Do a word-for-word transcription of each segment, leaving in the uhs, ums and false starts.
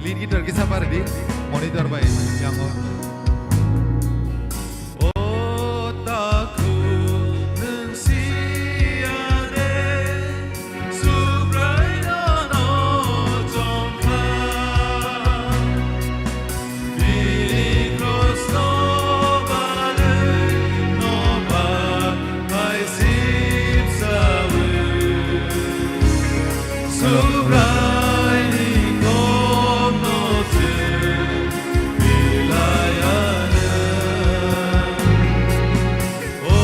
Lead guitar kisa pari di, monitor bai yango. O takhuk nwng siya de, Subraino no chongkha. Bini krosno bagwi no ba hai sipsawi. Subraini kokno chwng bilaiya nang. O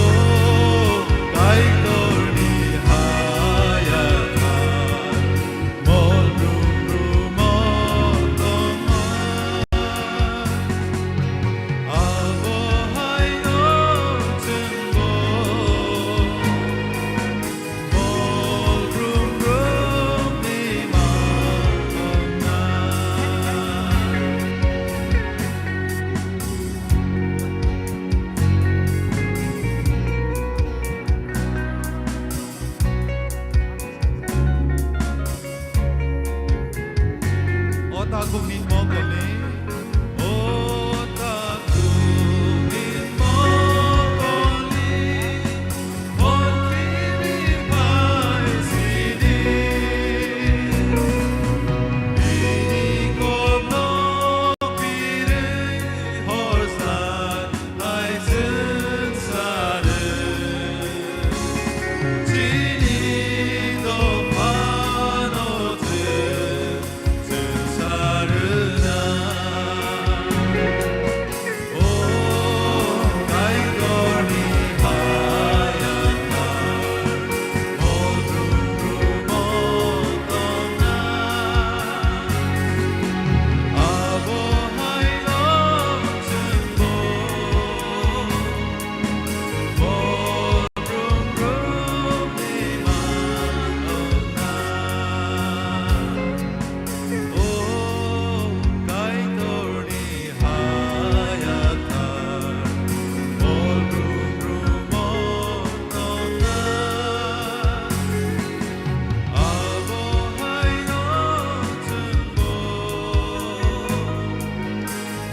Kaitorni haya kha, mol brum brum o tongma. Abo haino chwngbo mol brum brum ni ma wngnai. O takhuk ni mokol ni, o takhuk ni mokol ni, mokol ni pai sidi. Bini kokno birwi horsa hai chwng sarwi. Chini dophano chwng, chwng sarwna. O Kaitorni haya kha, mol brum brum o tongna. Abo haino chwngbo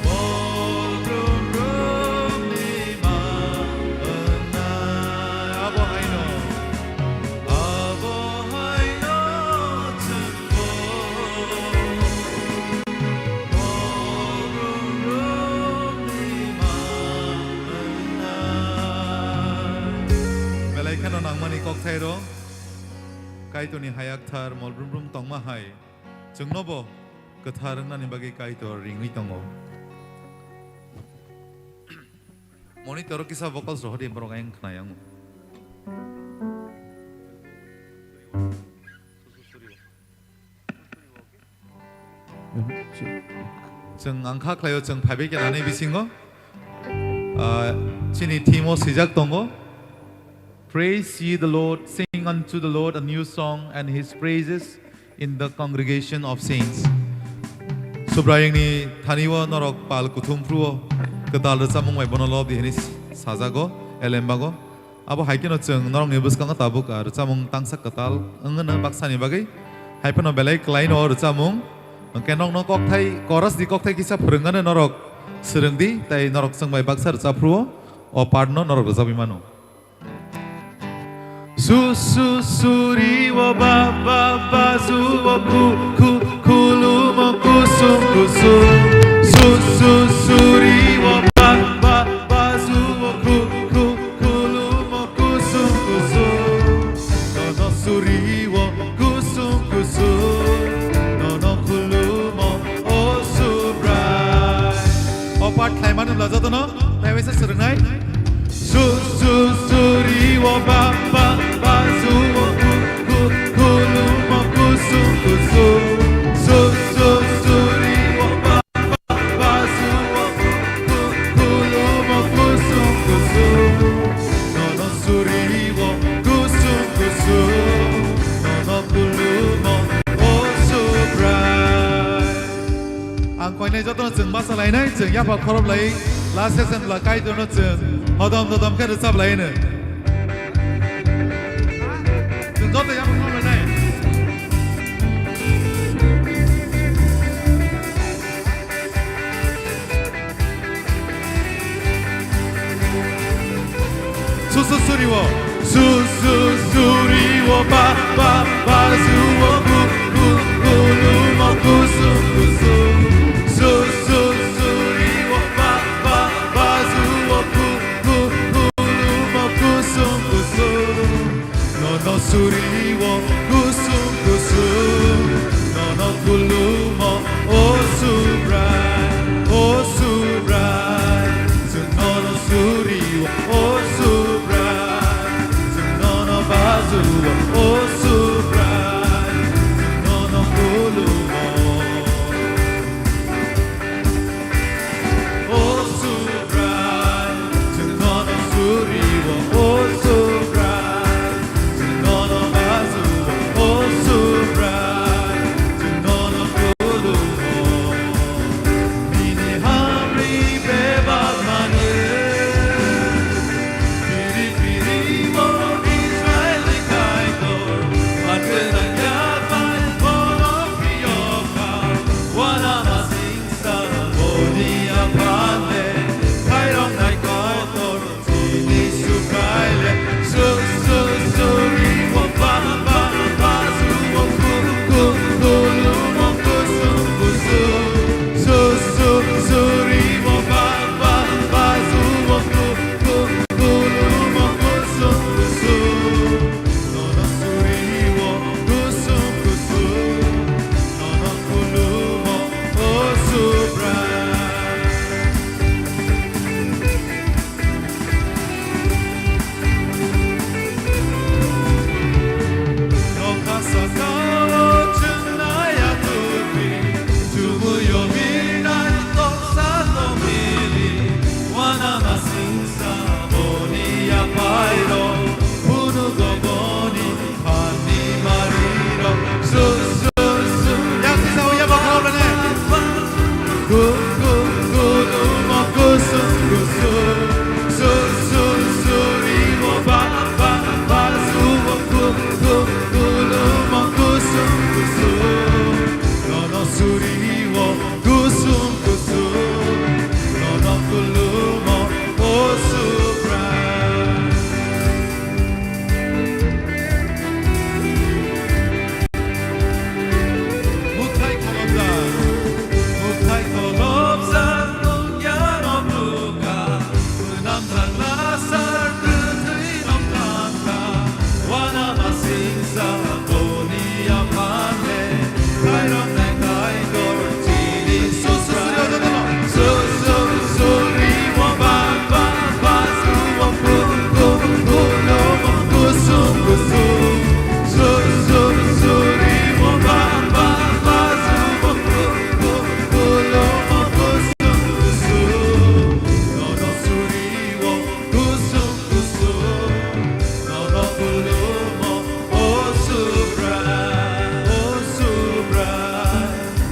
Mol brum brum ni ma wngnai. Abo haino, abo haino chwngbo mol brum brum ni ma wngnai. Belai kheno nangmani kokthairok, Kaitorni hayakthar mol brum brum tongma hai. Chwngnobo kwthar wngnani bagwi Kaitor ringwi tongo. Monitor o kisa vocals rohor di, borok ayang khna yang. Chwng ang kha khlaio, chwng phaibai khe nani bisingo. Ah, chini theme o swijak tongo. Praise ye the Lord, sing unto the Lord a new song and his praises in the congregation of saints. Subraiyungni thani-o norok pal kuthum phru-o kwtal rwchapmung bai bono lob di hwnwi sajago, elembago. Abo hai kheno chwng norokni bwskango tabuk, ah, rwchapmung tangsa kwtal wng hwno baksani bagwi. Hai phano belai kwlaino rwchapmung. Hwnkhe nokno kokthai, chorus ni kokthai kisa phwrwngano norok swrwng di, tei norok chwng bai baksa rwchap phru-o, o part no norok rwchapwi mano. Su, su, suri, o, ba, ba, ba, zu, o, ku, ku, kulumo, kusum, kusum. Su, su, suri, o, ba, ba, ba, zu, o, ku, ku, kulumo, kusum, kusum. Nono suri, o, kusum, kusum. Nono kulumo, o, Subrai. O part khlaimani wngla jotono, tei waisa swrwngnai. Su, su, suri, o, ba, ba, ba, su, o, ku, ku, kulumo, kusum, kusum. Su, su, suri, o, ba, ba, ba, su, o, ku, ku, kulumo, kusum, kusum. Nono suri, o, kusum, kusum. Nono kulumo, o, Subrai. Ang koinai jotono chwng basa lainai, chwng yapha khorob lai, last section bwla Kaitorno chwng hodom dodom khe rwchap laino. Chwng joto yapha khorob lainai. ba, ba, zuo, bu, bu, bulumo, kusum, kusum. Su, su, suriwo, ba, ba, ba, zuo, bu, bu, bulumo, kusum, kusum. Nono suriwo, kusum, kusum. Nono bulumo, o Subrai, o Subrai. Chwng nono suriwo, o Subrai. Chwng nono bajuwo, o Subrai. Chwng nono bulumo. O Subrai, chwng nono suriwo, o Subrai, chwng nono bajuwo, o Subrai, chwng nono kulumo. Nini hamri bebak mani, piri piri o Israel ni Kaitor, atwna yapai bono phiyokha, wana masing Boni aphane khairok nai kotor chini Subrai le. Su, su, suriwo, ba, ba, ba, zuwo, ku, ku, kulumo, kusum, kusum. Su, su, suriwo, ba, ba, ba, zuwo, ku, ku, kulumo, kusum, kusum. Nono suriwo, kusum, kusum. Nono kulumo, o Subrai. Nokha sakao chwng nai athupi, chumuyo birnai toksa tongmili, wana masingsa boni apairok, phunukgo boni Phatni marirok su, su, su. Yang sisa uya bakal rene. Ku, ku, kulumo kusum, kusum. Su, su, suriwo ba, ba, ba, suwo ku, ku, kulumo kusum, kusum. Nono suriwo kusum, kusum. Nono kulumo o Subrai. Mukhai kolobjak, mukhai kolobjak, nung yano nukha, mwnam thangla sar kwthwi nong thangkha, wana masingsa boni aphane, khairok nai khaidor chini Subrai.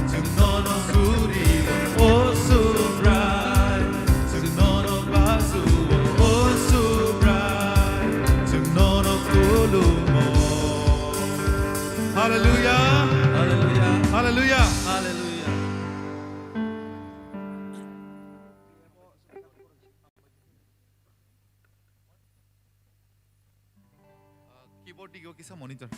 Chwng nono suri-o, o Subrai. Chwng nono basu-o, o Subrai. Chwng nono khulumo. Hallelujah. Hallelujah. Hallelujah. Hallelujah. Keyboard digi o kisa monitor.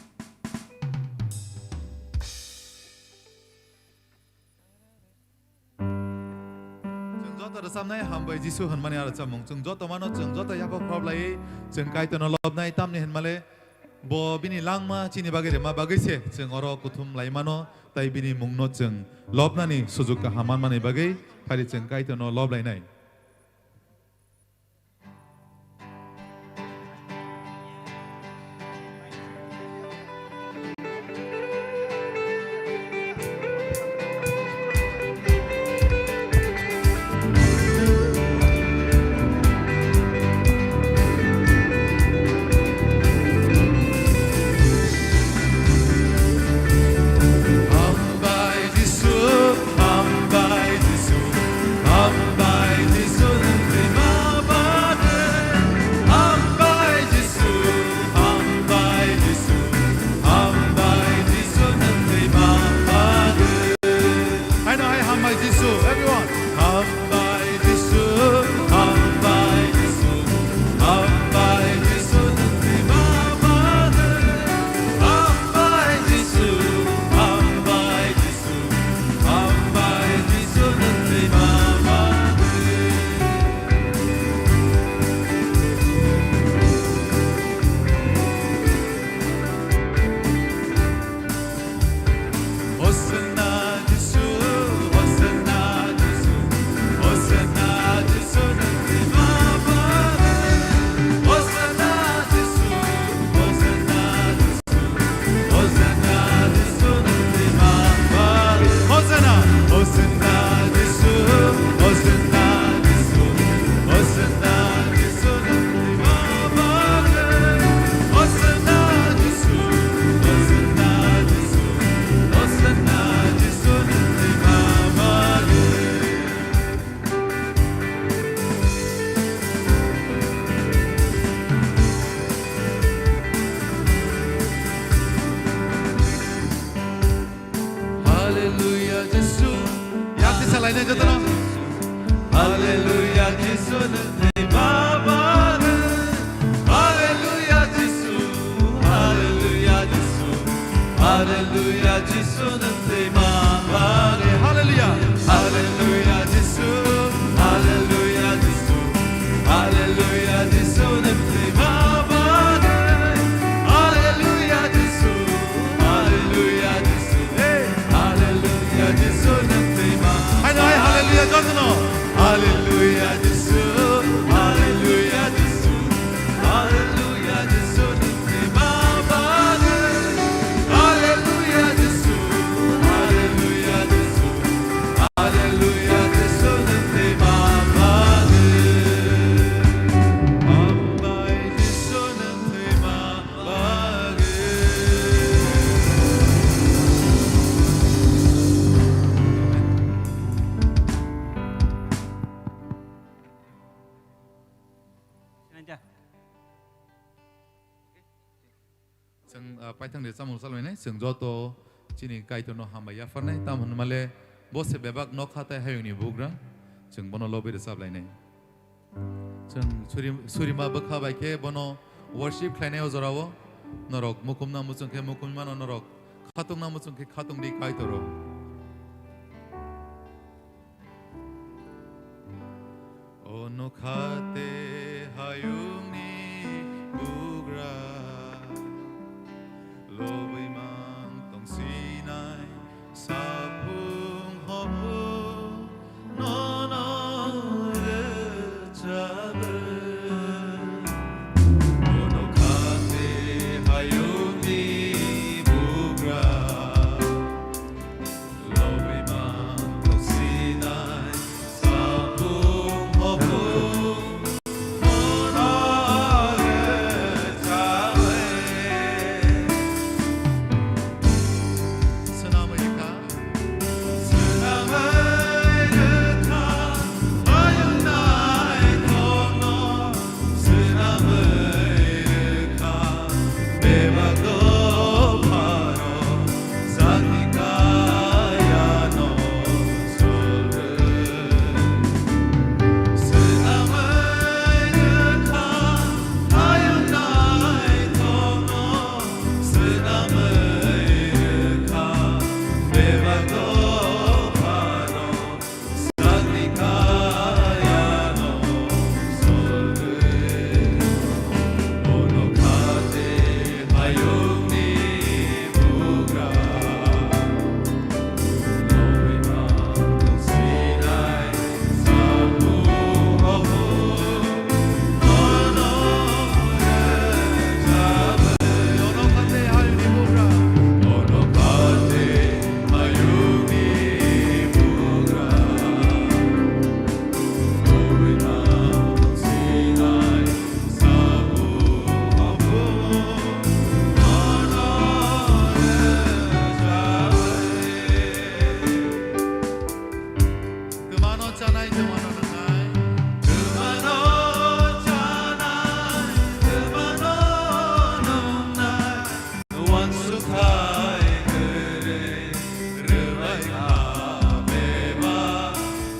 Chwng joto rwchapnai Hambai Jisu hwnmani a rwchapmung. Chwng joto mano, chwng joto yapha khoroplaiwi chwng Kaitorno lobnai, tamni hwnmale bo bini langma chini bagwi rema bagwi se chwng oro kuthum lai mano, tai bini mungno chwng lobnani sujuk kaham manmani bagwi phari chwng Kaitorno loblainai. Hambai Jisu, Hambai Jisu, Hambai Hallelujah, Jisu nwng tei ma bagwi. Hallelujah, Jisu. Hallelujah, Jisu. Hallelujah, Jisu nwng tei ma bagwi. Hallelujah. Hallelujah, Jisu. Hallelujah, Jisu. Hallelujah, Jisu nwng tei ma bagwi. Hallelujah, Jisu. Hallelujah, Jisu. Hey. Hallelujah, Jisu nwng tei ma. Hai, hai, hallelujah, jotono. Hallelujah, Jisu. Hallelujah, Jisu. Hallelujah, Jisu nwng tei ma bagwi. Hallelujah, Jisu. Hallelujah, Jisu. Hallelujah, Jisu nwng tei ma bagwi. Hambai Jisu nwng tei ma bagwi. Chwng, ah, paithang de chamung chalbainai, chwng joto chini Kaitorno hambai yapharnai, tamo hwnmale bo se bebak nokha tei hayungni bugra, chwng bono lobwi rwchablainai. Chwng suri-, surima bwkha bai khe bono worship khlainai o jorao, norok mukumna muchung khe mukumwi mano, norok khatungna muchung khe khatungdi Kaitoro. O nokha tei hayungni bugra, lobwi mang tongsinai saphung hophung nono rwchago. O nokha tei hayungni bugra, Swnamwi rwkha bebak dophano, jati kayano sol rw. Swnamwi rwkha hayung naithokno, swnamwi rwkha bebak dophano. Twmano chanai, twmano nwngnai. Twmano chanai, twmano nwngnai. Uansukthai kwrwi rwbaikha bebak,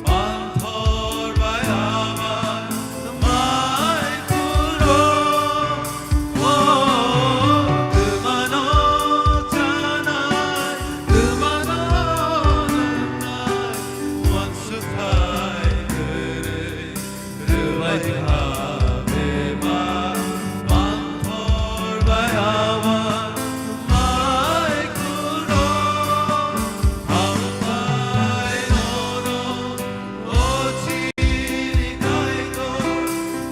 manthor bai abar mai kuro. O twmano chanai, twmano nwngnai, uansukthai kwrwi rwbaikha bebak, manthor bai abar mai kuro. Hambai nono, o chini Kaitor,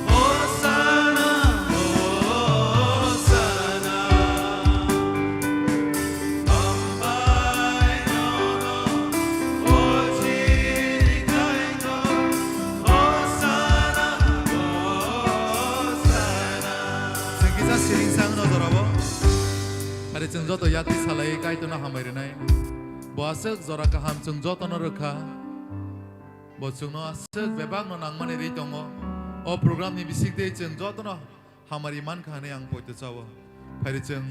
Hosana, Hosana. Chwng kisa siring sang no jorabo. Are chwng joto yakti salai Kaitorno hambai rwnai. Bo aswk jora kaham chwng jotono rwkha. Bo chwngno aswk bebakno nangmani ri tongo. O program ni bisik tei chwng jotono hamari mankha hwnwi ang poito chao. Phairi chwng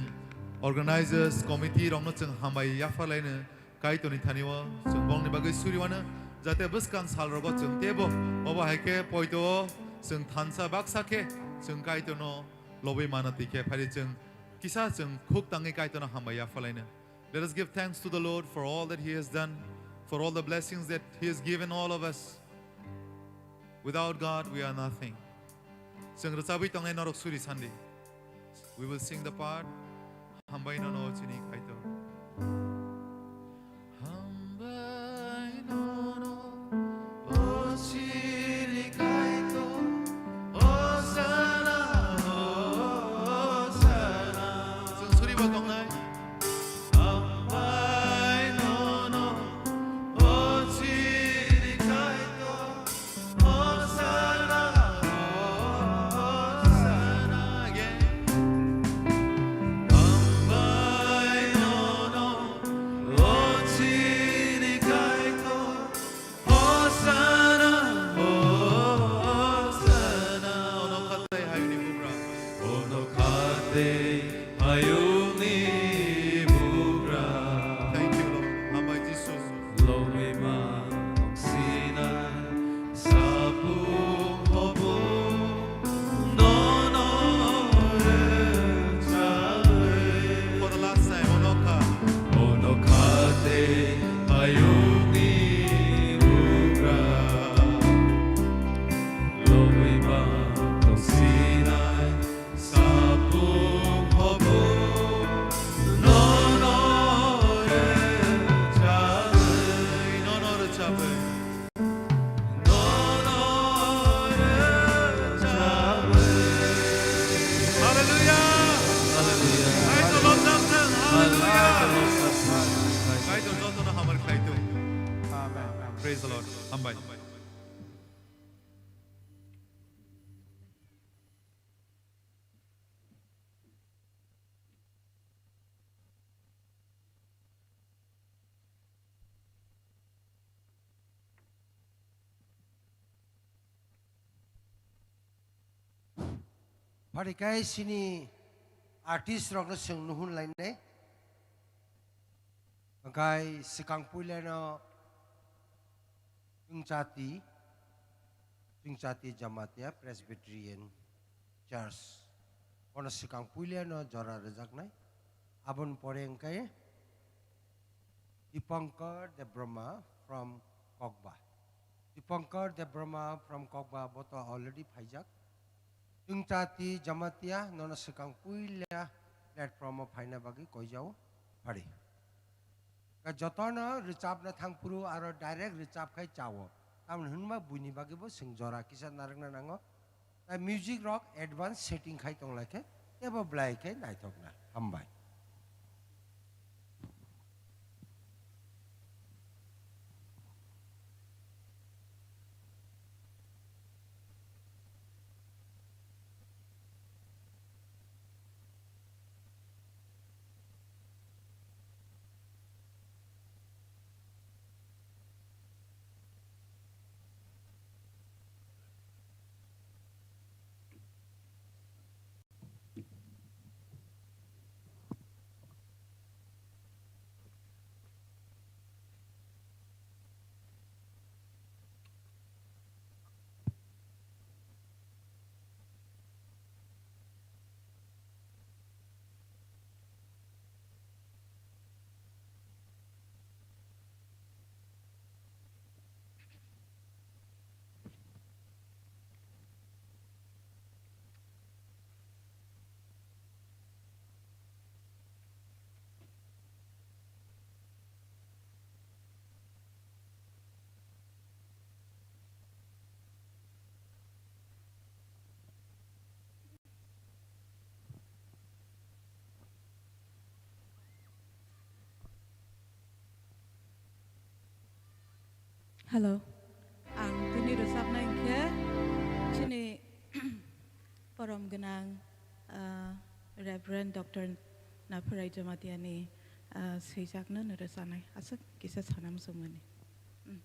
organizers committee rokno chwng hambai yapharlaino, Kaitorni thani o chwng bongni bagwi suriwano jate bwskang salrogo chwng teibo obo hai khe poito o chwng thansa baksa khe chwng Kaitorno lobwi mana twi khe phai chwng kisa chwng khuk tangwi Kaitorno hambai ya phalaino. Let us give thanks to the Lord for all that He has done, for all the blessings that He has given all of us. Without God, we are nothing. Chwng rwchabwi tongnai norok suri sandi. We will sing the part. Hambai nono chini Kaitor. Hambai nono, o chini Kaitor. Hosanna, Hosanna. Chwng suribo tongnai. Hambai nono, o chini Kaitor. Hosanna, Hosanna again. Hambai nono, o chini Kaitor. Hosanna, Hosanna. Ono khatai hayungni bugra. Ono khatai hayungni bugra. Thank you, Lord. Hambai Jisu. Lobima sinai sapung hobo nono rwchapwi. For the last time, ono kha. Ono khatai hayungni bugra. Lobima tongsinai sapung hobo nono rwchapwi, nono rwchapwi, nono rwchapwi. Hallelujah! Hallelujah! Kaitor lobjak thang, hallelujah! Kaitor jotono hamari khlai thung. Amen. Praise the Lord. Hambai. Pharikai sini artist rokno chwng nuhun lainai. Hwnkhe swkang puilano Chwngchati, Chwngchati Jamatia Presbyterian Church. Bono swkang puilano jora rwjaknai. Aboni pore hwnkhe Dipankar Debbarma from Kokba. Dipankar Debbarma from Kokba bo to already phaijak. Chwngchati Jamatia nono swkang puila platform o phaina bagwi koijao phari. Ka jotono rwchapna thangphuru aro direct rwchap khai chao. Tamoni hwnba buini bagwi bo chwng jora kisa narwkna nango. Tai music rok advance setting khai tong lai khe tebo belai khe naithokna. Hambai. Hello. Ang tini rwchapnai hwnkhe chini borom gwnang, ah, Reverend Doctor Naphirai Jamatiani, ah, swijakno no rwchanai. Aswk kisa sana muchungmani. Mm.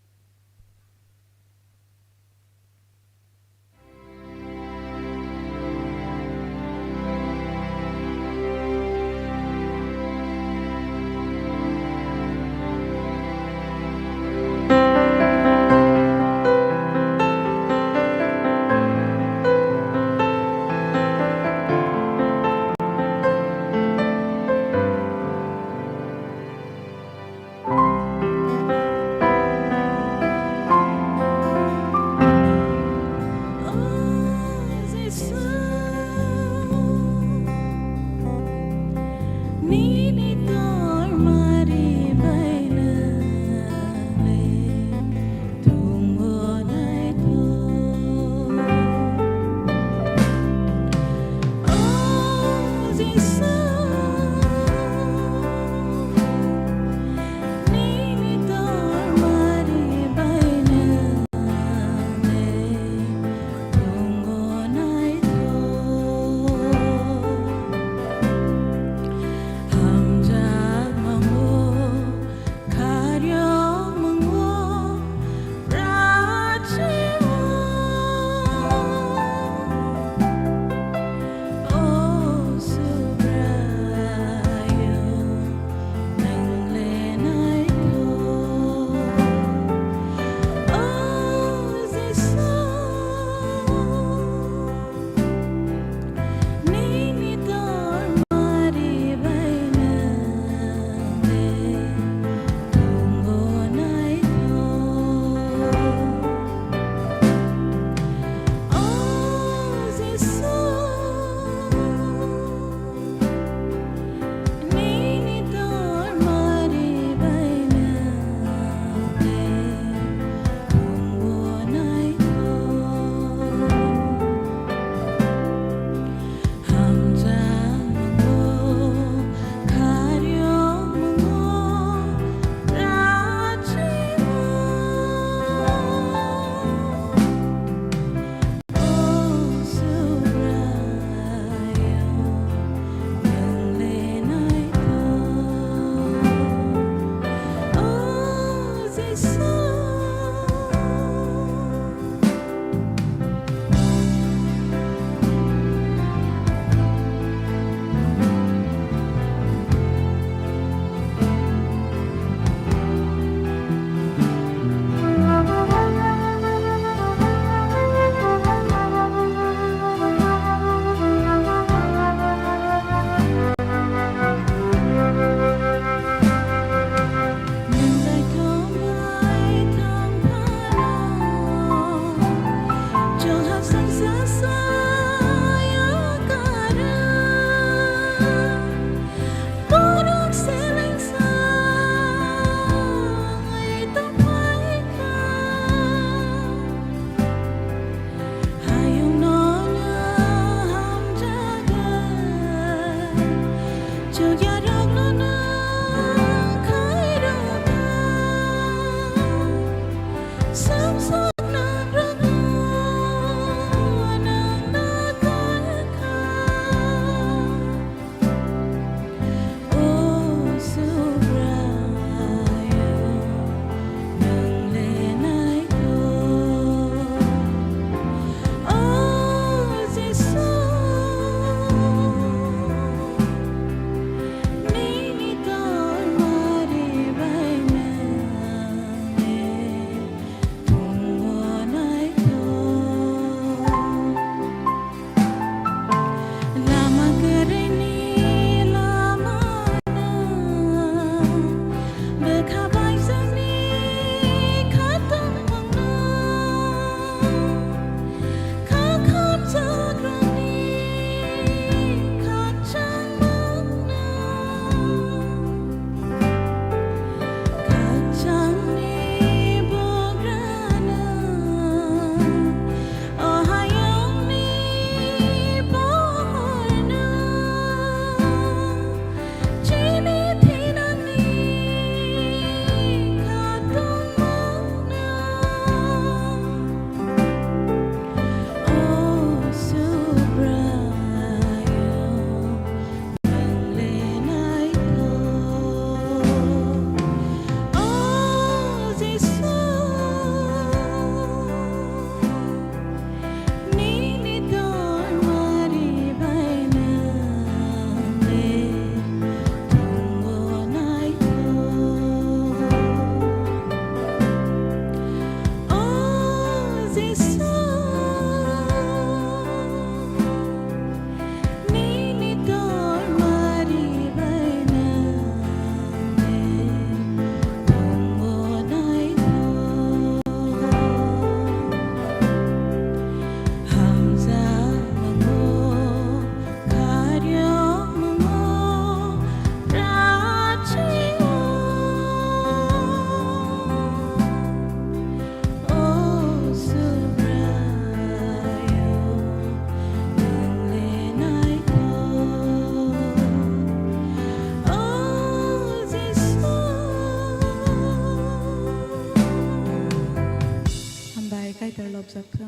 rwchapkha.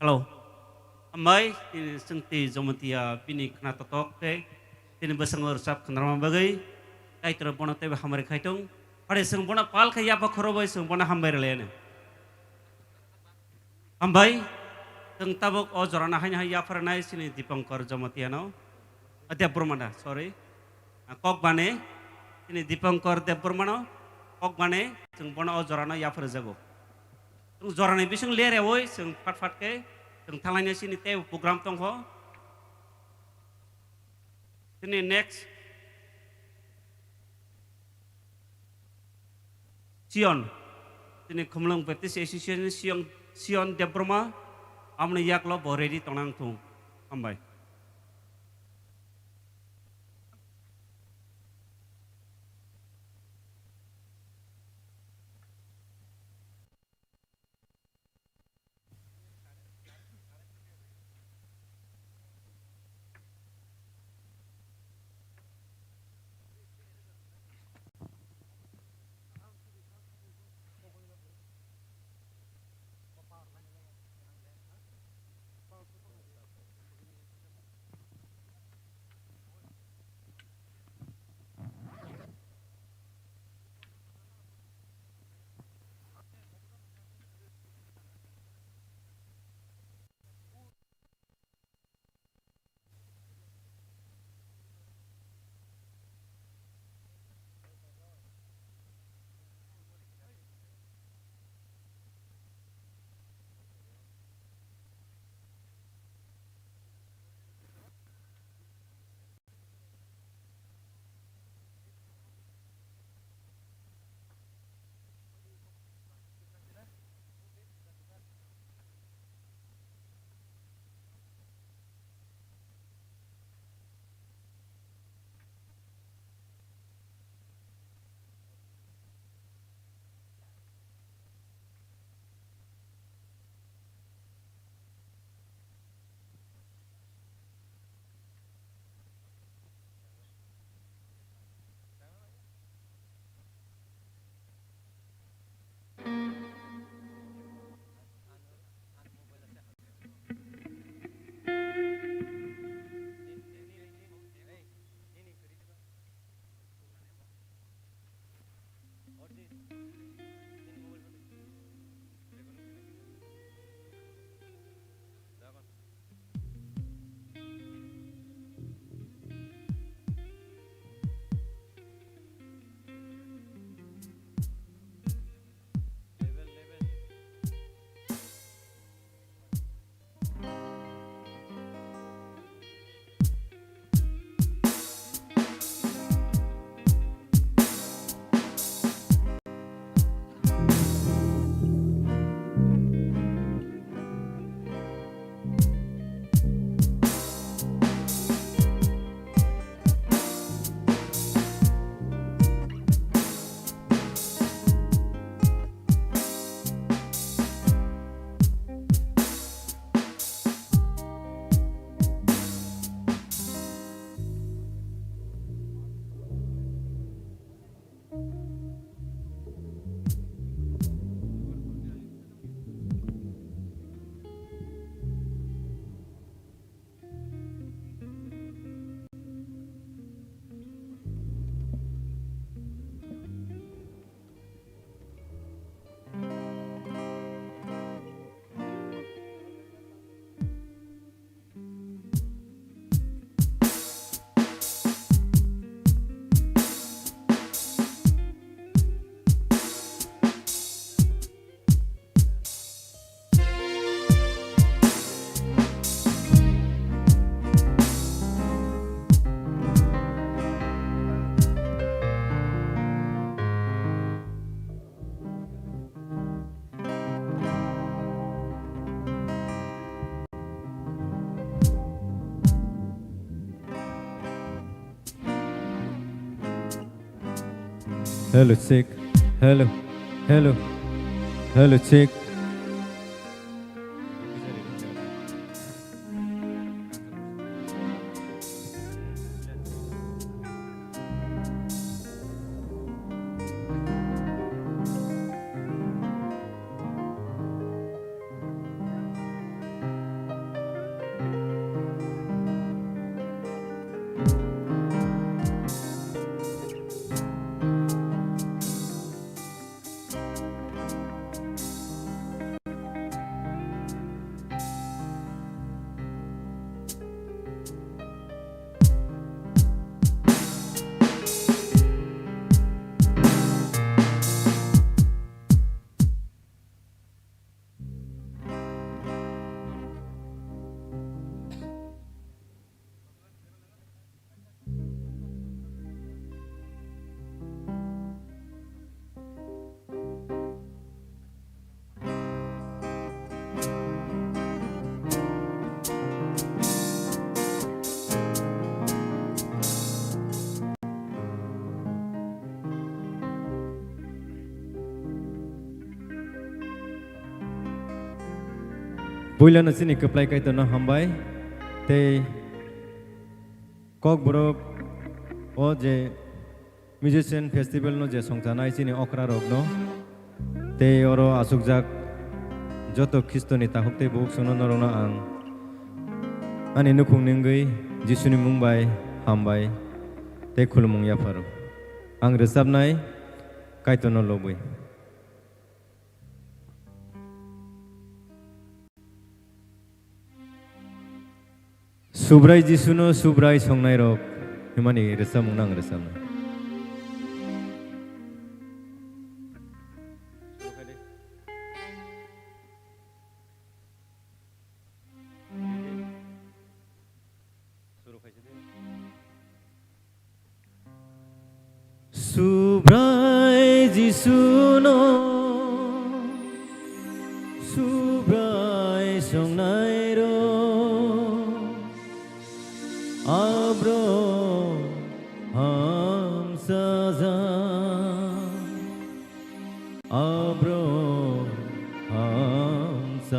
Hello. Hambai, tini chwng twi Jamatia bini khna totok khe tini bwskango rwchap khna rwna bagwi Kaitor bono teibo hamari khai tong. Phare chwng bono pal khe yapha khoro bai chwng bono hambai rwlaiya. Hambai, chwng tabuk o jorano haino hai yapharnai chini Dipankar Jamatia no, ah, Debbarma da, sorry. Ah, Kokbani, chini Dipankar Debbarma no, Kokbani, chwng bono o jorano yapharjago. Chwng jorani bising lereui, chwng phat phat khe, chwng thanglaina chini tei program tongkho. Chini next, Sion. Chini Khumulwng Baptist Association ni Sion, Sion Debbarma. Amoni yaklo bo ready tongna wngthung. Hambai. Hello, check. Hello, hello, hello, check. Puilano chini kwplai Kaitorno hambai tei Kokborok o je Musician Festival no je songchanai chini okra rokno tei oro achukjak joto Khristoni takhuk tei bukhuk chwngno norokno ang ani nukhungni wngwi Jisuni mung bai hambai tei khulumung yapharo. Ang rwchapnai Kaitorno lobwi. Subrai Jisuno Subrai Songnairok hwnmani rwchapmungno ang rwchapnai. Subrai Jisuno, Subrai Songnairok, aborok hamsajak. Aborok hamsajak.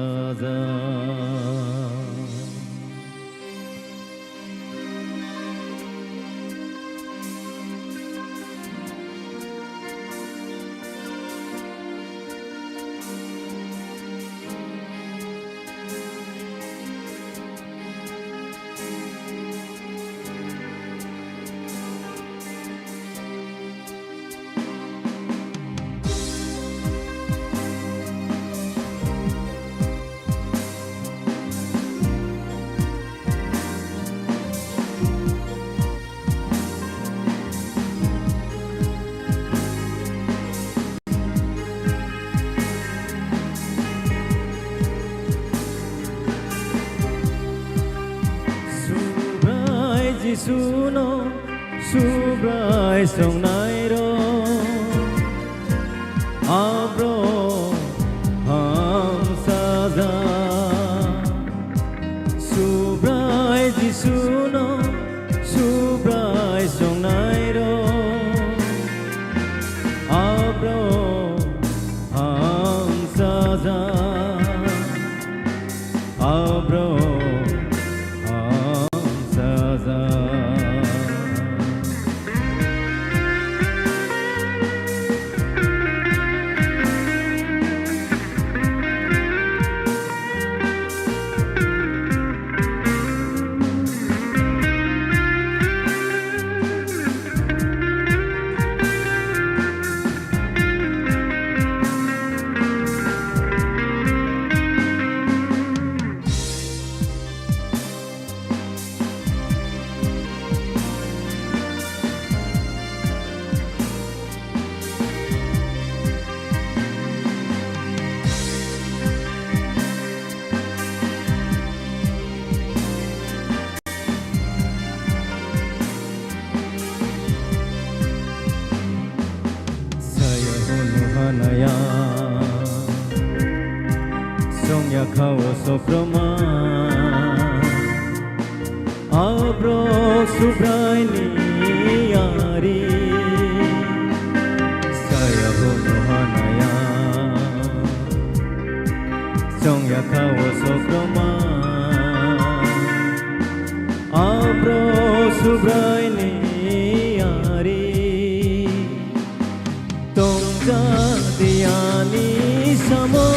Subrai Jisuno, Subrai Songnairok, aborok hamsajak. Subrai Jisuno, Subrai Songnairok, aborok hamsajak, aborok hamsajak. Saya hunu hanaya, songya khao sokroma. Aborok Subraini ari, saya hunu hanaya, songya khao sokroma. Aborok Subraini ari. Tongjak di ani samo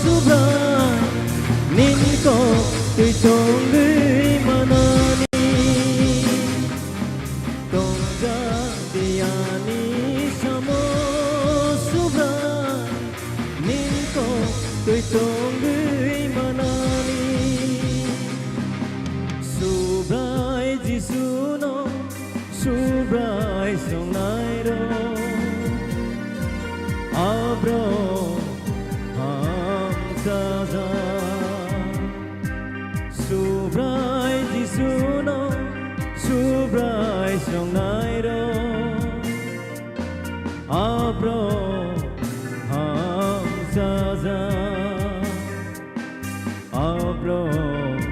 Subrai, nini kok twi tongwi manani. Tongjak di ani samo Subrai, nini kok twi tongwi manani. Subrai Jisuno, Subrai Songnairok, aborok hamsajak. Subrai Jisuno, Subrai Songnairok, aborok hamsajak. Aborok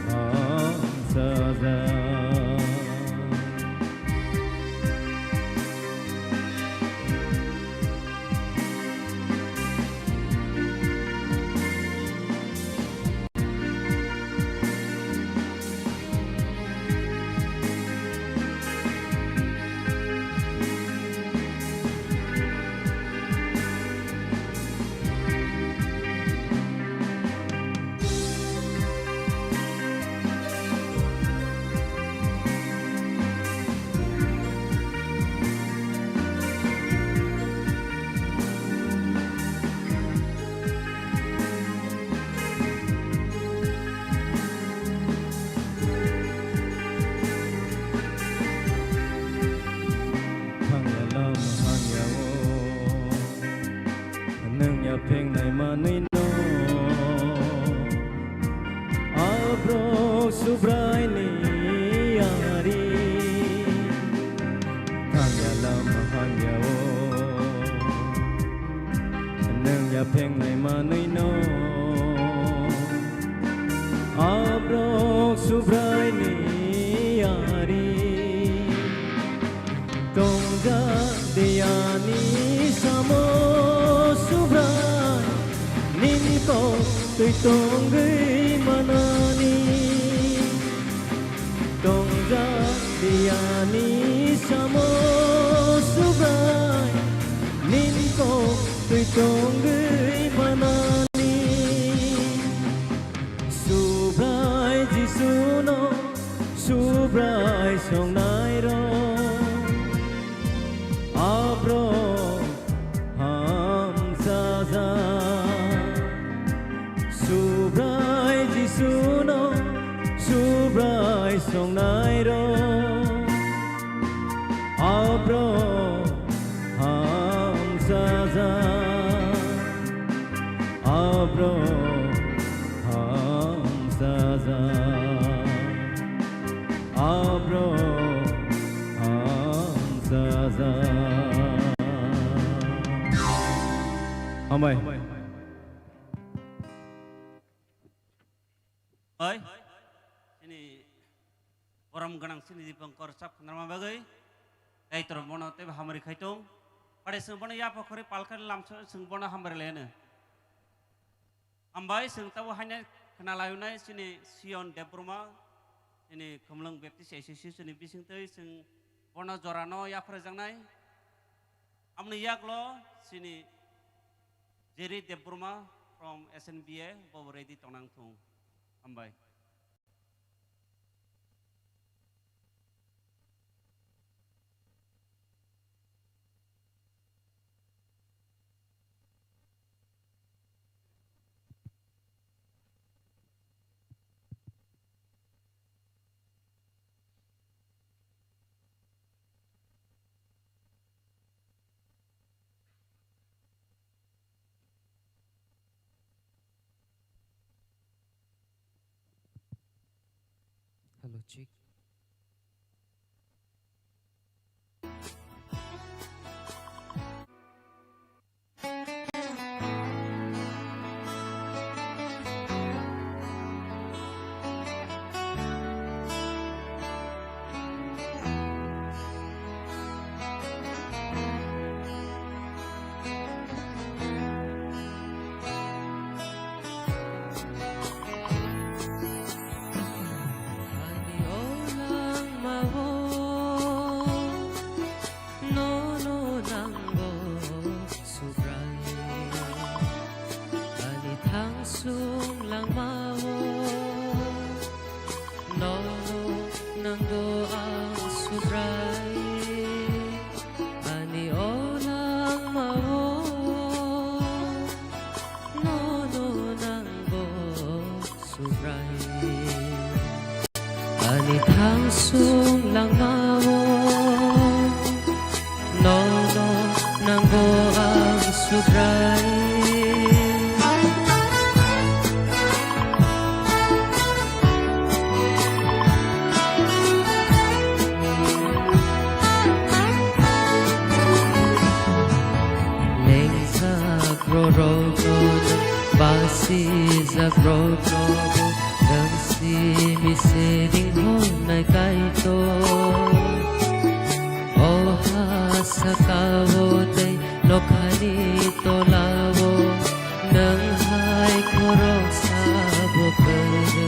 hamsajak. thengnai manwi no. Abrok Subraini ari tongjak de ani samo Subrai, nini kok twi tongwi manani. Tongjak de ani samo Subrai, nini kok twi tongwi manani. Subrai Jisuno, Subrai songnai rok, abrok hamsajak. Subrai Jisuno, Subrai songnai rok, abrok hamsajak, abrok hamsajak, abrok hamsajak. Hambai. Oi, chini borom gwnang chini Dipankar sab khwnarma bagwi, Kaitor bono teibo hamari khai tong. Pare chwng bono yapha khorwi palkani lamso chwng bono hamari laino. Hambai chwng tabo haino khna layunai chini Sion Debbarma, chini Khumlwng Baptist Association ni bisingtwi chwng bono jorano yapharjaknai. Amoni yaklo chini Jerry Debbarma from S N B A, bo ready tongnang thung. Hambai. Hello, check. Ani o langmao nono nango Subrai. Ani thangsung langmao nono nango ang Subrai. Ani o langmao nono nango Subrai. Ani thangsung langmao nono nango ang Subrai. Lengjak rorokno, basijak rokno, nwng simi se ringhornai Kaitor. O ha sakao tei nokhani tolao nwng hai khoroksa bo kwrwi.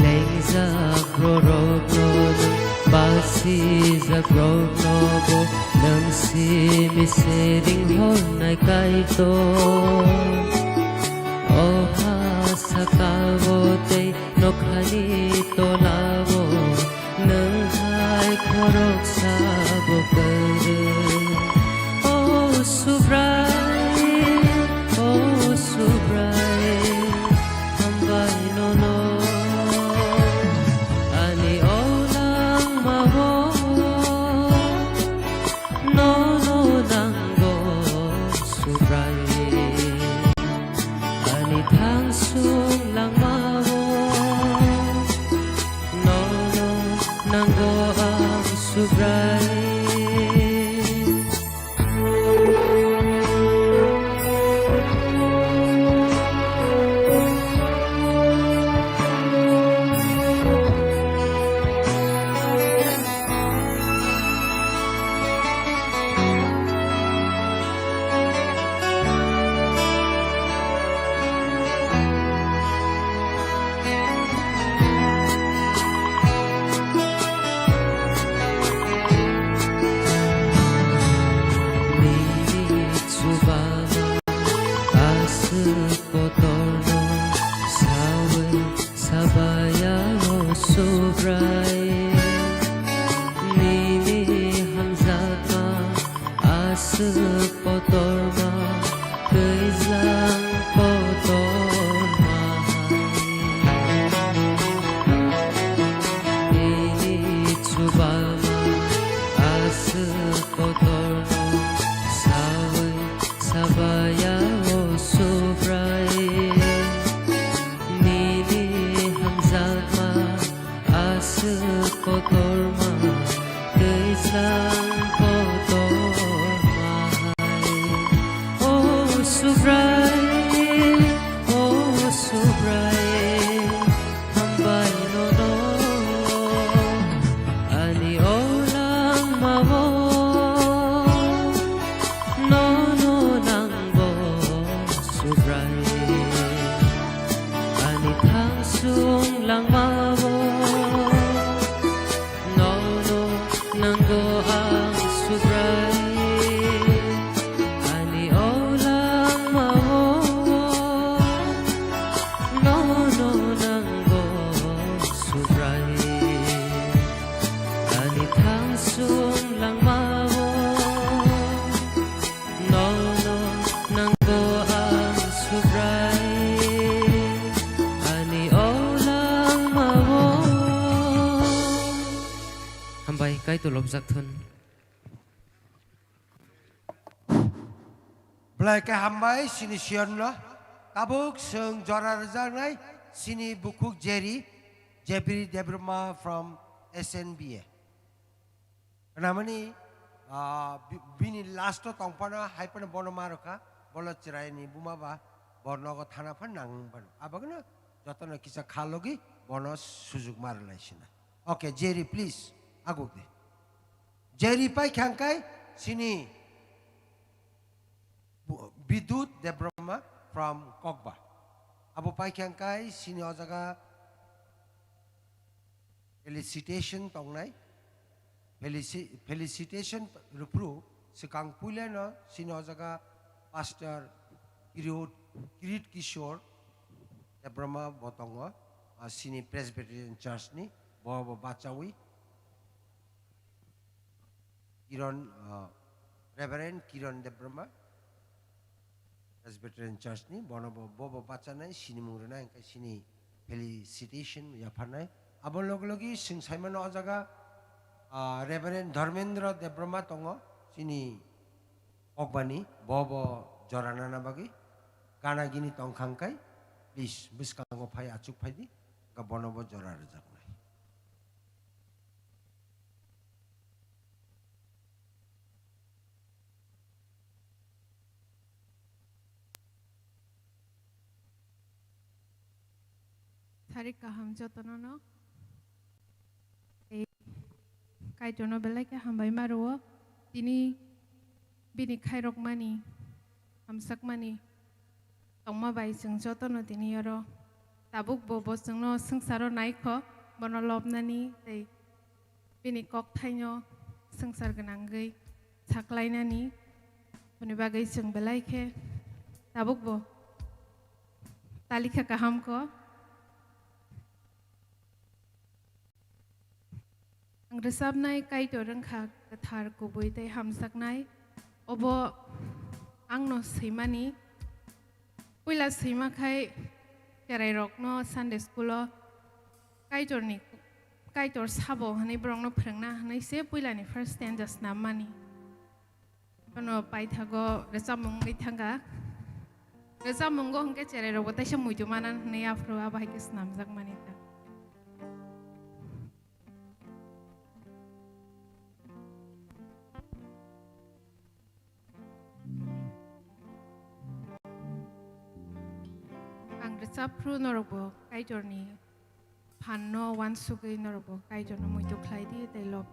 Lengjak rorokno, basijak rokno bo nwng simi se ringhornai Kaitor. O ha sakao tei nokhani tolao nwng hai khoroksa bo kwrwi. O Subrai, o Subrai, hambai nono. Ani o langmao nono nango Subrai. Ani thangsu ya o Subrai, nini hamjakma aswk kotorma twijlang kotorma hai. O Subrai, o Subrai, hambai nono ani o langmao. Nono nangbo Subrai, ani thangsung langmao. Nono nangbo ang Subrai, ani o langmao. Nono nangbo Subrai, ani thangsung langmao. Nono nangbo ang Subrai, ani o langmao. Hambai, Kaitor lobjak thun. Belai khe hambai chini Sionno. Tabuk chwng jora rwjaknai chini bukhuk Jerry, Jebiri Debbarma from S N B A. Namani, ah, bi-, bini last o tongphano haiphano bono ma rwkha, bolo chwraini buma ba bo nogo thana phan nang phano. Abagno jotono kisa kha logi bono sujuk ma rwlai sina. Okay, Jerry, please, aguk di. Jerry pai khangkai chini Bu-, Bidut Debbarma from Kokba. Abo pai khangkai chini o jaga felicitation tongnai. Felici-, felicitation rwphru swkang puilano chini o jaga Pastor Kirit, Kirit Kishore Debbarma bo tongo, ah, chini Presbyterian Church ni, bo, bo bachawi. Kiron, ah, Reverend Kiron Debbarma, Presbyterian Church ni, bono bo, bo, bo bachanai, chini mung rwnai, hwnkhe chini felicitation yapharnai. Abo logi logi chwng saimano o jaga, ah, Reverend Dharmendra Debbarma tongo, chini Kokbani, bo, bo jora nana bagwi gana gini tongkha hwnkhe, please, bwskango phai, achuk phai di, hwnkhe bono bo jora rwjaknai. Sari kaham jotono no. Tei Kaitorno belai khe hambai ma rwo. Tini bini khairokmani, hamjakmani tongma bai chwng jotono tini oro tabuk bo, bo chwngno swngcharo naikho, bono lobnani tei bini kokthaino swngchar gwnangwi saklainani, boni bagwi chwng belai khe tabuk bo talikha kaham kho. Ang rwchapnai Kaitor wngkha kwthar, kubui tei hamjaknai. Obo angno swimani. Puila swima khai cherairokno Sunday school-o Kaitorni, Kaitor sabo hwnwi borokno phwrwngna hwnwi se puilani first stanza snammani. Bono paithago rwchapmung wngwi thangkha. Rwchapmungo hwnkhe cherairokbo teisa muitu manan hwnwi aphuru abo hai khe snamjakmani ta. Ang rwchapphru norokbo Kaitorni phanno uansugwi norokbo Kaitorno muitu khlai di tei lob.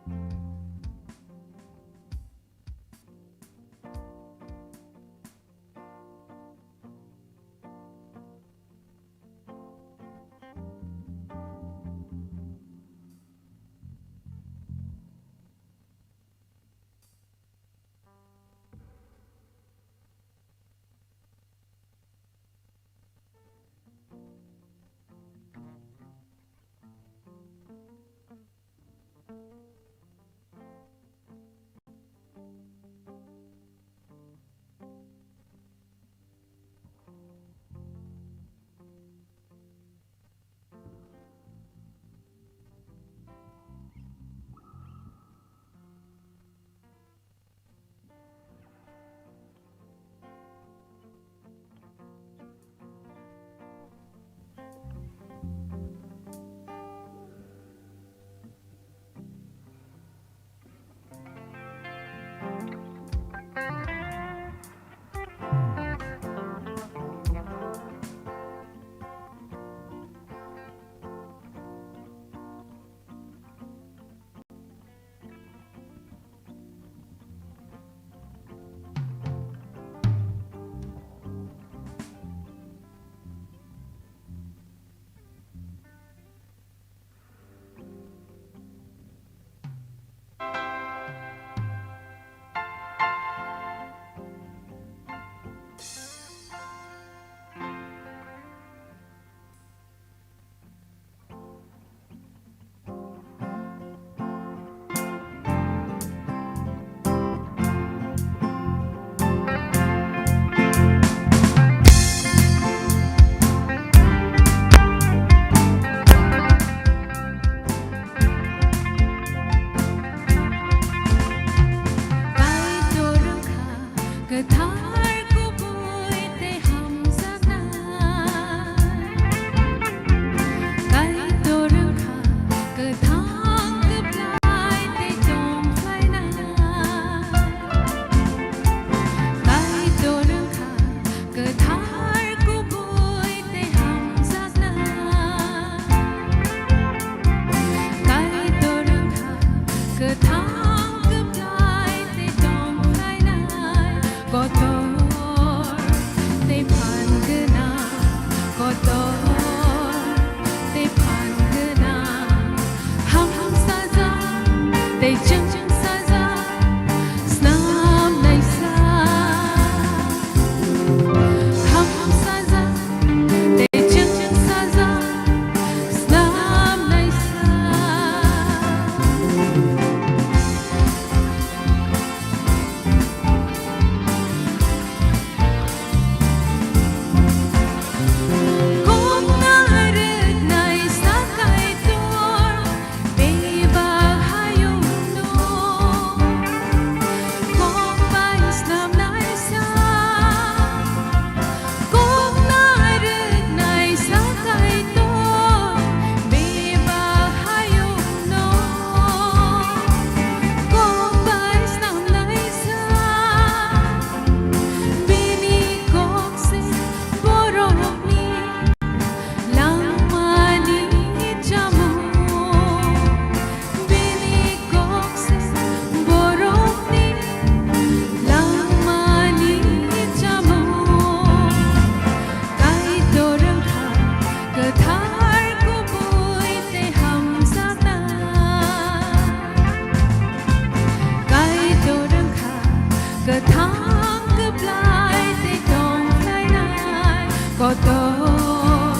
Kotor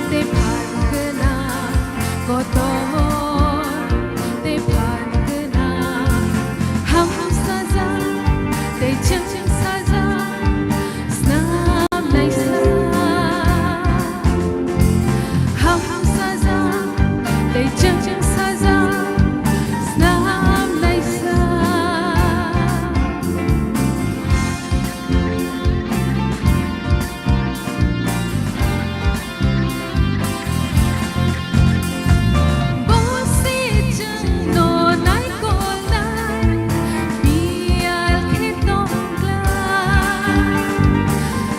tei phan gwnang, kotor tei phan gwnang, hamsajak tei chwngsajak, snam naisa. Hamsajak tei chwngsajak, snam naisa.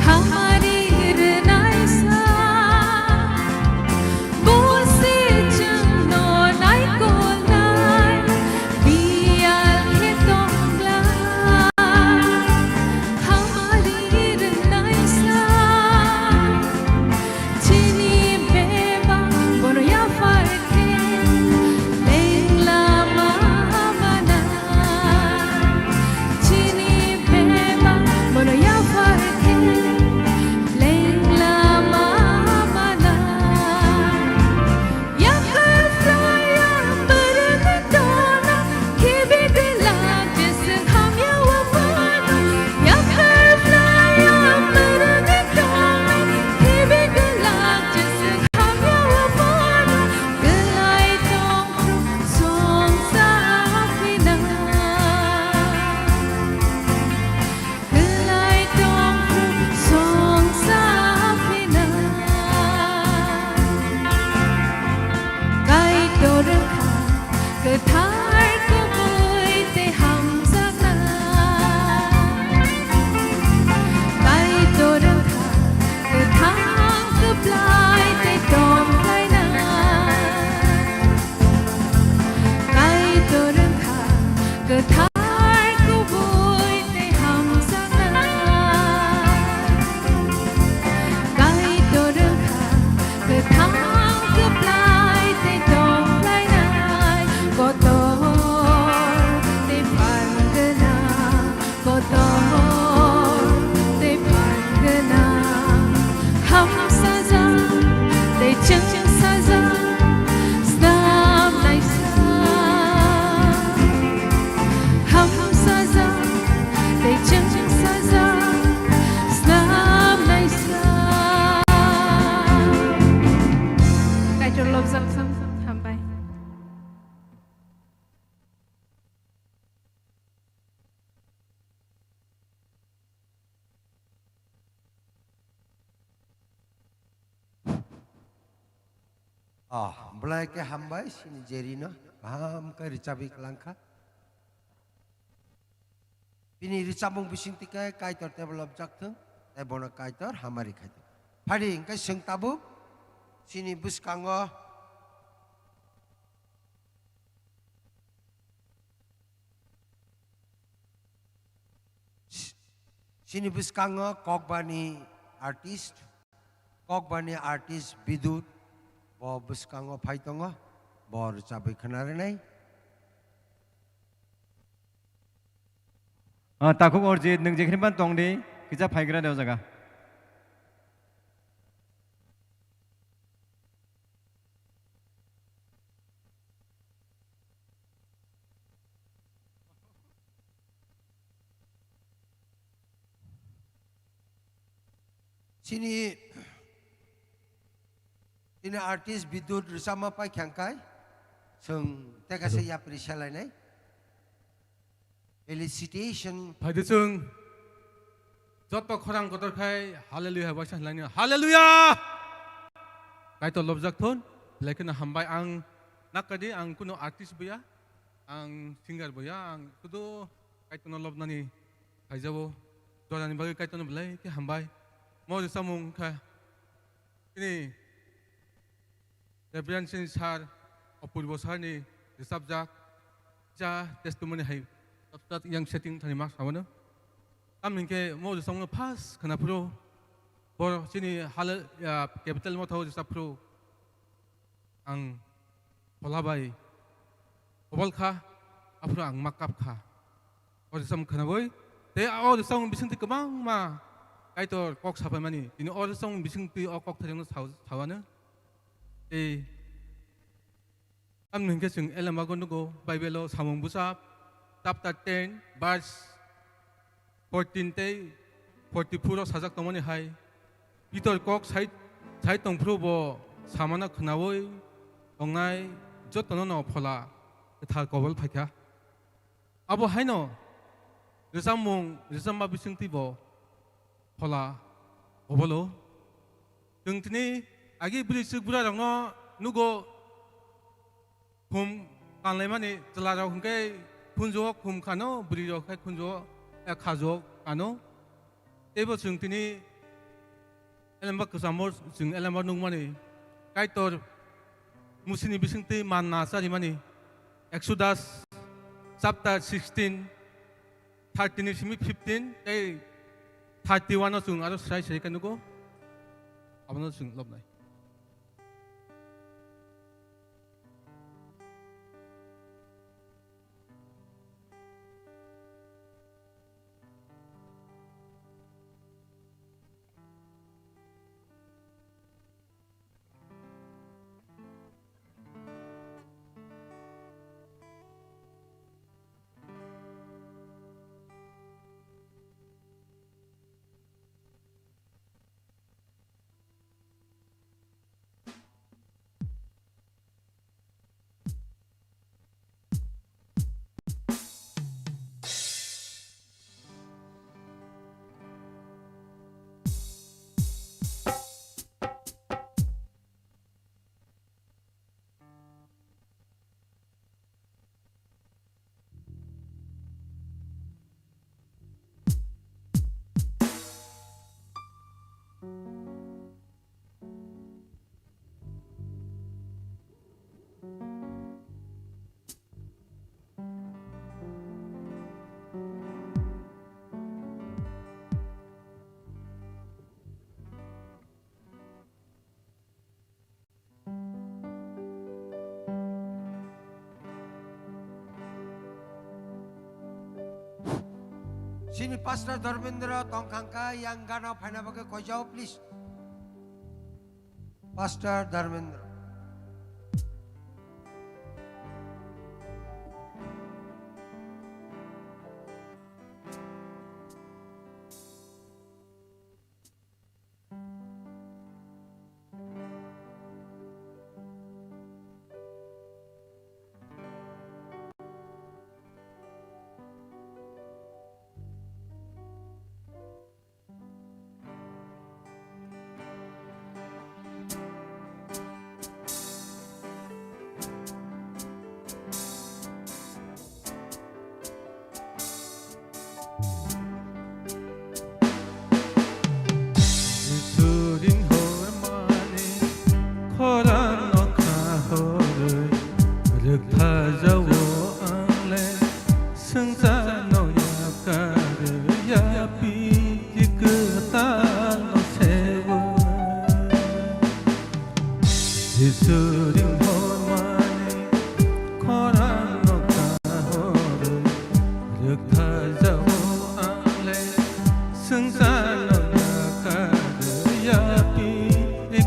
Hamari rwngnaisa, chini bebak bono yaphar khe lengla ma mana. Chini bebak bono yaphar khe lengla ma mana. Kwlai tongphru songsa phina. Kaitor wngkha kwthar, kubui tei hamjaknai. Kaitor wngkha kwthang, kwplai tei tongphlainai. Kaitor wngkha kwthar, kubui tei hamjaknai. Kaitor wngkha kwthang, kwplai tei tongphlainai. Kotor tei phan gwnang, kotor tei phan gwnang, hamsajak tei chwngsajak, snam naisa. Hamsajak tei chwngsajak, snam naisa. Kaitor lobjak thung, hambai. Oh, belai khe hambai, chini Jerry no kaham khe rwchabwi kwlangkha. Bini rwchapmung bisingtwi khe Kaitor teibo lobjak thung, tei bono Kaitor hamari khai thung. Phadi hwnkhe chwng tabuk chini bwskango Chini bwskango Kokbani artist, Kokbani artist Bidut, bo bwskango phai tongo, bo rwchabwi khwnarinai. Ah, takhuk Orjit, nwng jekhri man tongdi, kisa phaigra de o jaga. Chini, chini artist Bidut rwchapma pai kha hwnkhe, chwng tei kaisa yapri selainai. Felicitation. Phaidi chwng joto khorang kotor khai hallelujah hai waisa hinlaini, hallelujah! Kaitor lobjak thun, belai kheno hambai. Ang nakadi, ang kuno artist boya, ang singer boya, ang sudu Kaitorno lobnani phaijao. Jorani bagwi Kaitorno belai khe hambai. Mo rwchapmung kha Chini Reverend Chini Sir, Apurbo Sir ni rwchapjak, ja testimony hai, tabtat yang setting thani ma samano. Tam hinkhe mo rwchapmung first khwna phuru, bor chini hal, ya, capital mothao rwchap phuru. Ang phola bai kobol kha, aphuru ang ma kap kha. O rwchapmung khwnawi, tei o rwchapmung bisingtwi kwbangma Kaitor kok sapaimani, tini o rwchapmung bisingtwi o kok thairokno sao-, saoano. Tei tamni hwnkhe chwng elembago nugo, Bible-o Samung bwsa chapter ten verse fourteen tei forty-four o sajak tongmani hai, Pitor kok sai, sai tongphuru bo samano khnaui tongnai jotono no Phola Kwthar kobol phaikha. Abo haino rwchapmung rwchapma bisingtwi bo Phola kobolo. Chwng tini agi bwrwi chwk bwrarokno nugo, khum kanlaimani chwlarok hwnkhe khunjuo khum kano, bwrwirok khe khunjuo, eh, khajuo kano. Teibo chwng tini elemba kwchamo chwng elemba nukmani, Kaitor Musini bisingtwi manna charimani, Exodus chapter sixteen, thirteen ni simi fifteen tei thirty-one o chwng aro srai srai khe nugo, abono chwng lobnai. Chini Pastor Dharmendra tongkhangkha, yang gana phaina bagwi koijao, please. Pastor Dharmendra. Jisu ringhormani khorang no khahorwi rwkthajao ang le, swngjano yakarwi yaphi kwtal no sewo. Jisu ringhormani khorang no kahorwi rwkthajao ang le, swngjano yakarwi yaphi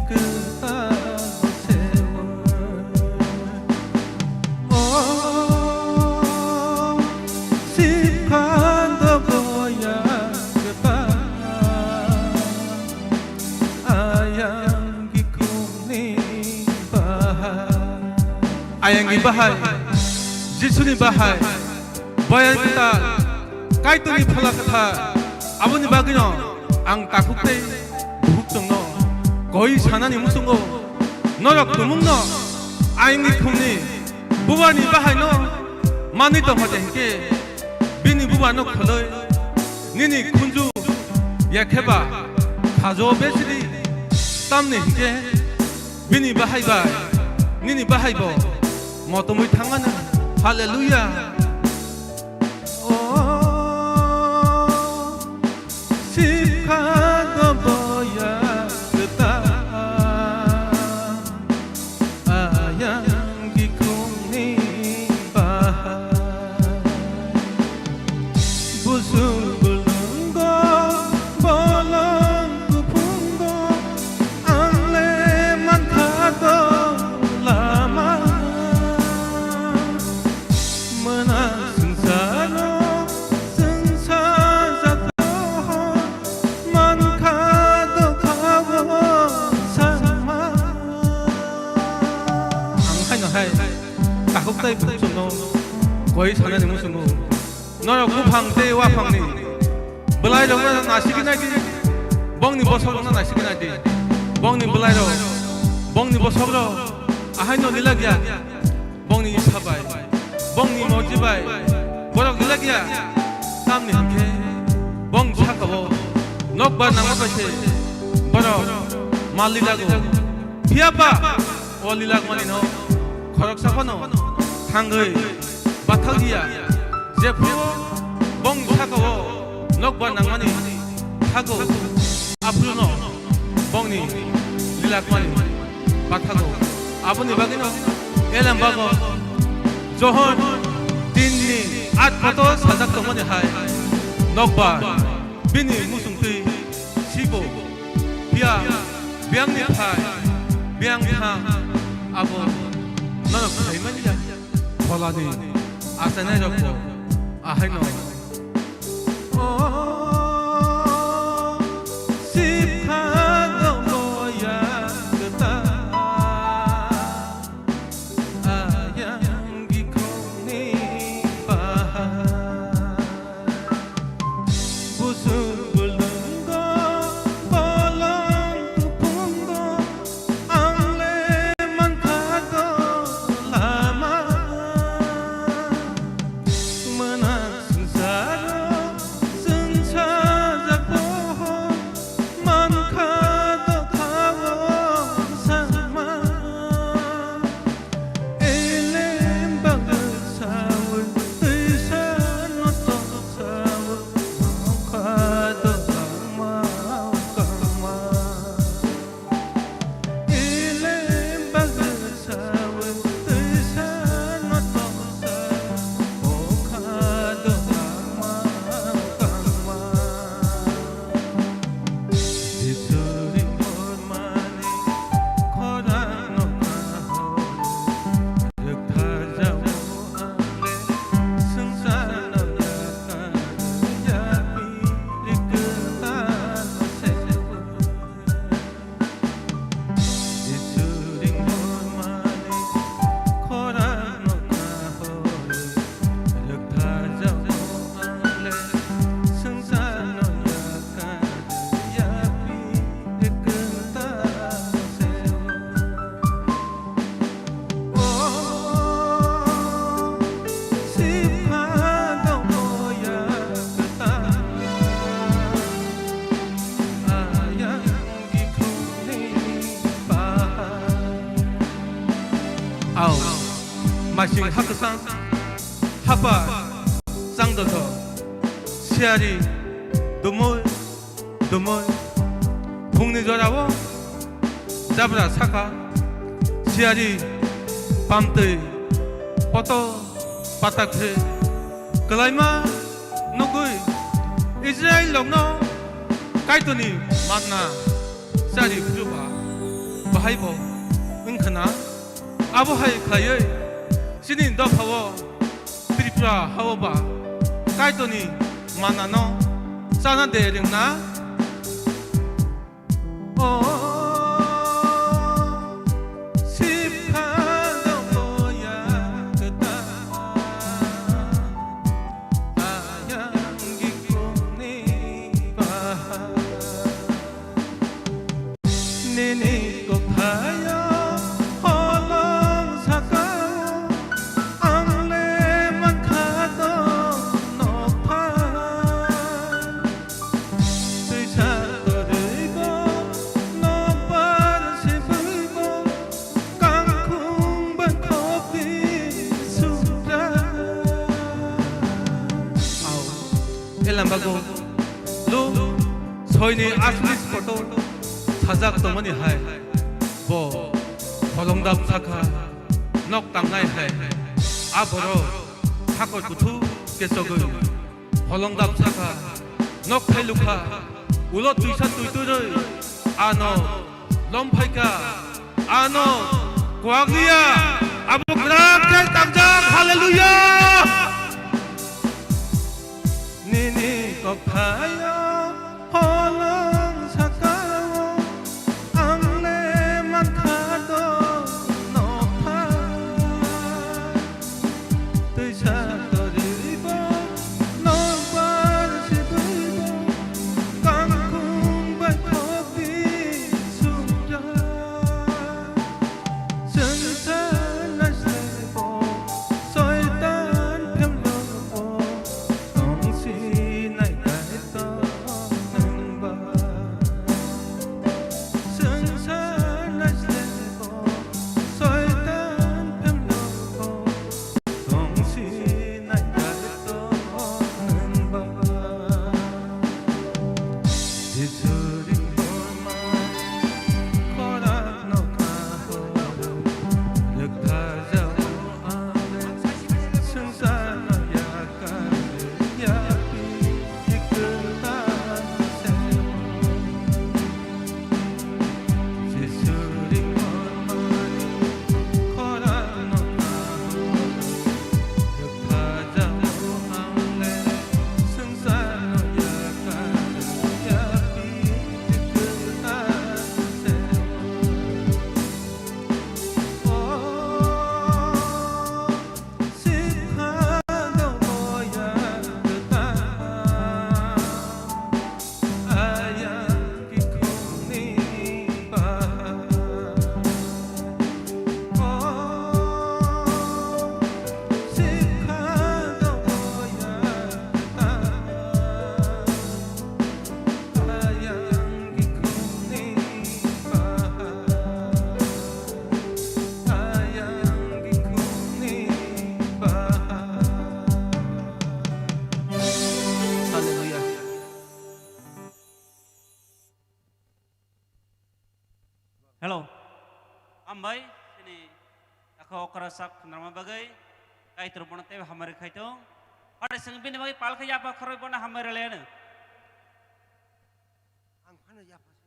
kwtal sewo. O Siphan do boya kwtal, ayang gikhungni bahai. Ayang ni bahai, Jisuni bahai, boya kwtal, Kaitorni Phola Kwthar, aboni bagwino ang takhuk tei bukhuk chwngno koi sanani muchungo, norok tumungno ayang gikhungni bubarni bahaino manwi tongkha de hinkhe, bini bubarno kholoi nini khunju yakheba khajo besiri, tamni hinkhe bini bahai bai nini bahai bo motomwi thangmano. Hallelujah. O Sipha do boya kwtal, ayang gikhungni bahai. Busung bulungo bolo Boi sanani muchungo. Norok buphang tei waphangni bwlairokno nasigwi naidi. Bongni bosokrokno nasigwi naidi. Bongni bwlairok, bongni bosokrok ahaino lilakya. Bongni isa bai, bongni morji bai borok lilakya. Tamni hinkhe bong sakao nokbar nangma bai se borok mal lilago. Phiya ba o lilakmanino khoroksa phano thangwi bathakliya. Jephru bong sakao nokbar nangmani thago, aphruno bongni lilakmani bathago. Aboni bagwino Elembago Johon tinni at kotor sajak tongmani hai nokbar bini muchungtwi sibo. Phiya biyangni phai biyang thang abo nono khlaimani ya. Pholani achainairokbo ahaino. O sipha domoya kwtal ayang gikhongni pahar. Busuk bulungo bolong kuphungo ang le mankha do lama. Mwnak swngcharo chwng sajak pohor mankha do thao sama. Elem bagwi sawi twisa no tong sawi nokha do kangma kangma. Aw, masing ha kwchang, hapa chang dothok, siyari dumui dumui, phungni jorao jabra sakha, siyari pamtwi poto patakhe kwlaima nugwi Israilrokno Kaitorni manna chari phuru ba bahai bo wng khna. Abo hai khlaiwi chini dophao Tripura hao ba Kaitorni manna no chana de rwngna. O sipha doya kata ayang gikhungni bahar. Nini kokthaio holong sakao ang le mankha do nokphai. Twisa kwrwibo nokbar sibwibo kangkhung bai khopni sukra. Elambagw Luk soini aswk kotor sajak tongmani hai bo holongdap sakha nok tangnai hai a borok hakor kuthuk kechogwi holongdap sakha nok thailukha ulo twisa twi twrwi ano lomphaikha. Ano kwaglia abo kwrak khe tangjak. Hallelujah! Nini kokthaio holong sakao ang le mankha do nokthai. Twisa Hello. Hambai, chini takha okra sak khunrama bagwi, Kaitor bono teibo hamari khaitong. Pare chwng bini bagwi pal khe yapha khoroi bono hamari rwlaiyano. Ang phano yapha se.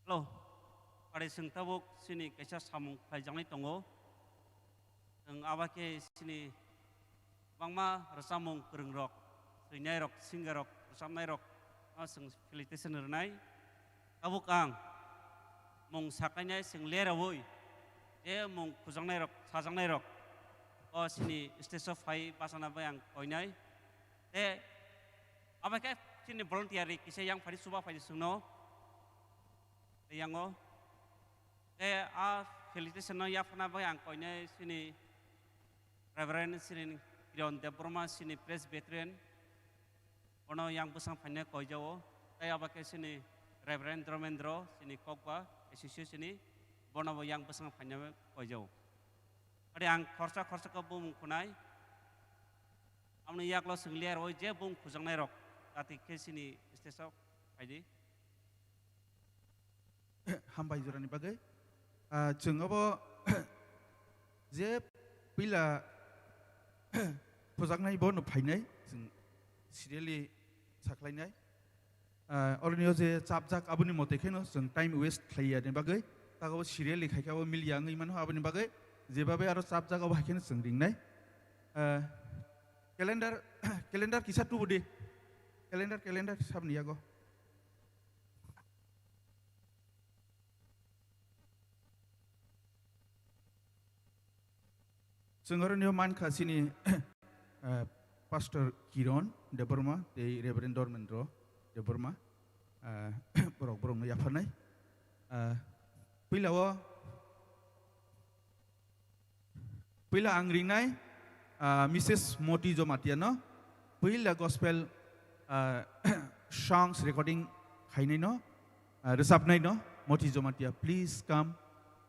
Hello, pare chwng tabuk chini kaisa samung khlaijaknai tongo. Chwng abo khe chini kwbangma rwchapmung kwrwngrok, swinairok, singerrok, rwchapnairok no chwng felicitation rwnai. Tabuk ang mung sakainai chwng leraui je mung khujaknairok, sajaknairok o chini stage o phai bachana bai ang koinai. Te abo khe chini volunteer ri kisa yang phai chuba phai chwngno. Yango. Te a felicitation no yaphana bai ang koinai chini Reverend chini Kiron Debbarma chini Presbyterian. Bono yang bwsang phaina koijao. Tei abo khe chini Reverend Dharmendra chini Kokba Association ni bono bo yang bwsang phaina koijao. Ade ang khorsa khorsa khe bumung khunai. Amoni yaklo chwng leroi je bung khujaknairok jati khe chini stage o phaidi. Hambai jorani bagwi. Ah, chwng obo je puila khujaknai bono phainai, chwng serially sakhlainai. Ah, oroni o je chapjak aboni mote kheno chwng time waste khlaiya ni bagwi, tago serially khaikhe abo miliya wngwi mano aboni bagwi, jebabe aro chapjak abo hai kheno chwng ringnai. Ah, calendar, calendar kisa tubu di. Calendar, calendar sabni yago. Chwng oroni o mankha chini, eh, Pastor Kiron Debbarma tei Reverend Dharmendra Debbarma, eh, borok borokno yapharnai. Eh, puila o Puila ang ringnai, ah, Missus Moti Jomatiano, puila gospel, ah, songs recording khainaino, ah, rwchapnaino, Moti Jomatia, please come,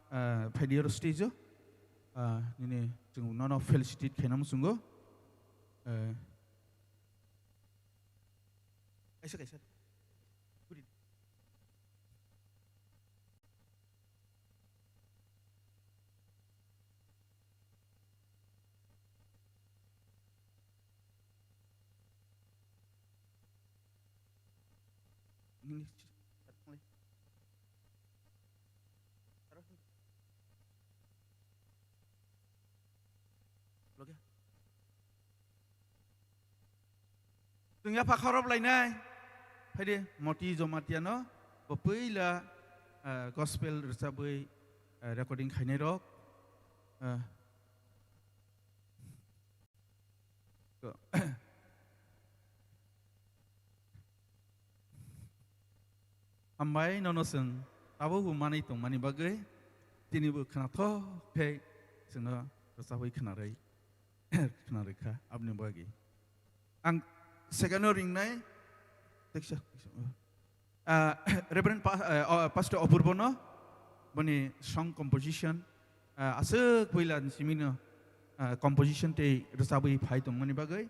ah, phaidi oro stage o. Ah, nini chwng nono felicitate khaina muchungo. Eh, kaisa kaisa. Chwng yapha khorop lainai. Phaidi Moti Jomatiano bo puila, ah, gospel rwchabwi, ah, recording khainai rok. Ah. Hambai nono chwng tabukbo manwi tongmani bagwi tinibo khwnathok khe chwngno rwchabwi khwnarwi khwnarwi kha aboni bagwi. Ang second o ringnai, teksa, teksa, ah, Reverend Pa-, eh, oh, Pastor Apurbo no, boni song composition, ah, aswk puila ni simi no, ah, composition tei rwchabwi phai tongmani bagwi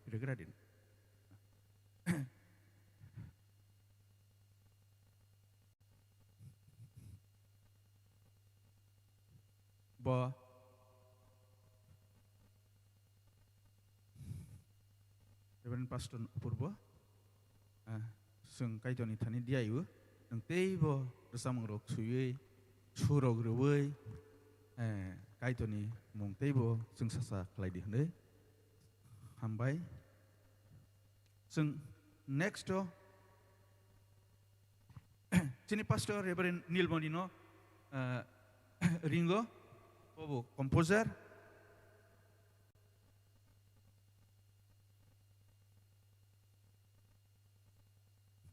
rwgra din. Bo Reverend Pastor Apurbo, ah, chwng Kaitorni thani diyaio, nwng teibo rwchapmung rok swiwi, surok rwwi, eh, Kaitorni mung teibo chwng sacha khlai di hwnwi hambai. Chwng next o chini pastor Reverend Nilmoni no, ah, ringo, bobo composer.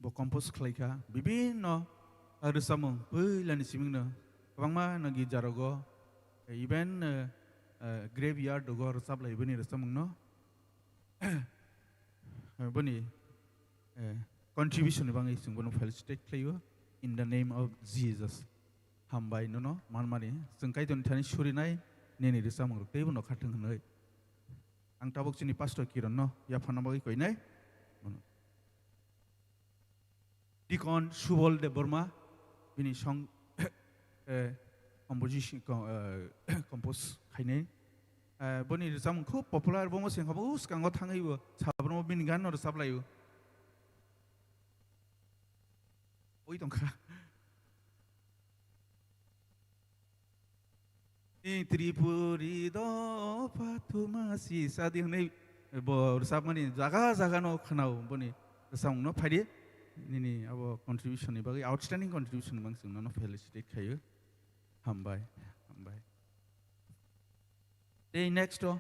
bo compose khlai kha, bibinno, ah, rwchapmung puilani simingno kwbangma no girjarogo, even, eh, eh, graveyard rogo rwchap lai bini rwchapmungno. Boni, eh, contribution ni bagwi chwng bono felicitate khlaio in the name of Jesus. Hambai nono manmani, chwng Kaitorni thani surinai nini rwchapmung rok teibo no khathwng hwnwi. Ang tabuk chini pastor Kiron no yapharna bagwi koinai. Deacon Subol Debbarma, bini song, eh, composition, co-, eh, compose khainai. Eh, boni rwchapmung khub popular, bo mo sengkha bo swkango thangwi bo sabromo bini gan no rwchap laio. Oi tongkha. Ni Tripuri do pathuma si sadi hwnwi bo rwchapmani jaga jaga no khwnao boni rwchapmung no phaidi nini abo contribution ni bagwi, outstanding contribution ni bagwi chwng nono felicitate khaio. Hambai, hambai. Tei next o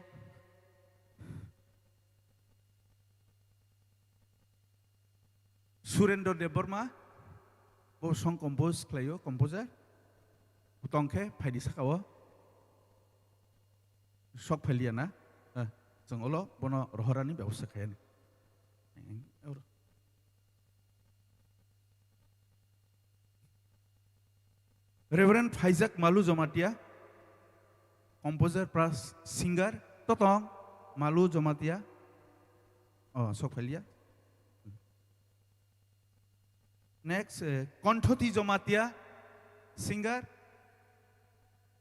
Surendra Debbarma, bo song compose khlaio, composer. Tongkhe phaidi sakao. Sok phailiya na? Eh, chwng olo bono rohorani bebosta khaiyani. Reverend Phaijak Malu Jamatia, composer plus singer, totong Malu Jamatia. Oh, sok phailiya. Next, eh, Konthoti Jamatia, singer,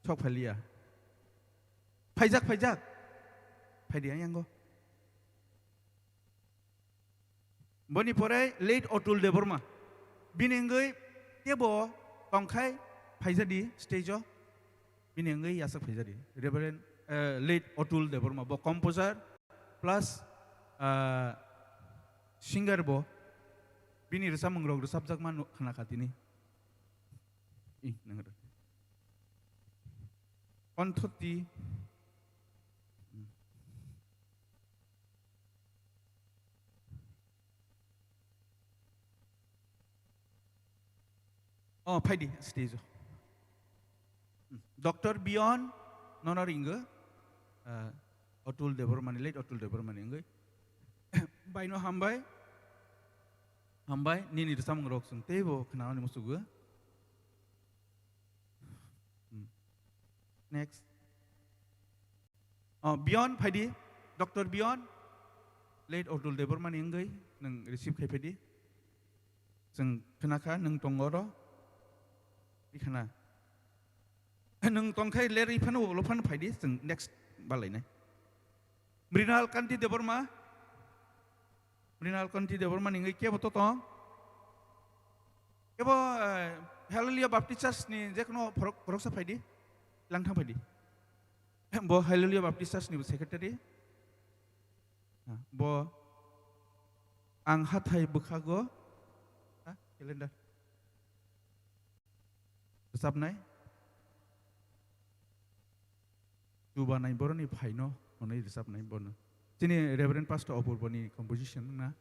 sok phailiya. Phaijak, phaijak. Phaidi ang yango. Boni pore late Atul Debbarma. Bini wngwi tebo tongkhai phaijadi stage o. Bini wngwi yasak phaijadi. Reverend, eh, late Atul Debbarma. Bo composer plus, ah, singer bo. Bini rwchapmung rok rwchapjakma nuk khna kha tini. Ih, nang rw. Konthoti. Oh, phaidi stage o. Hmm. Doctor Beyond, nono ringo, ah, Atul Debbarmani, late Atul Debbarmani wngwi. Baino hambai, hambai, nini rwchapmung rok chwng teibo khnaoni musugo. Hmm. Next. Oh, Beyond phaidi, Doctor Beyond, late Atul Debbarmani wngwi nwng receive khai phaidi. Chwng khna kha nwng tongo oro. I khna. Nwng tong khai ler i phano ulo phano phaidi, chwng next balainai. Mrinal Kanti Debbarma. Mrinal Kanti Debbarmani wngwi kebo to tong? Kebo, eh, Hallelujah Baptist Church ni jekno phorok-, phoroksa phaidi, langthang phaidi. Bo Hallelujah Baptist Church ni bo secretary. Ah, bo ang hathai bwkhago, ha, calendar. Rwchapnai. Chubanai boroni phaino hwnwi rwchapnai bono. Chini Reverend Pastor Apurbo ni composition wngna.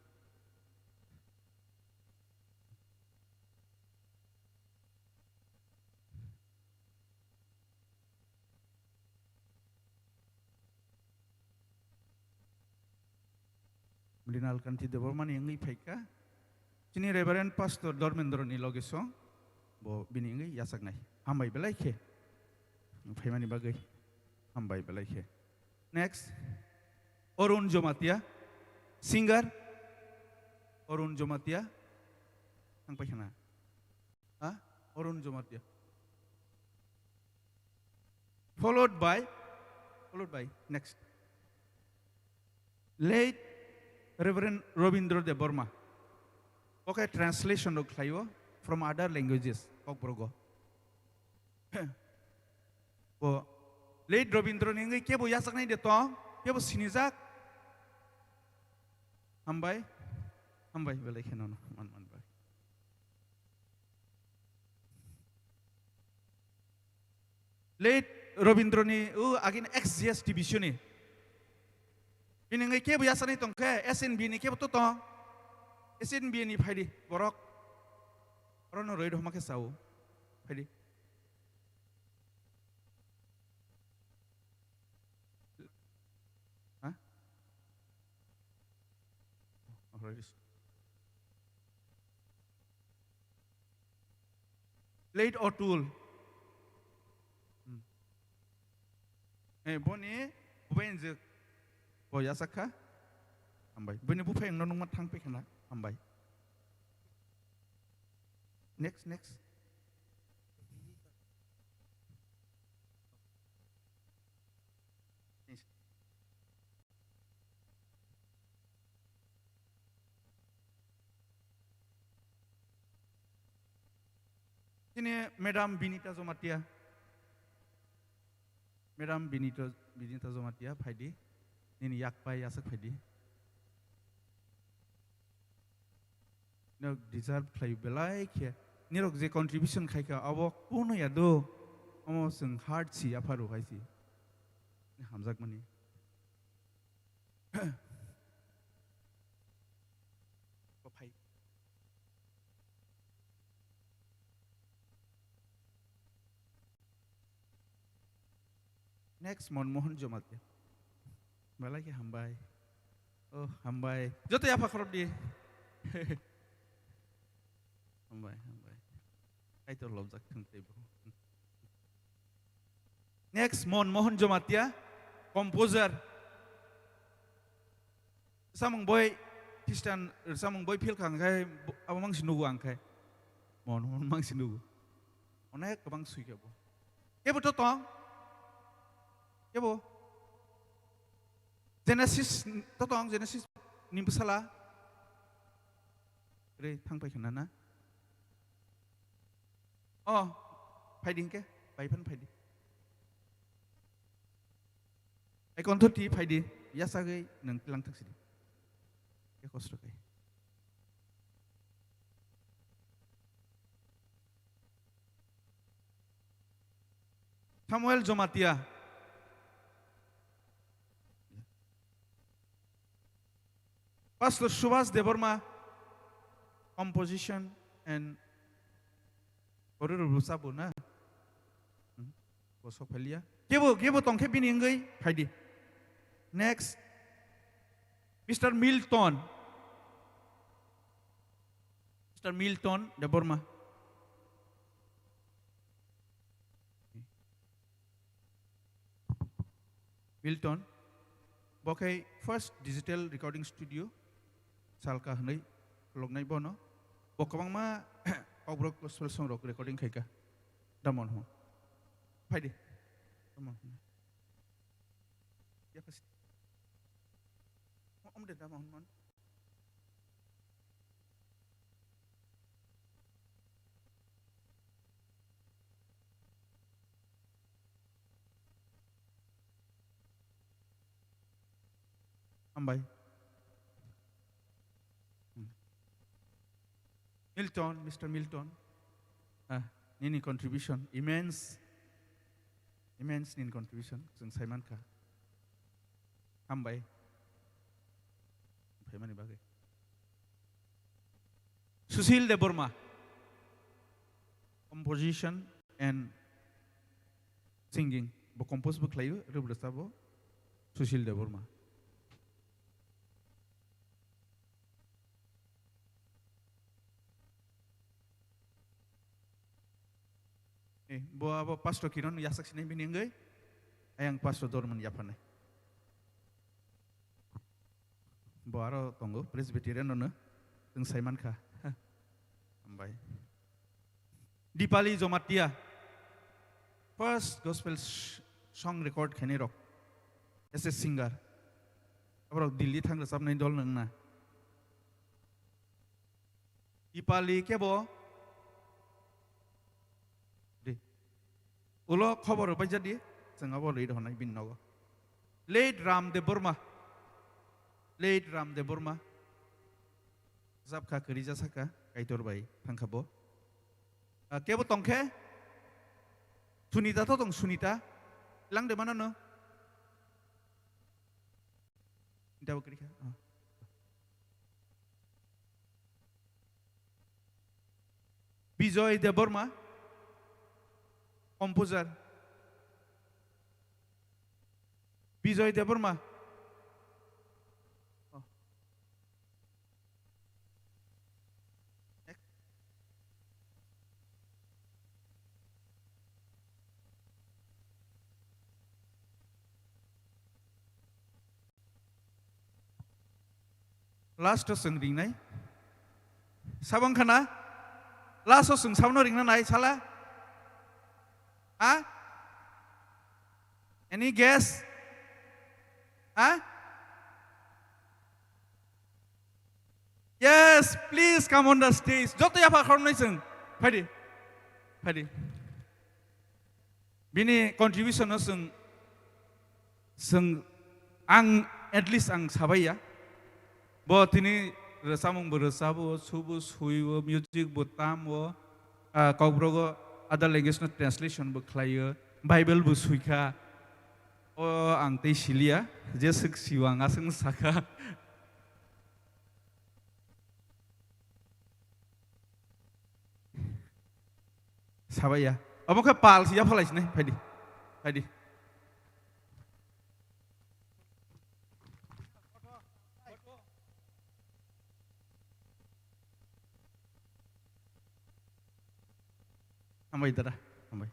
Mrinal Kanti Debbarmani wngwi phaikha. Chini Reverend Pastor Dharmendra ni loge song, bo bini wngwi yachaknai. Hambai belai khe. Phaimani bagwi. Hambai belai khe. Next, Arun Jamatia, singer. Arun Jamatia. Thang paikha na. Ha? Arun Jamatia. Followed by, followed by, next. Late Reverend Robindra Debbarma. Okay, translation rok khlaio from other languages, Kokborok o. Bo late Robindra ni wngwi kebo yachaknai de tong, kebo sinijak. Hambai, hambai, belai kheno no, man, man bai. Late Robindra ni, o, agin ex G S T B C ni. Bini wngwi kebo yachaknai tong khe, S N B ni kebo to tong. S N B A ni phaidi borok. Orono roi rwma khe sao. Phaidi. Ha? Roi rw-, Late Otul. Hmm. Eh, boni bubai injek. Bo yasakha. Hambai. Boni buphai wngno nungma thang pekhana. Hambai. Next, next. Chini Madam Binita Jomatia. Madam Binita, Binita Jomatia, phaidi. Nini yak pai aswk phaidi. Nirok deserve khlai belai khe. Nirok je contribution khai kha, abo kuno ya do. Omo chwng heart si yapharu hai si. Hamjakmani. Bo phai. Next, Monmohan Jomatia. Belai khe hambai. Oh, hambai. Joto yapha khorop di. Hambai, hambai. Kaitor lobjak thung tei bo. Next, Monmohan Jomatia, composer. Samung boi Christian, samung boi phil khang khai, abo mang si nugu ang khai. Monmohan mang si nugu. Onek kwbang sui khe bo. Kebo to tong? Kebo? Genesis to tong, Genesis ni bwsala. Re thang pai khana na? Oh, phaidi hingke, bai phan phaidi. Ai konthoti phaidi, yasagwi nang tilang thak sidi. Ke kosto kai. Samuel Jomatia. Pastor Subhas Debbarma, composition and oro rwchapbo na? Hmm. Bo sok phailiya. Kebo, kebo tongkhe bini wngwi phaidi. Next, Mister Milton. Mister Milton Debbarma. Milton, bo khe first digital recording studio salka hwnwi khuluknai bono. Bo kwbangma Kokborok gospel song rok recording khaikha. Damon hwn. Phaidi. Damon hwn. Yakhasi. Om de damon hwn. Hambai. Hmm. Milton, Mister Milton. Ah, nini contribution, immense, immense nini contribution, chwng saimankha. Hambai. Phaimani bagwi. Sushil Debbarma. Composition and singing. Bo compose bo khlaio, rwbwrwsa bo Sushil Debbarma. Eh, bo abo Pastor Kiron yasak sinai bini wngwi, ayang Pastor Dorman yaphanai. Bo aro tongo, Presbyterian no, no, chwng saimankha. Hambai. Dipali Jomatia, first gospel sh-, song record khainai rok, as a singer. Aborok Delhi thang rwchapnai dol nangna. Ipali kebo. Di. Ulo khobor rwbaijadi, chwng abo rwi rwnai bini nogo. Late Ram Debbarma. Late Ram Debbarma. Japkha kwrwi jasakha, Kaitor bai thangkha bo. Ah, kebo tongkhe? Sunita to tong, Sunita. Lang de mano no? Sunita bo kwrwi kha. Ah. Bijoy Debbarma, composer. Bijoy Debbarma. Oh. Next. Last o chwng ringnai. Sabo wngkha na? Last o chwng sabono ringna nai sala? Ha? Any guess? Ha? Yes, please come on the stage. Joto yapha khoroknwi chwng. Phaidi. Phaidi. Bini contribution no chwng, chwng, ang, at least ang sabai ya. Bo tini rwchapmung bo rwchabo, subo suibo, music bo tamo, ah, Kokborok o other language no translation bo khlaio, Bible bo suikha. O ang tei siliya, je swk sio ang aswk sakha. Sabaiya. Obo khe pal si yaphalai sinai. Phaidi. Phaidi. Hambai dada. Hambai.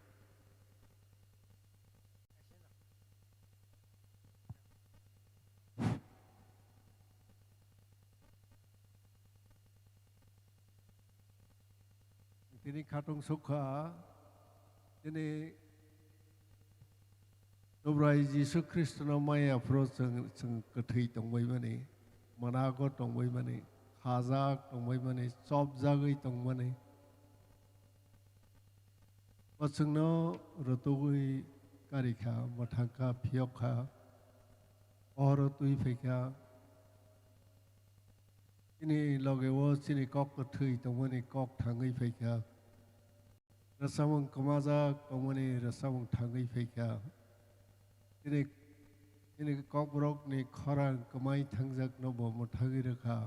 Tini khatung sukha, tini Tubrai Jisu Khristono maya phuru chwng, chwng kwthwi tongbaimani, mwnago tongbaimani, khajak tongbaimani, chopjagwi tongmani. Bo chwngno rwtugwi karikha, mwthangkha, phiyokha, o horo twi phaikha. Chini loge o chini kok kwthwi tongmani kok thangwi phaikha. Rwchapmung kwmajak tongmani rwchapmung thangwi phaikha. Chini, chini kokborokni khorang kwmai thangjak no bo mwthangwi rwkha.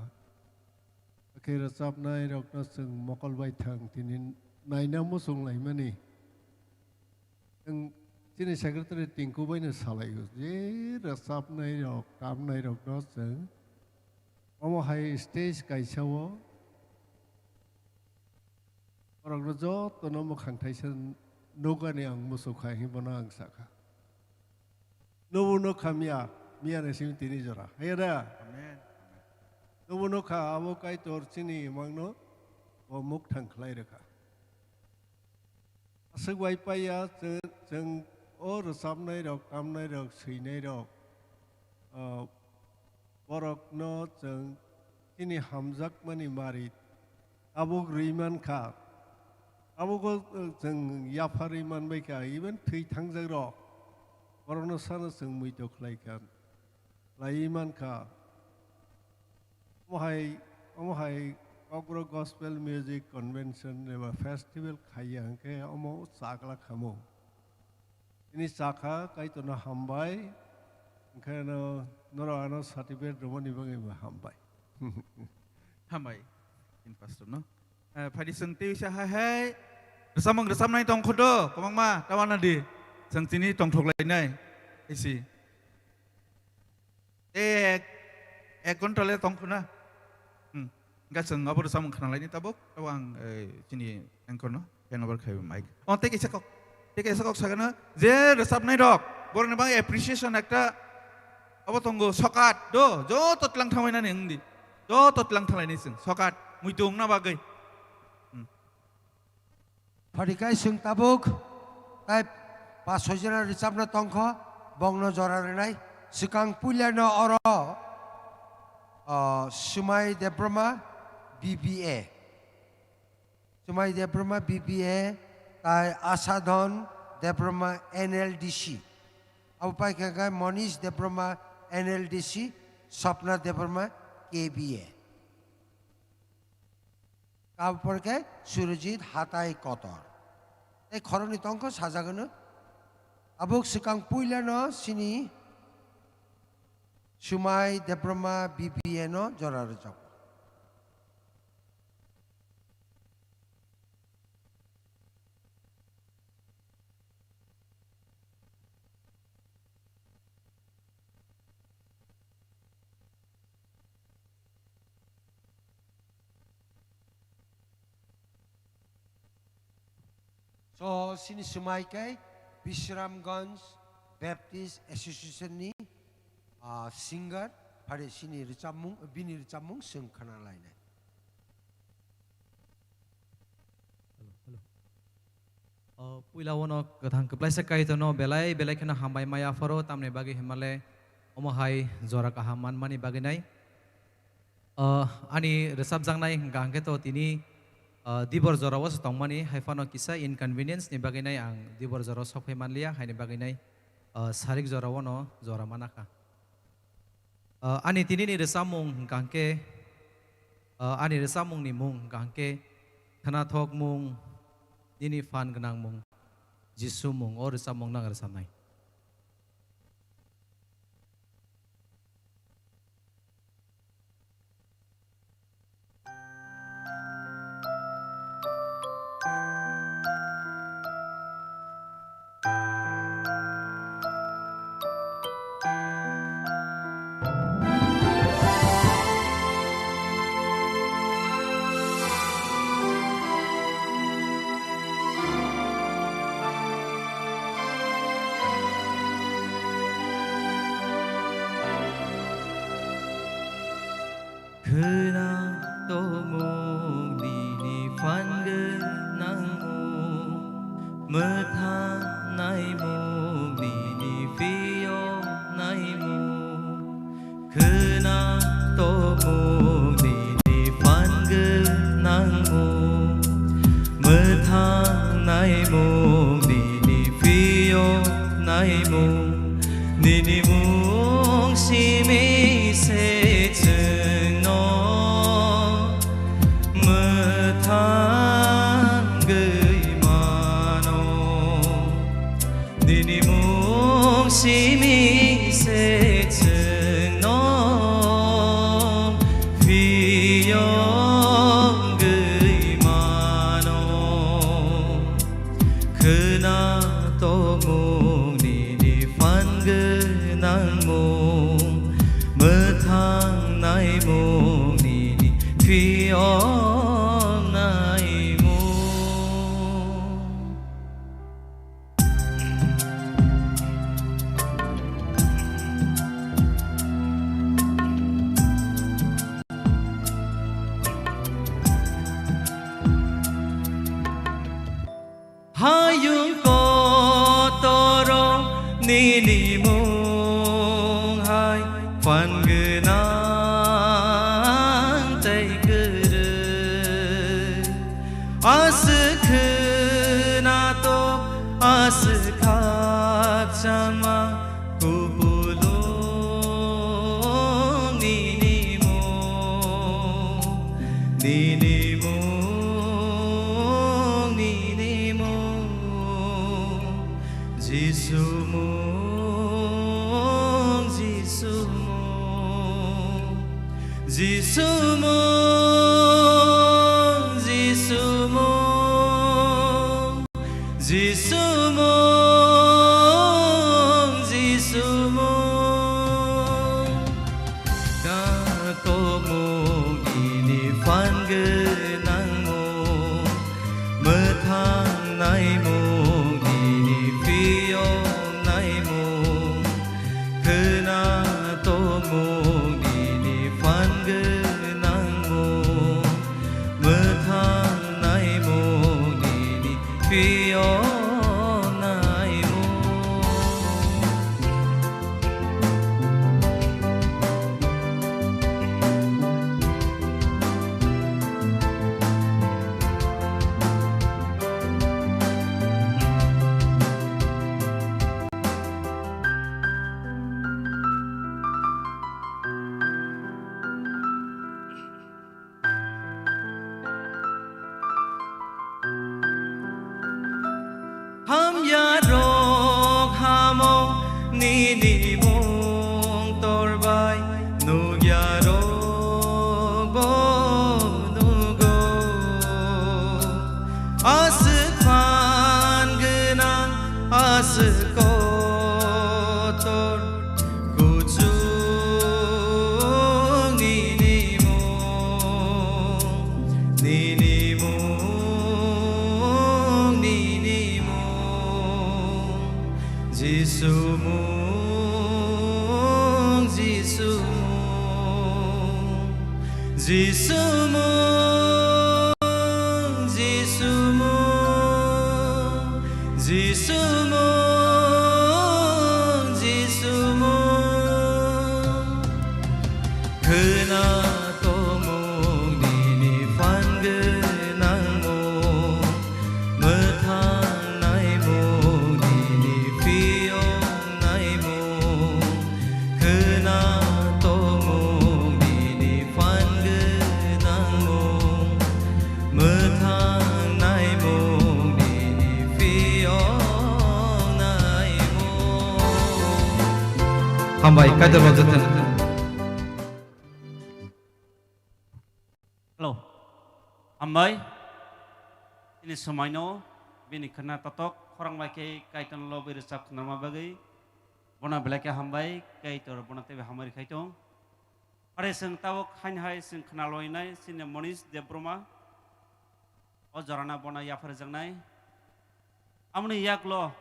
Hakhe rwchapnai rokno chwng mokol bai thang tini naina muchung laimani. Chwng chini secretary Tinku bai no salai o, je rwchapnai rok, tamnai rokno chwng omo hai stage kaisa o borokno jotono mwkhang thaisa nukani ang muchukha, hwnwi bono ang sakha. Nubu nukha miya, miya ni simi tini jora. Haiya da? Amen. Nubu nukha abo Kaitor chini imangno o mukthang khlai rwkha. Aswk bai paiya chwng, chwng o rwchapnai rok, tamnai rok, swinai rok, o, borokno chwng chini hamjakmani mari tabuk rwi mankha. Tabugo, o, chwng yapharwi manbaikha, even thwi thangjakrok borokno sano chwng muitu khlaikha. Laiwi mankha. Omo hai, omo hai Kokborok Gospel Music Convention eba festival khaiya hwnkhe omo chakla khamu. Tini chakha Kaitorno hambai, hwnkhe no, norok ano certificate rwmani bagwi bo hambai. Hambai, in pastor no. Eh, phaidi chwng tei bisa hai hai. Rwchapmung rwchapnai tongkho do, kwbangma, tawana di. Chwng tini tongthok lainai. Isi. Ek, ek ghonta le tong khuna. Hmm. Hingkhe chwng abo rwchapmung khna laini tabuk. Tabuk ang, eh, chini anchor no hand over khai mic. Oh, tei kaisa kok. Tei kaisa kok sagano je rwchapnai rok. Borokni bagwi appreciation ekta abo tongo sokat do. Joto tlang thanglainani wngdi. Joto tlang thanglaini chwng. Sokat. Muitu wngna bagwi. Hmm. Pharikai chwng tabuk tai pas soi jora rwchapna tongkho, bongno jora rwnai. Swkang puilano oro, ah, Swmai Debbarma B B A. Swmai Debbarma B B A, tai Asadhon Debbarma N L D C. Abo paikha khe Monish Debbarma N L D C, Swapna Debbarma K B A. Abo pore khe Surojit Hatai Kotor. Tei khoroknwi tongkho sajagwno. Abo swkang puilano chini Swmai Debbarma B B A no jora rwjago. O sini swmai khe Bisramganj Baptist Association ni, ah, singer, phari sini rwchapmung, bini rwchapmung chwng khna lainai. Hello, hello. O, puila uano kwthang kwplaisa Kaitorno belai belai kheno hambai maya pharo, tamni bagwi himale omo hai jora kaham manmani bagwi nai. O, ani rwchapjaknai hwnkha hwnkhe to tini, o, dibor jorao se tongmani, hai phano kisa inconvenience ni bagwi nai ang dibor jorao sok phai manliya, haini bagwi nai, o, sarik jorao no jora manakha. O, ani tinini rwchapmung hwnkha hwnkhe, o, ani rwchapmungni mung hwnkha hwnkhe Khnathokmung, Nini Phan Gwnangmung, Jisu Mung, o rwchapmung no ang rwchapnai. Khwna tongmung nini phan gwnangmung, mwthang naimung nini phiyok naimung. Khwna tongmung nini phan gwnangmung, mwthang naimung nini phiyok naimung. Nini mung simi se chwngno mwthangwi mano. Nini mung simi se chwngno phiyogwi mano. Khwna tongmung nini phan gwnangmung, mwthang naimung nini phiyok naimung. Hayung kotoro nini mung hai phan gwnang tei kwrwi. Aswk khwnatok, aswk khakchangma, kupulung nini mung, nini mung, nini mung. Jisu mung, Jisu mung, Jisu mung, Jisu mung, Jisu mung, Jisu mung. Khwna tongmung nini phan gwnangmung, mwthang naimung nini phiyok naimung. Khwna tongmung nini phan gwnangmung, mwthang naimung nini phiyok naimung. Hamyarok hamo nini mung torbai, nukyarok bo nugo. Aswk phan gwnang, aswk kotor, kuchuk nini mung, nini mung, nini Jisu mung, Jisu mung, Jisu mung, Jisu mung. Khwna tongmung nini phan gwnangmung, mwthang naimung nini phiyong naimung, khwna tongmung nini phan gwnangmung, mwthang naimung nini phiyong naimung. Hambai, Kaitor bo joto. Hello. Hambai. Ini somaino bini khwna totok khorang bai khe Kaitor lobi rwchap khwnarma bagwi bono belai khe hambai, Kaitor bono teibo hamari khai tong. Are chwng tabuk hain hai chwng khwnaloinai chini Monish Debbarma o jorana bono yaphar rwjaknai. Amoni yaklo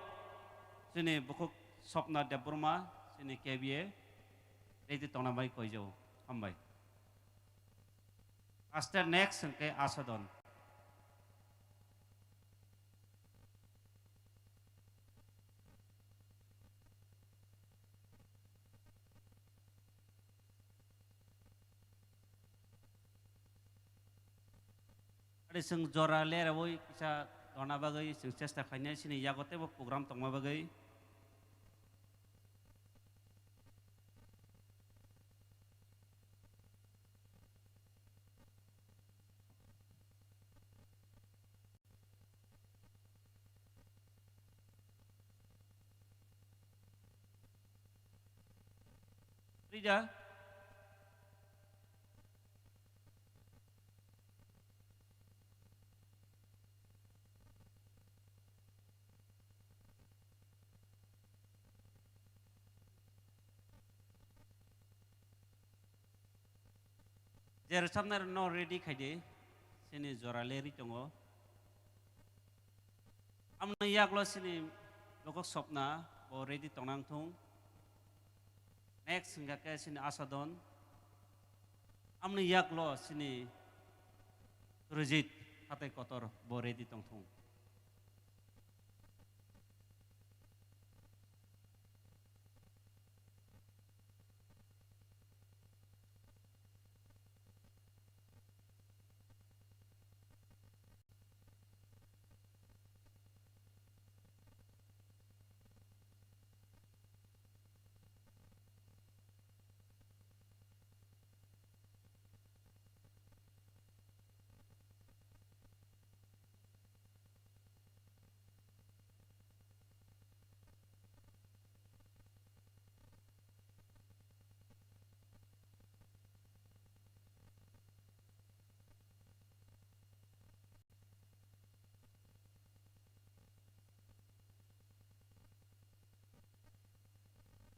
chini bukhuk Swapna Debbarma chini K B A ready tongna bai koijago. Hambai. Aste next hwnkhe Asadon. Ari chwng jora lerawi kisa tongna bagwi chwng chesta khainai, chini yago teibo program tongma bagwi. Rida. Je rwchapnai rok no ready khai di, chini jora lerwi tongo. Amoni yaklo chini lokok Swapna bo ready tongna wngthung. Next hwnkha khe chini Asadon. Amoni yaklo chini Surjit hatai kotor bo ready tongthung.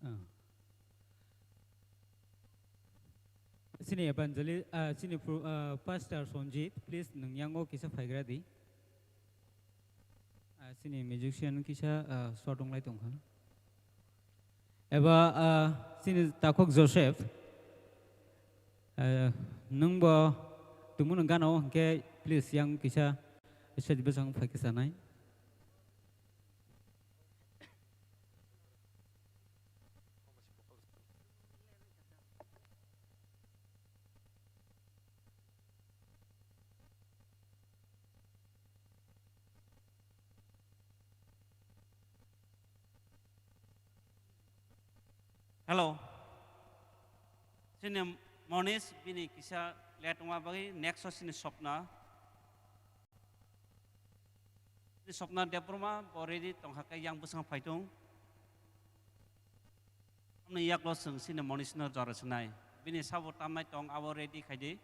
Ah. Chini evangelist, ah, chini pro-, ah, pastor Sanjit, please nwng yango kisa phaigra di. Ah, chini musician kisa, ah, short wnglai tongkha. Eba, ah, chini takhuk Joseph, ah, nwngbo tongmano gana o hwnkhe please yang kisa stage bwskango phai khe sanai. Hello. Chini Monish bini kisa late wngma bagwi next o chini Swapna. Chini Swapna Debbarma bo ready tongkha khe yang bwskango phai tong. Amoni yaklo chwng chini Monish no jora swnai. Bini sabo tamnai tong abo ready khai di.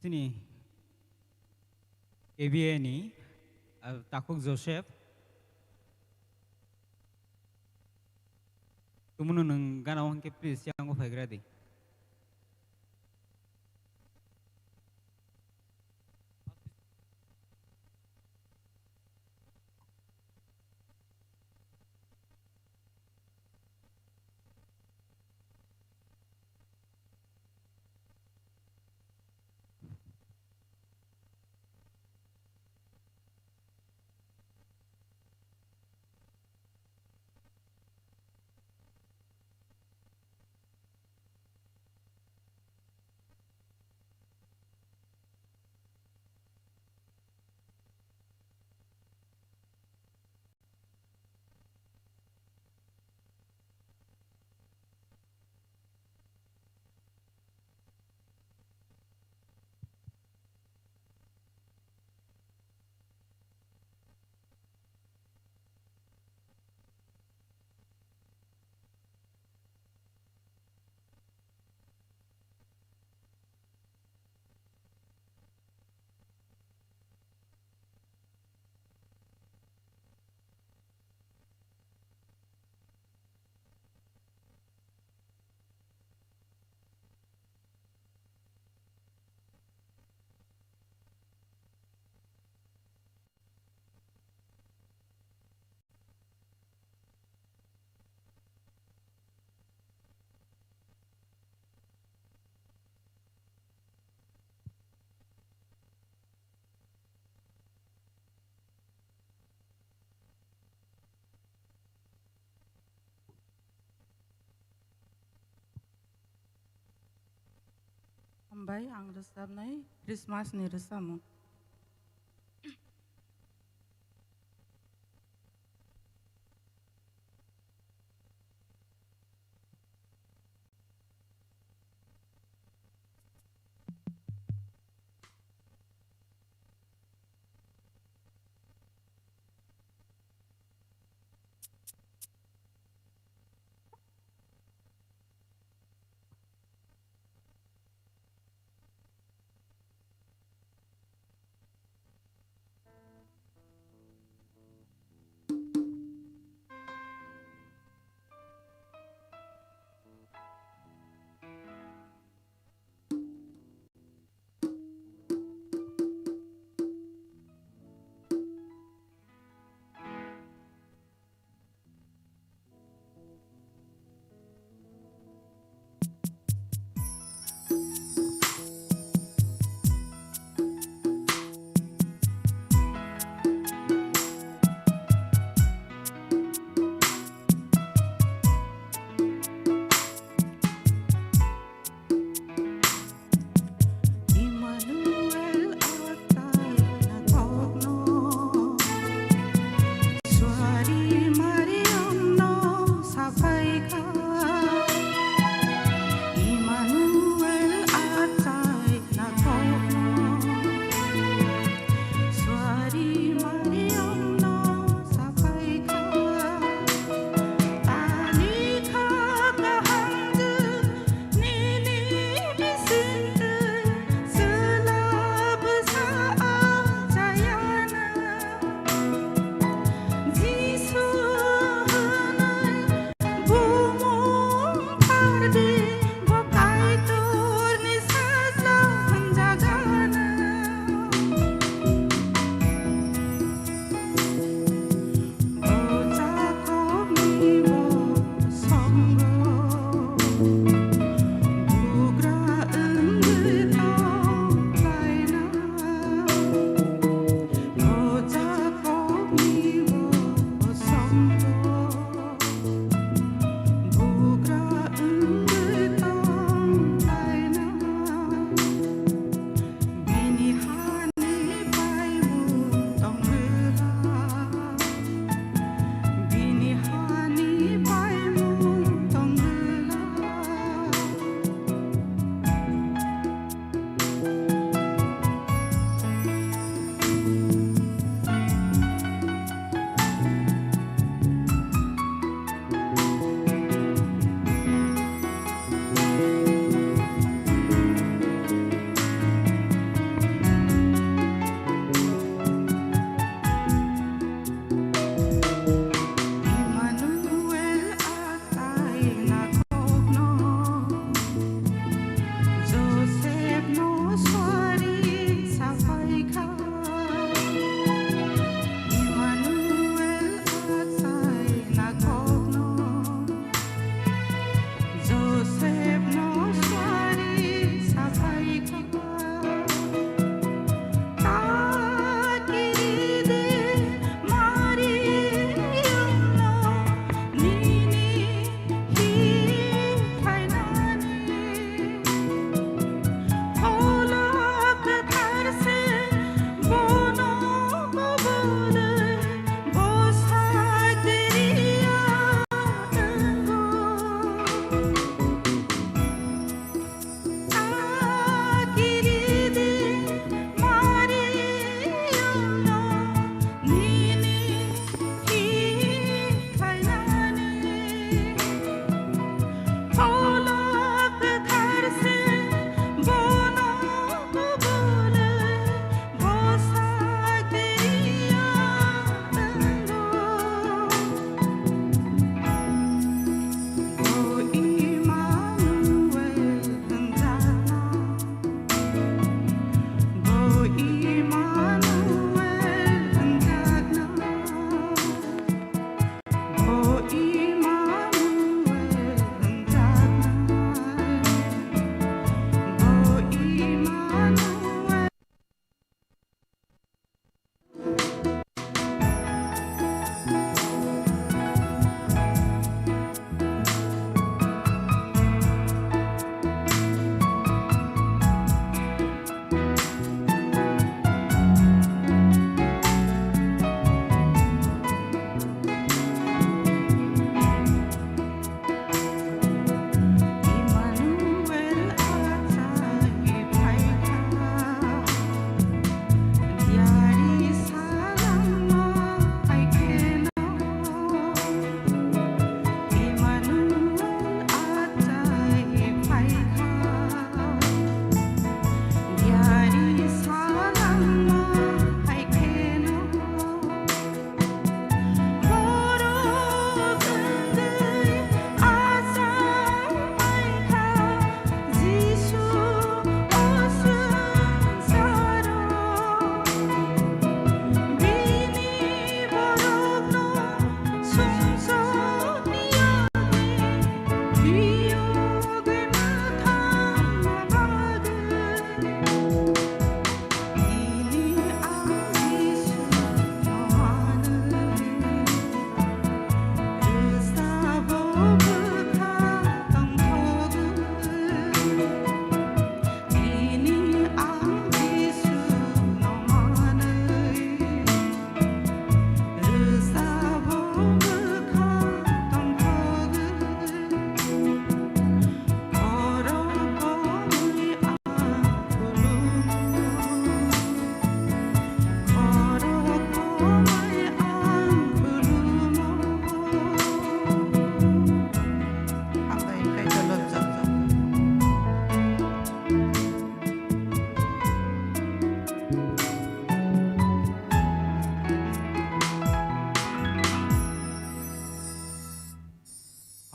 Chini A B A ni, ah, takhuk Joseph. Tumuno nwng gana o hwnkhe please yango phaigra di. Bai ang rwchapnai Christmas ni rwchapmung.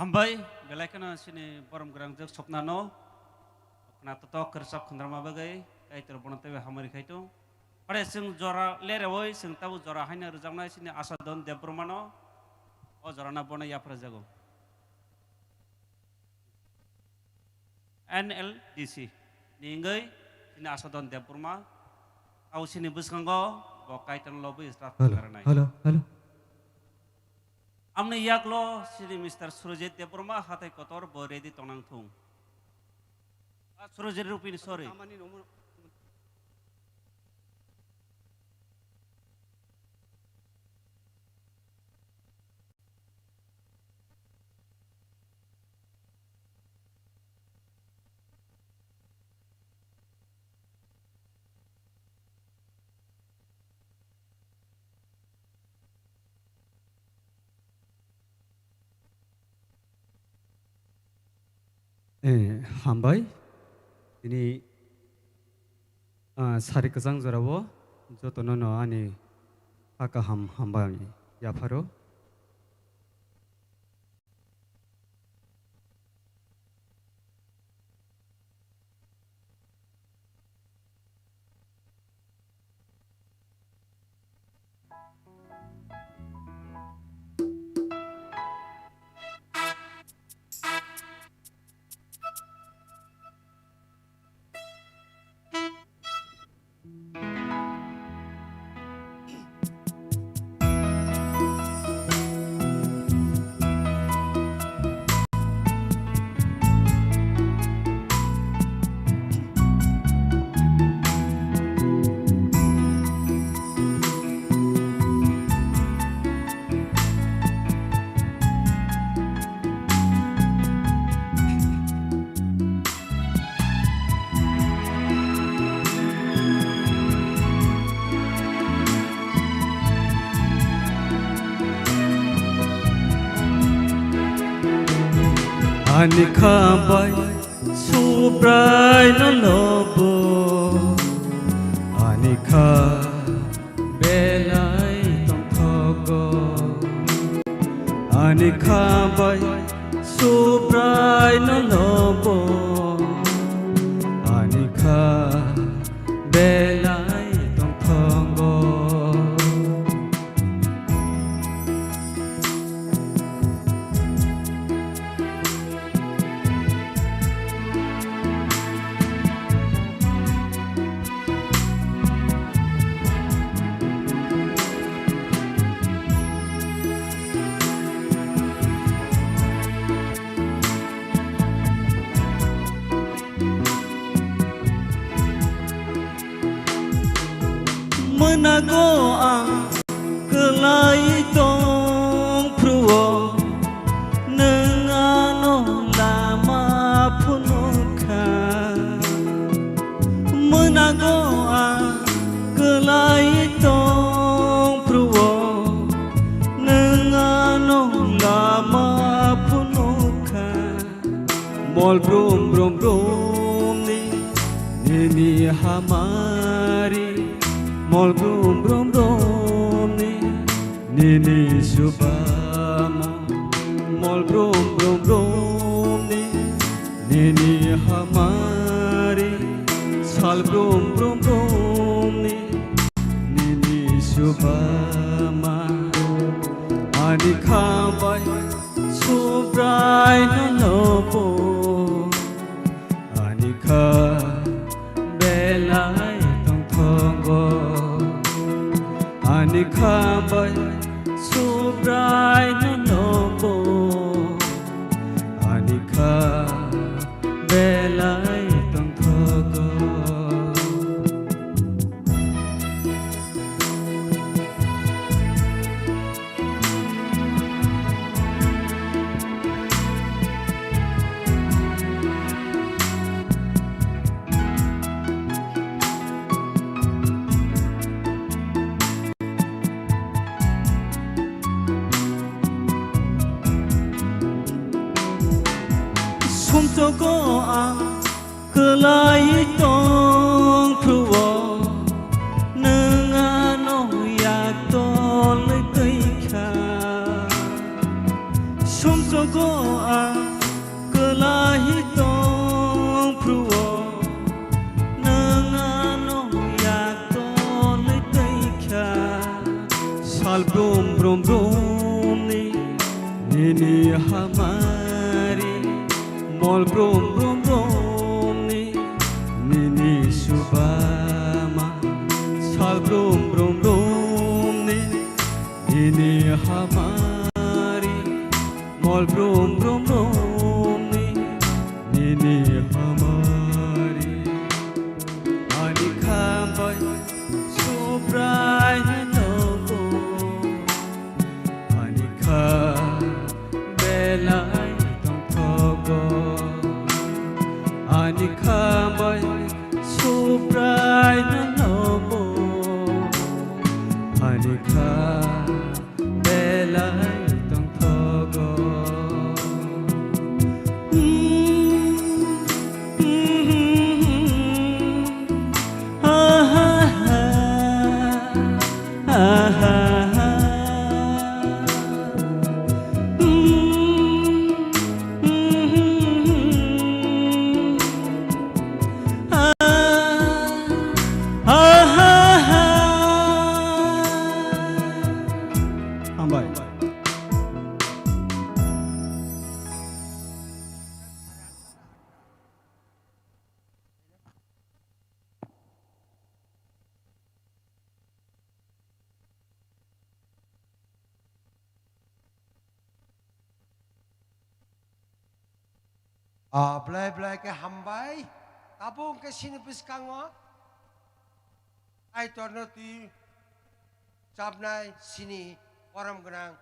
Hambai, belai kheno chini borom gwnangjak Swapnano, khna totok kwrwsak khundrama bagwi, Kaitor bono teibo hamari khai tong. Ore chwng jora le reui, chwng tabuk jora haino rwjaknai chini Asadon Debbarmano, o jorano bono yapharjago. N L D C ni wngwi chini Asadon Debbarma, tau chini bwskango bo Kaitorno lobwi srat Hello, kharnai. Hello, hello. Amni yaklo chini Mister Surojit Debbarma hatai kotor bo ready tongnang thung. Ah, Surojit Rupini, sorry. Eh, hambai. Tini, ah, sari kwchang jorao jotono no ani ha kaham hambai yapharo. Ani kha bai Subrai no lobo, ani kha belai tongthogo. Ani kha bai Subrai no lobo, ani kha belai tongthogo. Mwnago ang kwlai tong phruo, nwng ano lama phunukha. Mwnago ang kwlai tong phruo, nwng ano lama phunukha. Mol brum brum brum ni, nini hamari. Mol brum brum brum ni, nini subama. Mol brum brum brum ni, nini hamari. Sal brum brum brum ni, nini subama. Ani kha bai Subrai no lobo, ani kha belai tongthogo. Ani kha bai Subrai no lobo, ani kha belai tongthogo. Sumsogo ang kwlai tong phruo, nwng ano yak tolwi twi kha. Sumsogo ang kwlai tong phruo, nwng ano yak tolwi twi kha. Sal brum brum brumni nini hamari, mol brum brum brumni nini subama. Sal brum brum brumni nini hamari, mol brum brum brumni nini hamari. Ani khambai Subraiyung tongo, ani kha belai tongthogo. Ani khambai Subraiyung lobo, ani kha belai tongthogo. Hambai. Ah, belai belai khe hambai. Tabuk hwnkhe chini bwskango Kaitorno twi chapnai chini borom gwnang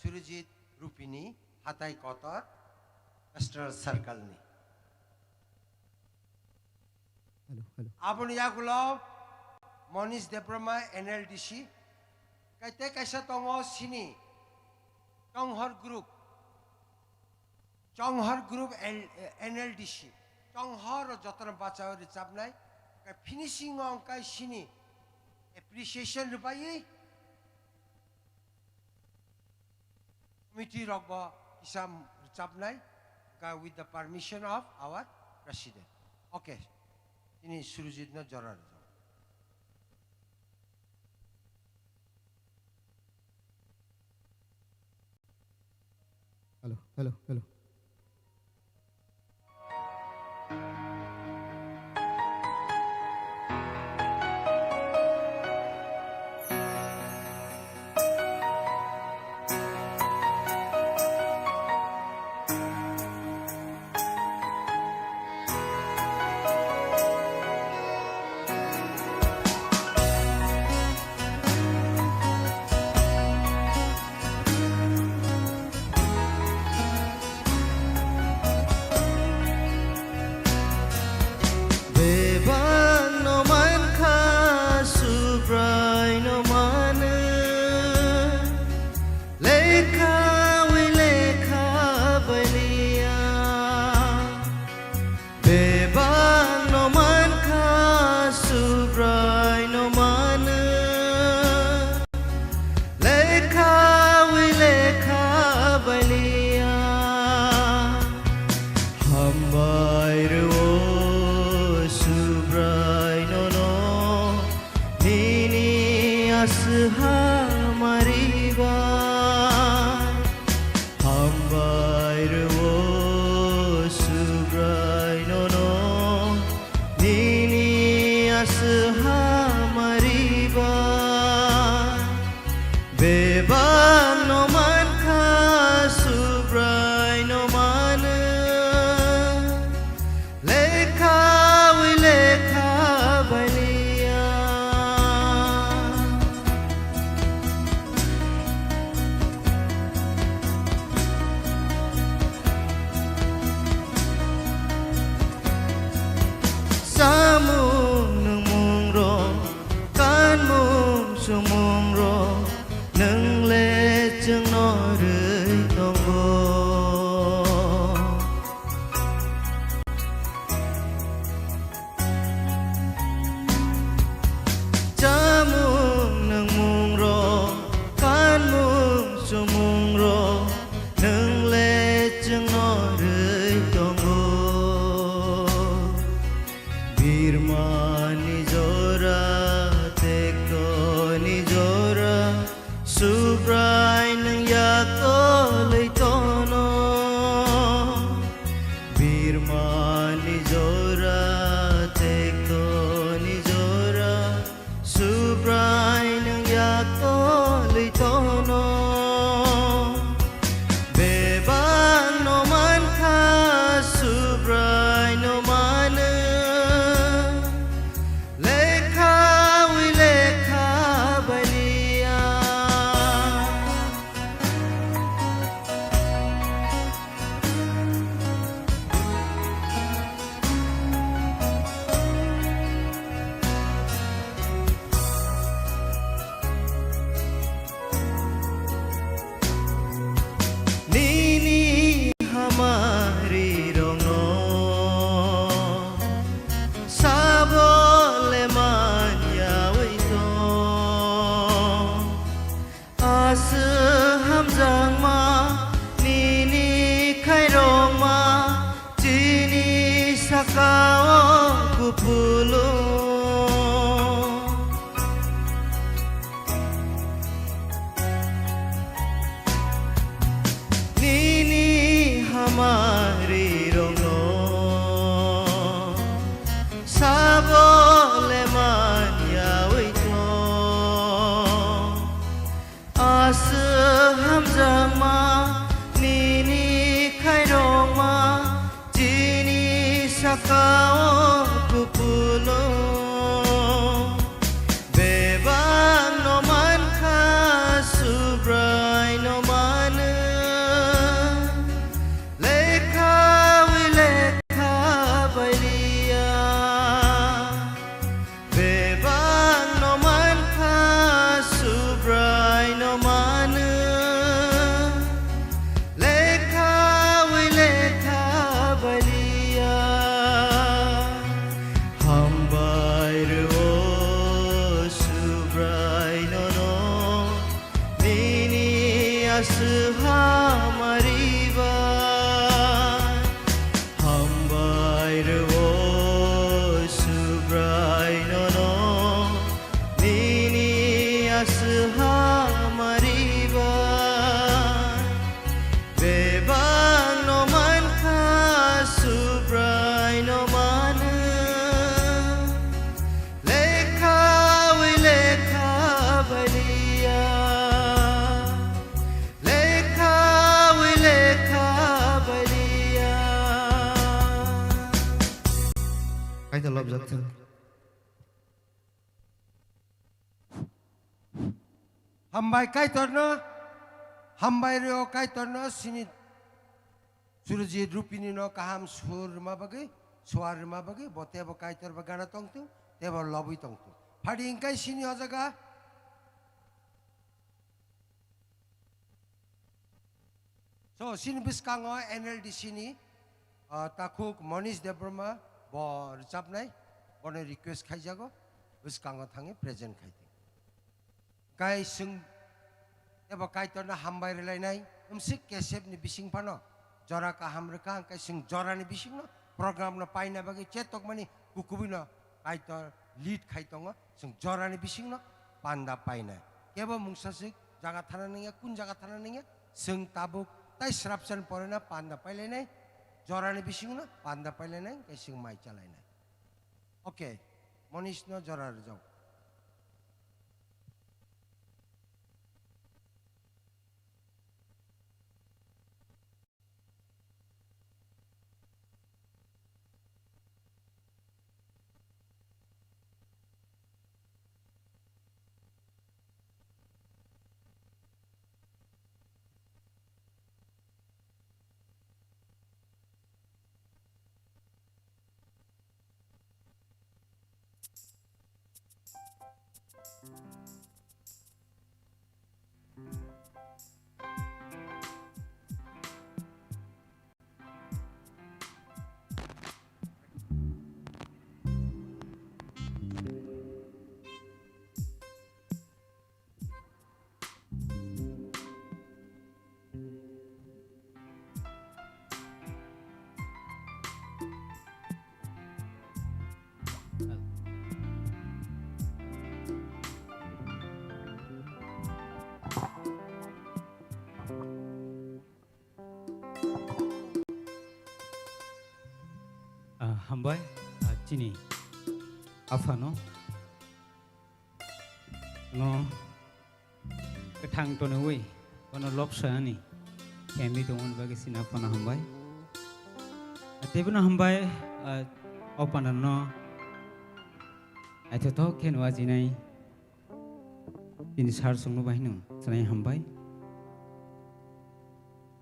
Surjit Rupini, hatai kotor, Pastoral Circle ni. Hello, hello. Aboni yagulo Monish Debbarma, N L D C. Kaite kaisa tongo chini Chonghor Group. Chonghor Group L-, N L D C. Chonghor o jotono bachawi rwchapnai. Kai finishing o wngkha chini appreciation rwbai. Committee rok bo kisa rwchapnai, ga, with the permission of our president. Okay, chini Surjit no jora rwjak. Hello, hello, hello. Kao kupulung. Nini hamari rongno sabo le man yawi tong. Aswk hamjakma nini khairokma chini sakao kupulung. Bebak no mankha, Subrai no mano, lekha wi lekha bailiya. Bebak no mankha, Subrai no mano, lekha wi lekha bailiya. Hambai rwo Subrai nono, nini aswk hamari bai. Hambai rwo Subrai nono, nini aswk hamari bai. Bebak no mankha, Subrai no mano, lekha wi lekha bailiya. Lekha wi lekha bailiya. Kaitor lobjak thung. Hambai Kaitorno, hambai rwo Kaitorno, sini Surjit Rupini no kaham sur rwma bagwi, suar rwma bagwi, bo tebo Kaitor ba gana tongthung, tebo lobwi tongthung. Phadi hingkai sini o jaga. So, sini bwskango N L D C ni, ah, takhuk Monish Debbarma bo rwchapnai, bono request khaijago, bwskango thangwi present khai thung. Kai chwng ebo Kaitorno hambai rwlainai, wmsik kesep ni bising phano jora kaham rwkha, hwnkhe chwng jora ni bisingno program no paina bagwi chetokmani kukubui no Kaitor lead khai tongo, chwng jora ni bisingno panda painai. Kebo mungsa swk jaga thana nangya, kun jaga thana nangya, chwng tabuk tai srapsan porena panda pailainai, jora ni bisingno panda pailainai, hwnkhe chwng mai chalainai. Okay, Monish no jora rwjak. Ah, hambai, ah, chini aphano no kwthang tonwi bono lobsa ani khenwi tongmani bagwi chini aphano hambai. Ah, teibono hambai, ah, o panano naithothok khe nuajinai. Tini sir chwngno bahino chwrai hambai.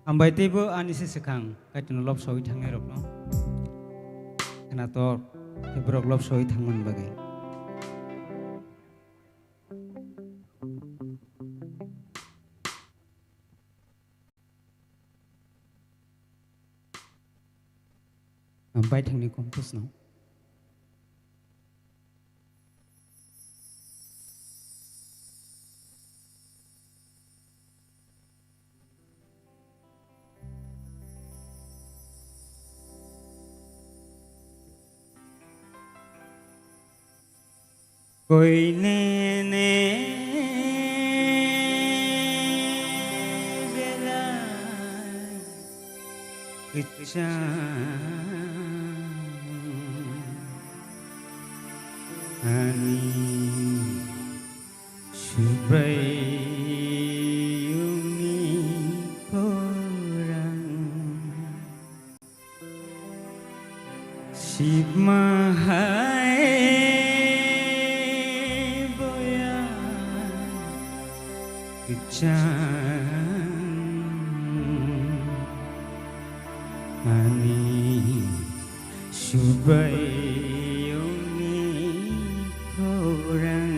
Hambai teibo ani se swkang Kaitorno lobsawi thangnairokno khwnator tei borok lobsawi thangmani bagwi. Ang baithangni compose no. Koinene belai kwchang ani Subraiyungni khorang. Sima hai boya kwchang ani Subraiyungni khorang.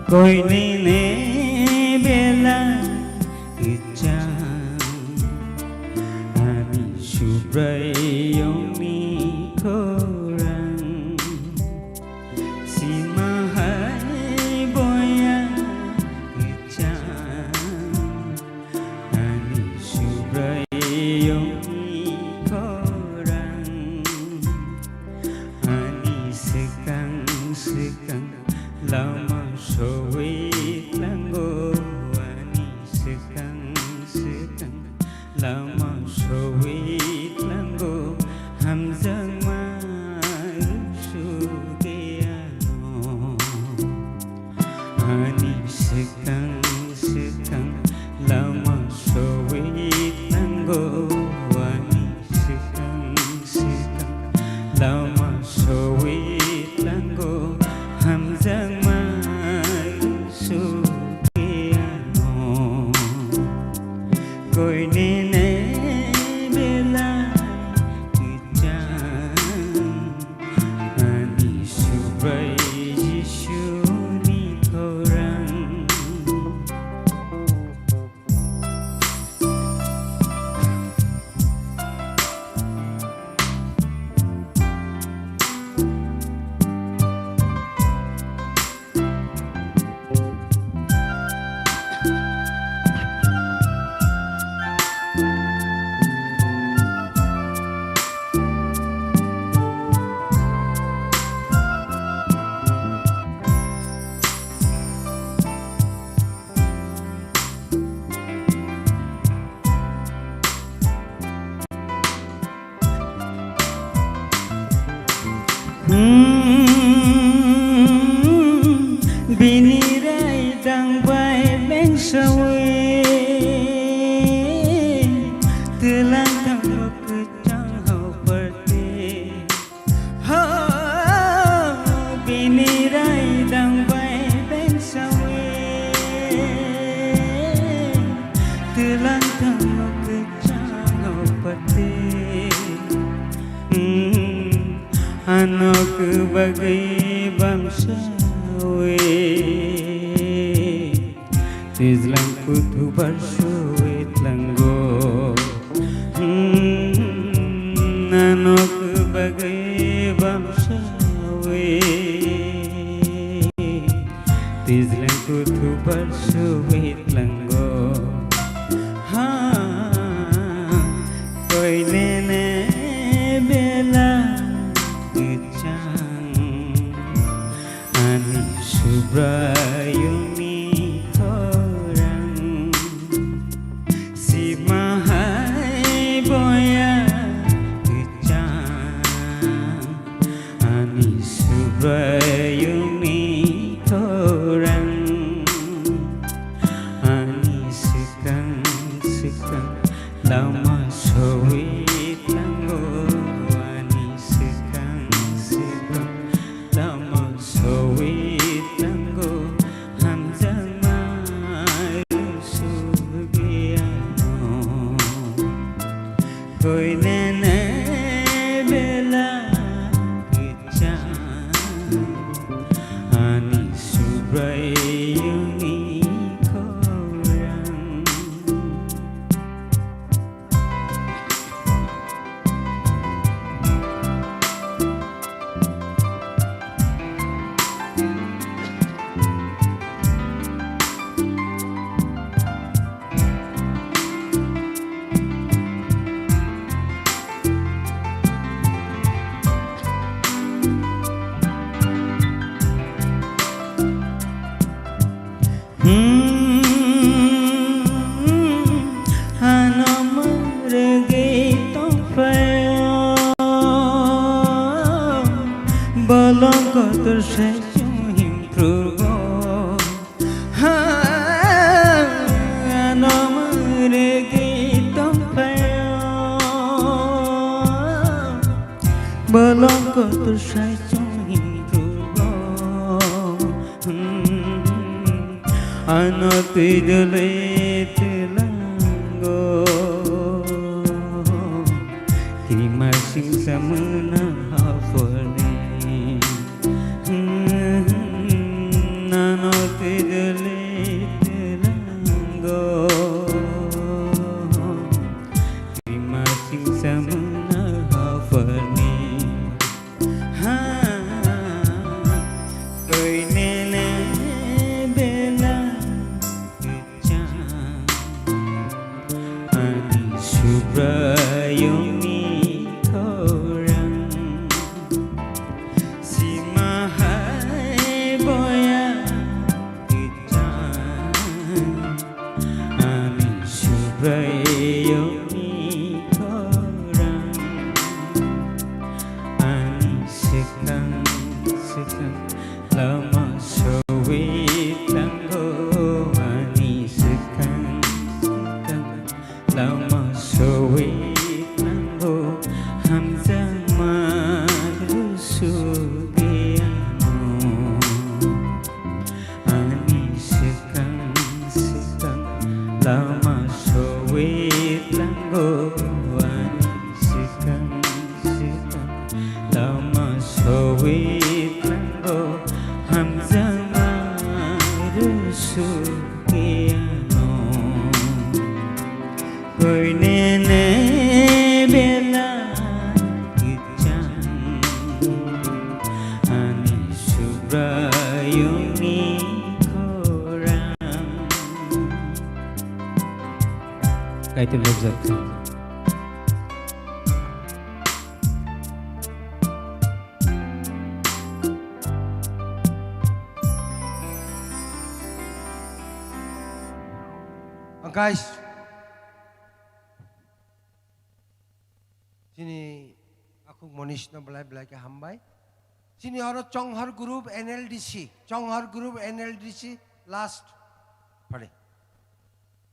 Koinene belai kwchang ani Subraiyungni khorang. Sima hai boya kwchang ani Subraiyungni khorang. Ani swkang swkang lama soi tlango, ani swkang swkang lama soi tlango, hamjakma rwsugwi ano. Ani swkang swkang lama soi tlango, ani swkang swkang lama soi tlango, hamjakma rwsugwi ano. Koinene belai kwchang ani Subrai Jisuni khorang. Hmm, bini raidang bai bengsawi twilang thango kwchang hao perte. Ho, bini raidang bai bengsawi twilang thango kwchang hao perte. Hmm, ano kwbagwi bamsawi twijlang kuthu barsuwi tlango. Hmm, ano kwbagwi bamsawi twijlang kuthu barsuwi tlango. Ha, koinene belai kwchang ani Subraiyungni khorang. Sima hai boya kwchang ani Subraiyungni khorang. Ani swkang swkang lama soi tlango, ani swkang swkang lama soi tlango, Koinene bela kwchang, ani Subraiyungni khorang. Hmm, ano mwrwgwi tongphaio, bolong kotor sai chwng himphrugo. Ha, ano mwrwgwi tongphaio, bolong kotor sai chwng himphrugo. Hmm, ano twi dole twlango, twi masing samuna haphone. Hmm, ano twi dole twlango, twi masing samuna haphone. Ha, koinene bela kwchang, ani Subraiyungni khorang. Sima hai boya kwchang, ani Subraiyungni khorang. Ani swkang swkang lama soi tlango, ani swkang swkang lama soi tlango, hamjakma rusugiano. Ani swkang swkang lama soi tlango, ani swkang swkang lama soi tlango, hamjakma rusugiano. Koinene bela kwchang, ani Subraiyungni khorang. Kaitor rwjak. Guys, chini akhuk Monishno belai belai khe hambai. Chini oro Chonghor Group N L D C, Chonghor Group N L D C last phari.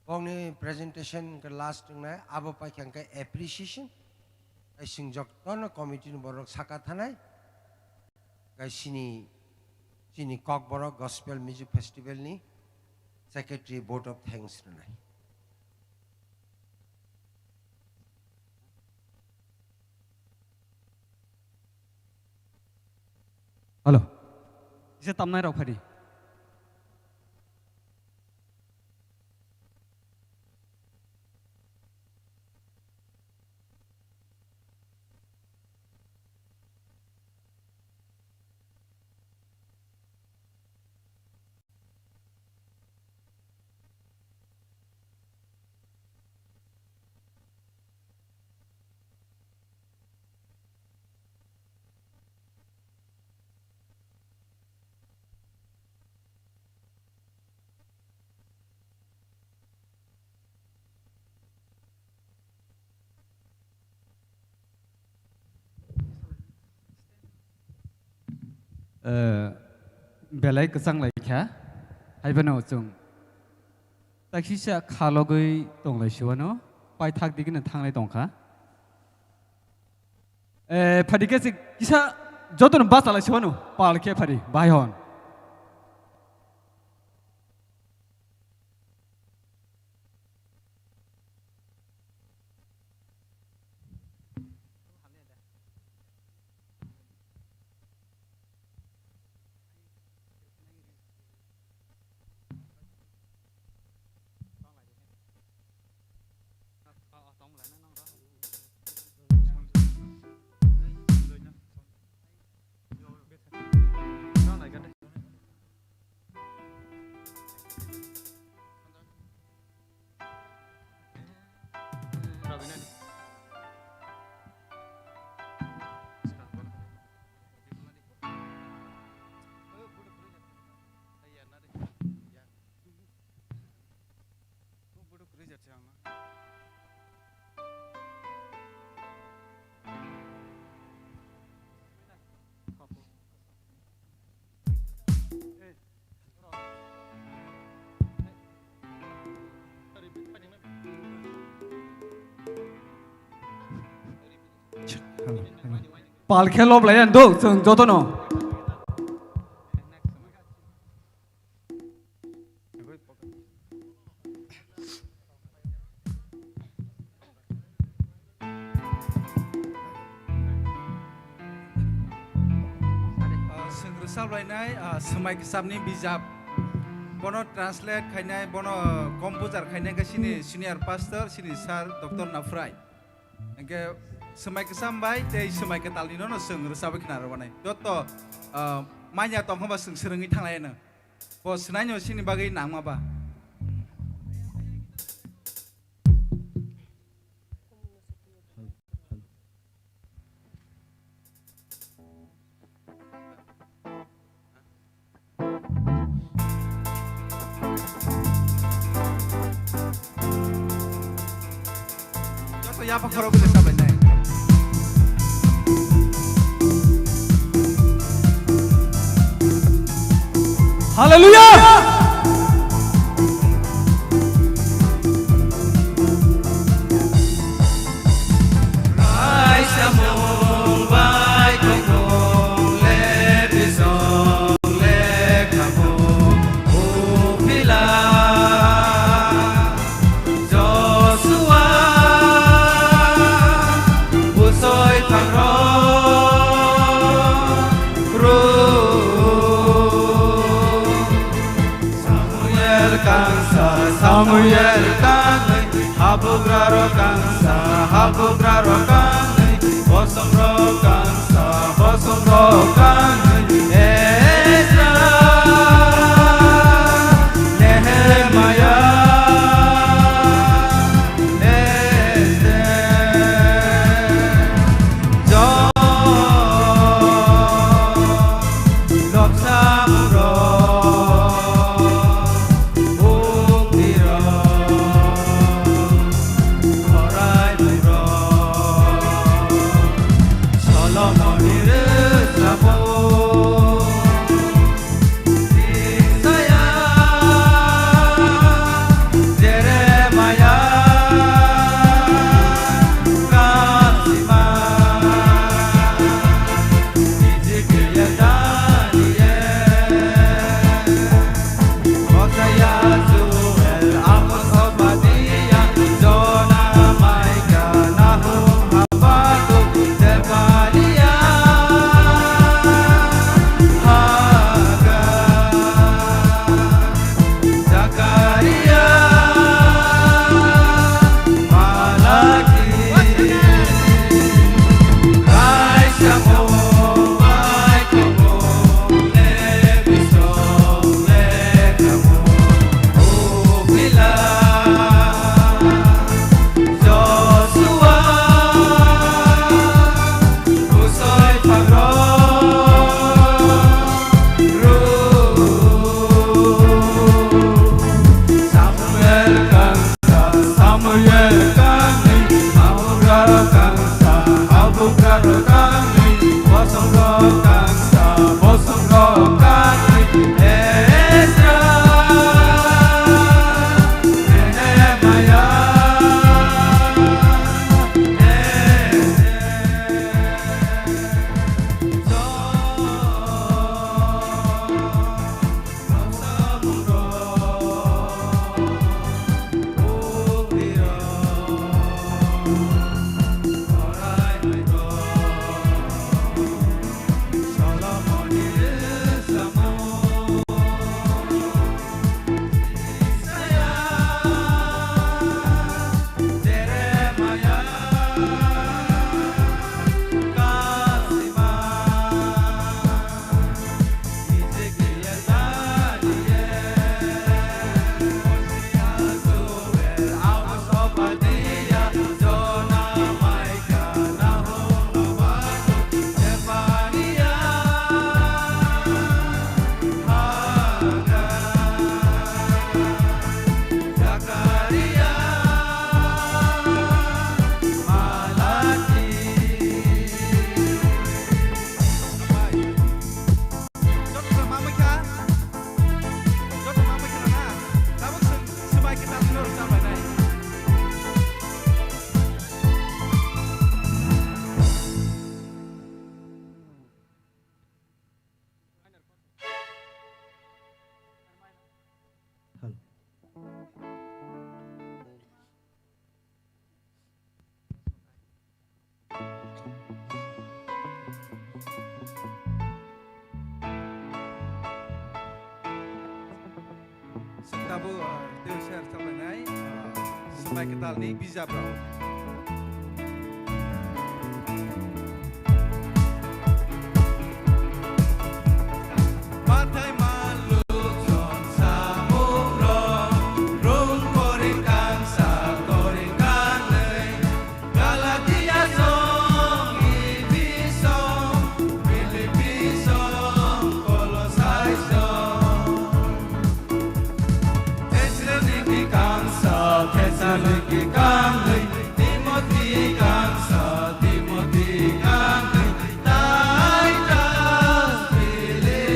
Bongni presentation ke last wngnai, abo paikha hwnkhe appreciation. Tei chwng jotono committee ni borok saka thanai. Tei chini, chini Kokborok Gospel Music Festival ni secretary vote of thanks rwnai. Hello. Kisa tamnai rok phadi. Eh, belai kwchang lai kha, haiphano chwng taksisa khalogwi tong lai siwano, paithak digini thanglai tong kha. Eh, phadi khe se kisa jotono bachalai siwano, pal khe phadi, bhai hwn. Pal khe lob lai ang do, chwng joto no. Ah, chwng rwchap lainai, ah, swmai kwchapni bijap. Bono translate khainai, bono composer khainai khe chini senior pastor, chini sir Doctor Nafrai. Hingke swmai kwcham bai tei swmai kwtalni no, no chwng rwchabwi khna rwbanai. Joto, ah, manya tongkha ba chwng swrwngwi thanglaino. Bo swnaino chini bagwi nangma ba. Joto yapha khorok bai rwchap lainai. Hallelujah! Joshua, bwsoi phangrok rw. Samuel kangsa, Samuel kangwi, habugrarok kangsa, habugrarok kangwi, bosongrok kangsa, bosongrok kangwi, Ezra, Nehemaya, Esther, John, Lobsamungrok, buktirok, khoraimungrok, Solomonni rwchapmung, Isaiah, Jeremiah, Kamsima, Ezekiel, Daniel, Hosea, Joel, Amos, Obadia, Jonah, Micah, Nahum, Habakkuk, Zechariah, Haggai, Zechariah, Malachi, Kaisa, Mumbai, Kongkong, Levi, Song, Lekha, Mumbai, Upila, Joshua, Bwsai phagrok rw. Samuel kangsa, Samuel kangni, habugra kangsa, habugra kangni, bosongrok kangsa, bosongrok kangni, Ezra, Nehemaya. Abo, ah, tei share chaplainai, ah, swmai kwtalni bijaprok. Mathai maluk chon samungrok, rung koring kangsa koring kanwi, Galatia song, Epheso, Philippi song, Kolosai song. Thessaloniki kangsa, Thessaloniki kangwi, Timothy kangsa, Timothy kangwi, Titus, Philemon.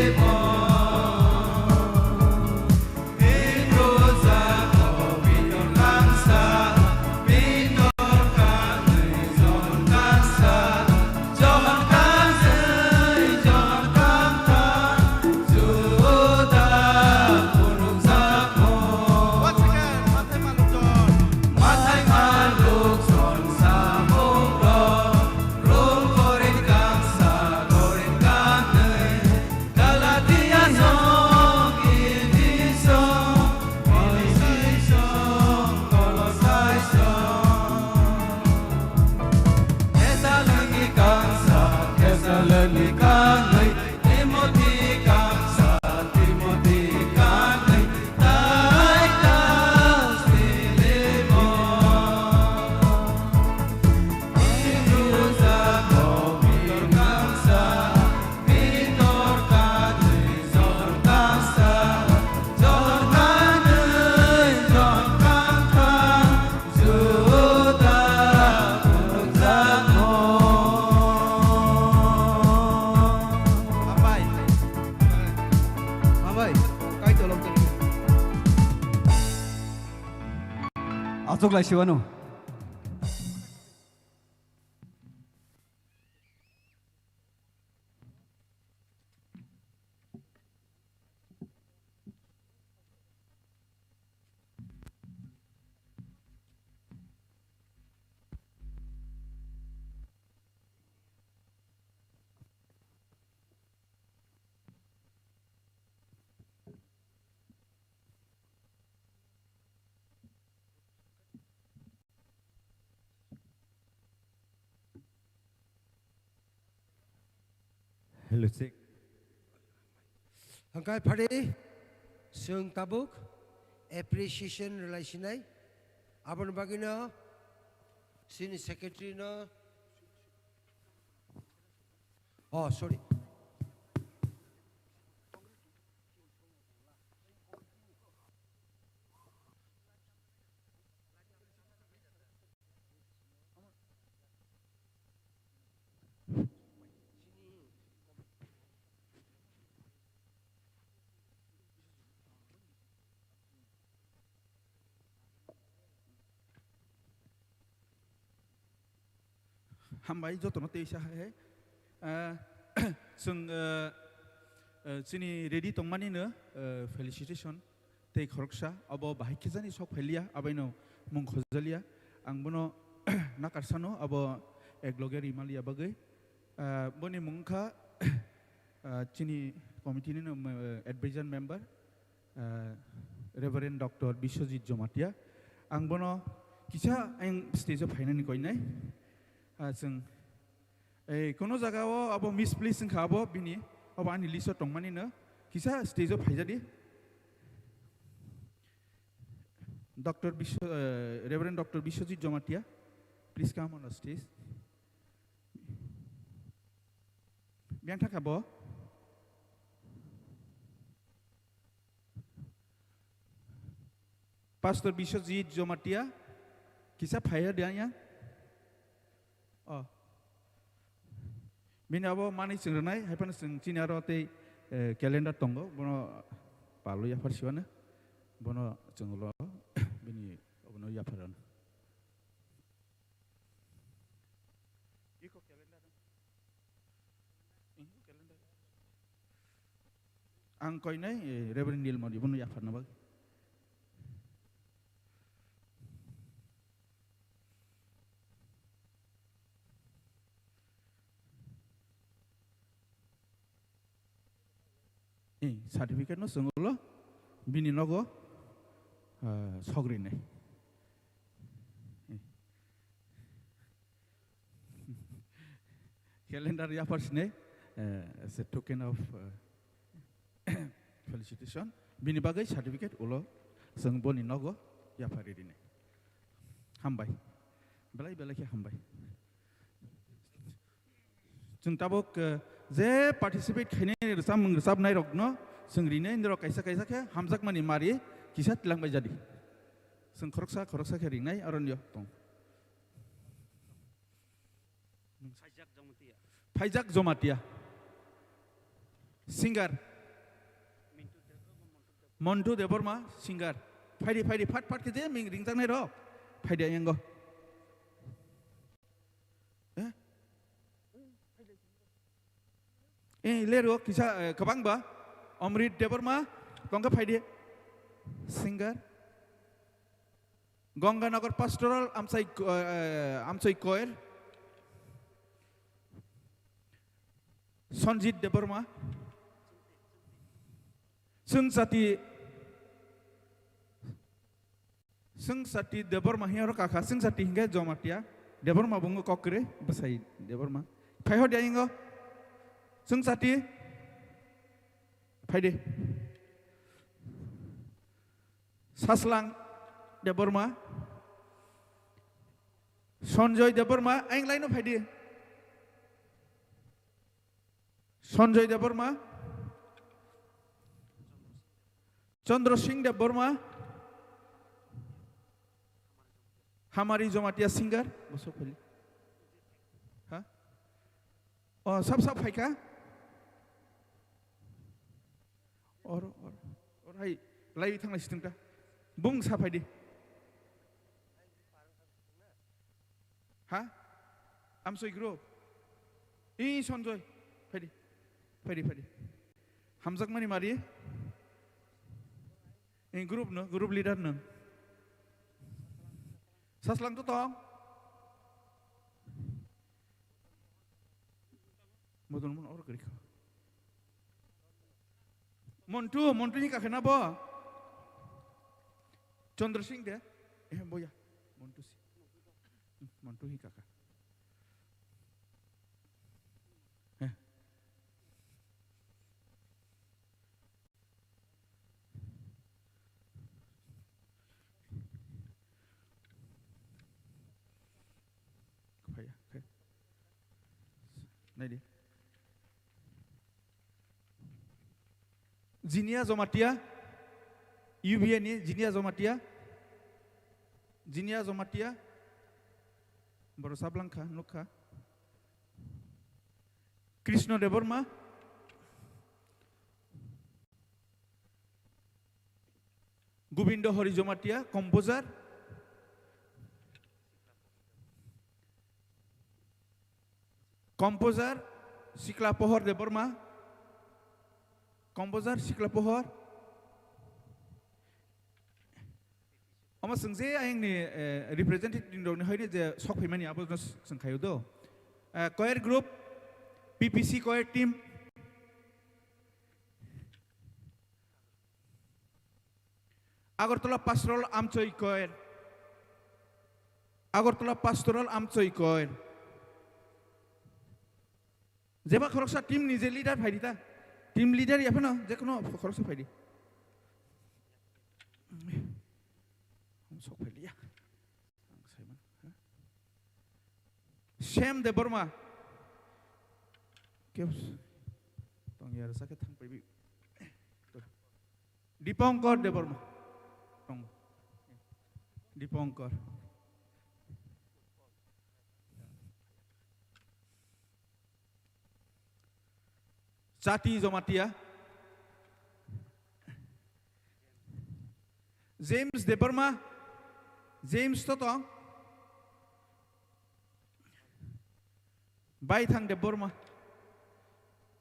Once again, Mathai Maluk John. Mathai Maluk John samung rok, Rom koring kangsa, koring kanwi, Galatia song, Epheso song, Philippi song, Kolosai song. Thessaloniki kangsa, Thessaloniki kangwi, Timothy kangsa, Timothy kangwi, Titus, Philemon. Hambai. Hambai. Kaitor lok tong. Achuk lai siwano. Hello, check. Hangkai phari, chwng tabuk appreciation rwlai sinai. Aboni bagwino chini secretary no, oh, sorry. Hambai jotono teisa hai hai. Ah, chwng, ah, ah, chini ready tongmani no, ah, felicitation tei khoroksa abo bahai khe jani sok phailiya, abaino mung khojalia. Ang bono nakarsano abo ekloge rimaliya bagwi. Ah, boni mung wngkha, ah, chini committee ni no, ah, advisor member, ah, Reverend Doctor Biswajit Jomatia. Ang bono kisa ang stage o phainani koinai. Ah, chwng, eh, kono jaga o abo misplace wngkha abo bini, abo ani list o tongmani no kisa stage o phaijadi. Doctor Biswa-, eh, Reverend Doctor Biswajit Jomatia, please come on the stage. Biyang thaka bo. Pastor Biswajit Jomatia, kisa phaiya dia ya. Oh. Bini abo manwi chwng rwnai, hai phano chwng chini aro tei, eh, calendar tongo, bono palwi yaphar siwano, bono chwng ulo bini obono yaphar rwno. Iko calendar. Iko calendar. Ang koinai, eh, Reverend Nilmoni, bono yapharna bagwi. Eh, certificate no chwng ulo, bini nogo. ah, sogrinai. Calendar yapar sinai, eh, as a token of, eh, felicitation. Bini bagwi certificate ulo chwng boni nogo yapari rinai. Hambai. Belai belai khe hambai. Chwng tabuk, eh, je participate khainai rwchapmung rwchapnai rokno chwng rinai, norok kaisa kaisa khe hamjakmani mari kisa tilangbai jadi. Chwng khoroksa khoroksa khe rinai aron yo tong. Phaijak Jamatia. Phaijak Jamatia. Singer. Montu Debbarma, singer. Phaidi, phaidi, phat, phat khe je ming ringjaknai rok. Phaidi ayango. Eh? Eh, lero kisa, eh, kabang ba. Omrit Debbarma, tongkha phaidi. Singer. Ganganagar Pastoral Amchai, eh, Amchai Choir. Sanjit Debbarma. Sungsati, Sungsati Debbarma hiya oro kakha, Sungsati hingke Jamatia. Debbarma bungo kokre, bwsai Debbarma. Phaiho dia ingo. Sungsati. Phaidi. Saslang Debbarma, Sanjoy Debbarma, ayang laino phaidi. Sanjoy Debbarma, Chandra Singh Debbarma, Hamari Jamatia singer, bosok phali. Ha? O, sap sap phaikha. Or, or, or hai, lai thang lai situng ta. Bung sa phaidi. Ha? Amsoi group. I Sanjoy. Phaidi. Phaidi, phaidi. Hamjakmani mari. I group no, group leader no. Saslang to tong. Modon mon or kari kha. Montu, Montu ni kakhe na bo? Chandra Singh de? Eh, boya. Montu si. Hmm, Montu hi kakha. Eh. Phaiya, khai. Naidi. Jinia Jamatia, U B A ni Jinia Jamatia, Jinia Jamatia, borok sablangkha, nukha. Krishna Debbarma, Gobindo Hari Jamatia, composer. Composer, Sikla Pohor Debbarma. Composer, Sikla Pohor. Omo chwng je ayangni, eh, representative rokni hoini je sok phaimani abo no chwng khaio do. Eh, choir group, P P C choir team. Agartala Pastoral Amchoi Choir. Agartala Pastoral Amchoi Choir. Jeba khoroksa team ni je leader phaidi ta. Team leader ya phano je kono khoroksa phaidi. Sok phaidi ya. Ang sai man, ha? Shyam Debbarma. Kebs. Tong yar sa khe thang pai bi. Dipankar Debbarma. Tong. Dipankar. Chati Jamatia. James Debbarma. James to tong. Baithang Debbarma.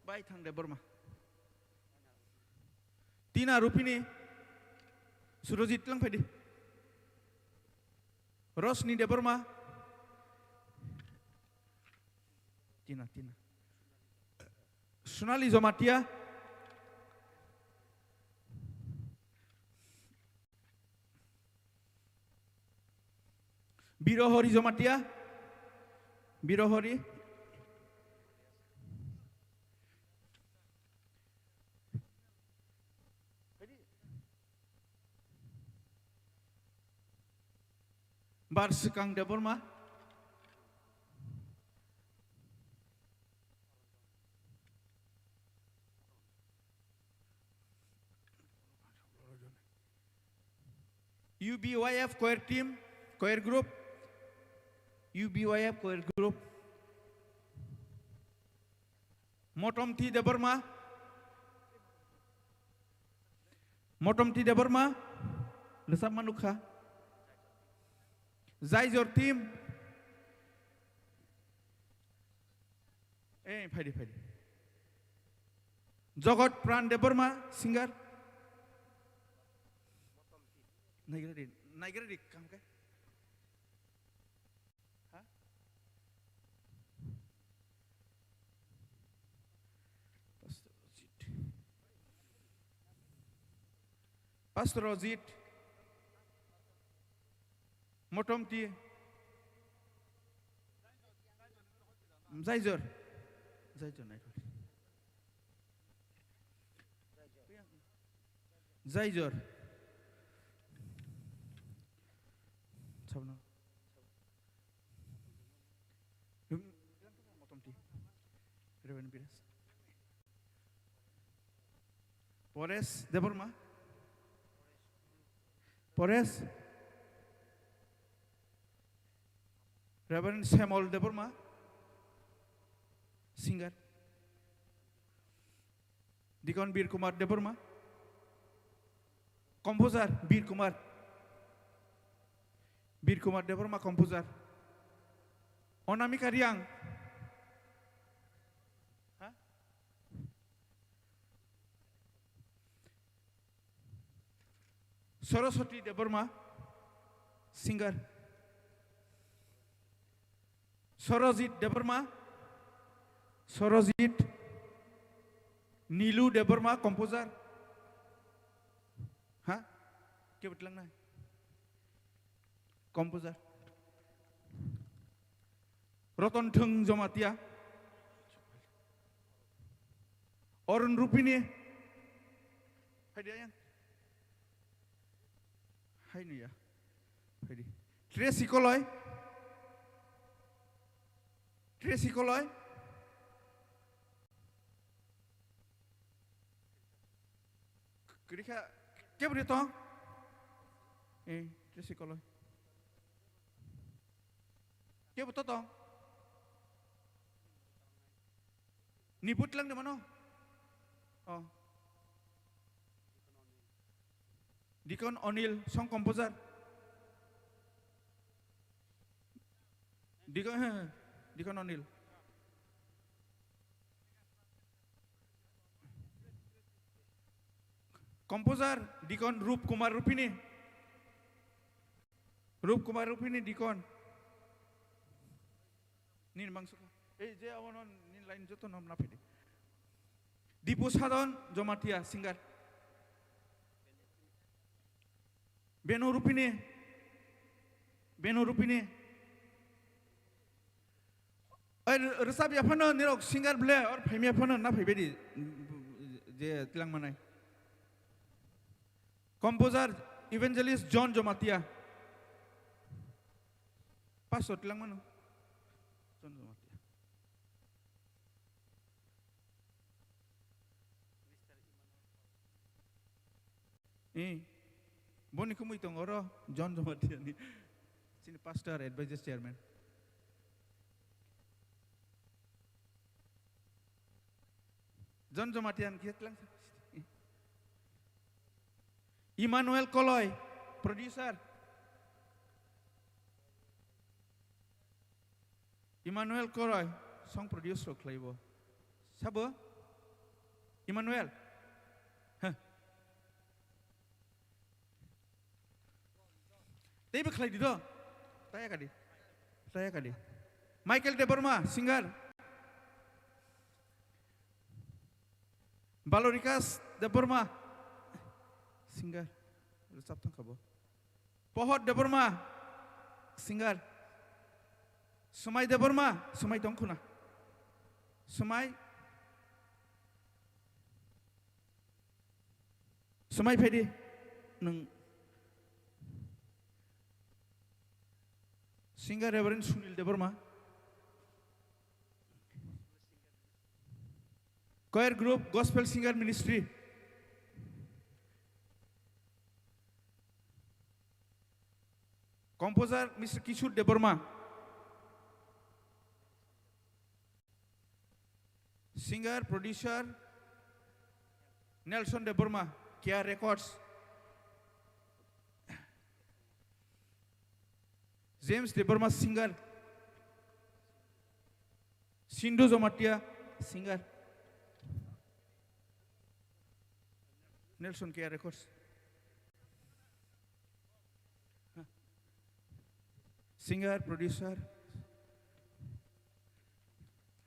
Baithang Debbarma. Tina Rupini. Surojit lang phaidi. Rosni Debbarma. Tina, Tina. Sonali Jamatia. Birohori Jomatia. Birohori. Barsikang Debbarma. U B Y F choir team, choir group, U B Y F choir group. Motomti Debbarma, Motomti Debbarma, rwchapma nukha. Jaijor team, eh, phaidi, phaidi. Jogot Pran Debbarma, singer. Naigradi, naigradi, kam khe. Ha? Pastor Rojit. Pastor Rojit. Motomti. Jaijor. Jaijor naithok. Jaijor. Sabno. Motomti. Reverend Biras. Pores Debbarma. Pores. Reverend Samuel Debbarma. Singer. Deacon Bir Kumar Debbarma. Composer Bir Kumar. Bir Kumar Debbarma, composer. Onamika Riang. Ha? Saraswati Debbarma, singer. Sarojit Debbarma, Sarojit. Nilu Debbarma, composer. Ha? Kebo tlangnai? Composer. Roton Thung Jomatia. Arun Rupini. Phaidi ayang. Hai nuya. Phaidi. Tracy Koloi. Tracy Koloi. Kwrwi kha, kebri tong? Eh, Tracy Koloi. Kebo to tong? Ni butlang de mano? Oh. Deacon Onil, song composer. Deacon, he, he, Deacon Onil. Composer, Deacon Rup Kumar Rupini. Rup Kumar Rupini, Deacon. Nini mangso kha. Ei je abono nini line joto nom na phaidi. Dipu Sadon Jomatia, singer. Beno Rupini. Beno Rupini. Oi, rwchap ya phano nirok singer ble, or phaimya phano na phaibai di, je tlang manai. Composer, Evangelist John Jomatia. Pastor tlang mano. John Jomatia. Eh, boni khumui tong oro, John Jomatia ni. Chini pastor, advisor, chairman. John Jomatia ni khe tlang. Emmanuel Koloi, producer. Emmanuel Koloi, song produce rok khlaibo. Sabo? Emmanuel? Heh. Teibo khlai di do. Taya kadi. Taya kadi. Michael Debbarma, singer. Balorikas Debbarma, singer, rwchap thang kha bo. Pohor Debbarma, singer. Swmai Debbarma, swmai tong khuna. Swmai. Swmai phaidi nwng. Singer Reverend Sunil Debbarma. Choir group, Gospel Singer Ministry. Composer Mister Kishore Debbarma. Singer, producer Nelson Debbarma, K R Records. James Debbarma, singer. Sindhu Jamatia, singer. Nelson K R Records. Singer, producer.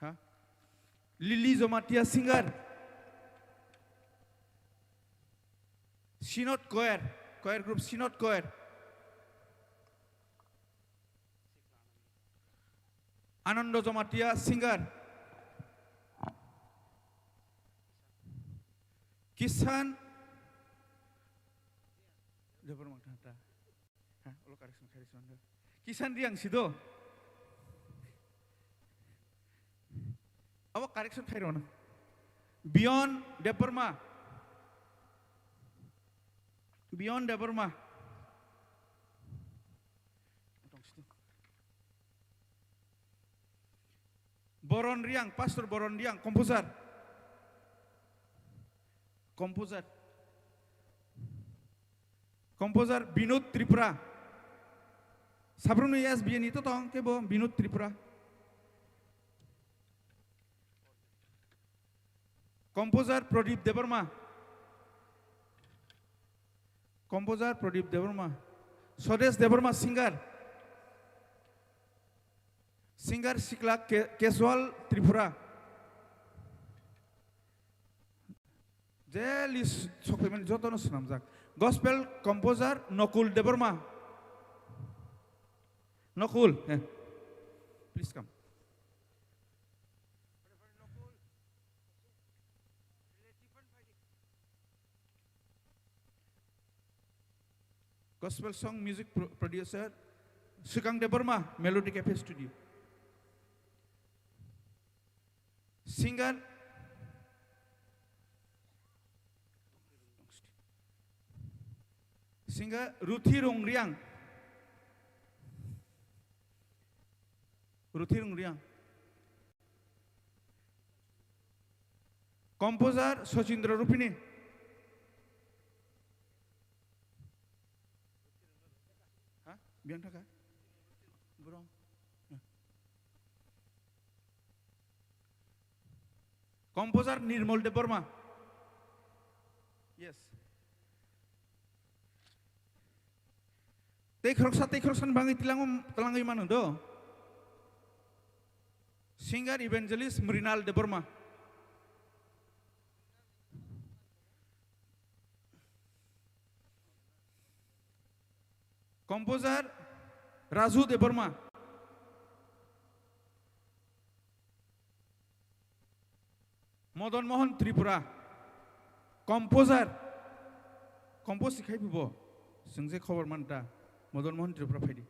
Ha? Lily Jamatia, singer. Synod Choir, choir group Synod Choir. Anando Jamatia, singer. Kisan Debor Mangthanta. Ha, ulo correction khai rwsong do. Kisan Riang sido. Abo correction khai rwna. Beyond Debbarma. Beyond Debbarma. Boron Riang, Pastor Boron Riang, composer. Composer. Composer Binod Tripura. Sabrumni S B A ni to tong kebo Binod Tripura. Composer Pradip Debbarma. Composer Pradip Debbarma. Swadesh Debbarma, singer. Singer Sikla Ke-, Keswal Tripura. Je list sokphaimani jotono swnamjak. Gospel composer Nokul Debbarma. Nokul, eh, please come. Gospel song music pro-, producer Swkang Debbarma, Melody Cafe Studio. Singer, singer Ruthi Rongriang. Ruthi Rongriang. Composer Sachindra Rupini. Ha? Biyang thaka? Burong. Composer Nirmal Debbarma. Yes. Tei khoroksa, tei khoroksa ni bagwi tilango, talangwi mano do. Singer evangelist Mrinal Debbarma. Composer Raju Debbarma. Madan Mohan Tripura, composer, compose khai bo, chwng je khobor man ta, Madan Mohan Tripura phaidi.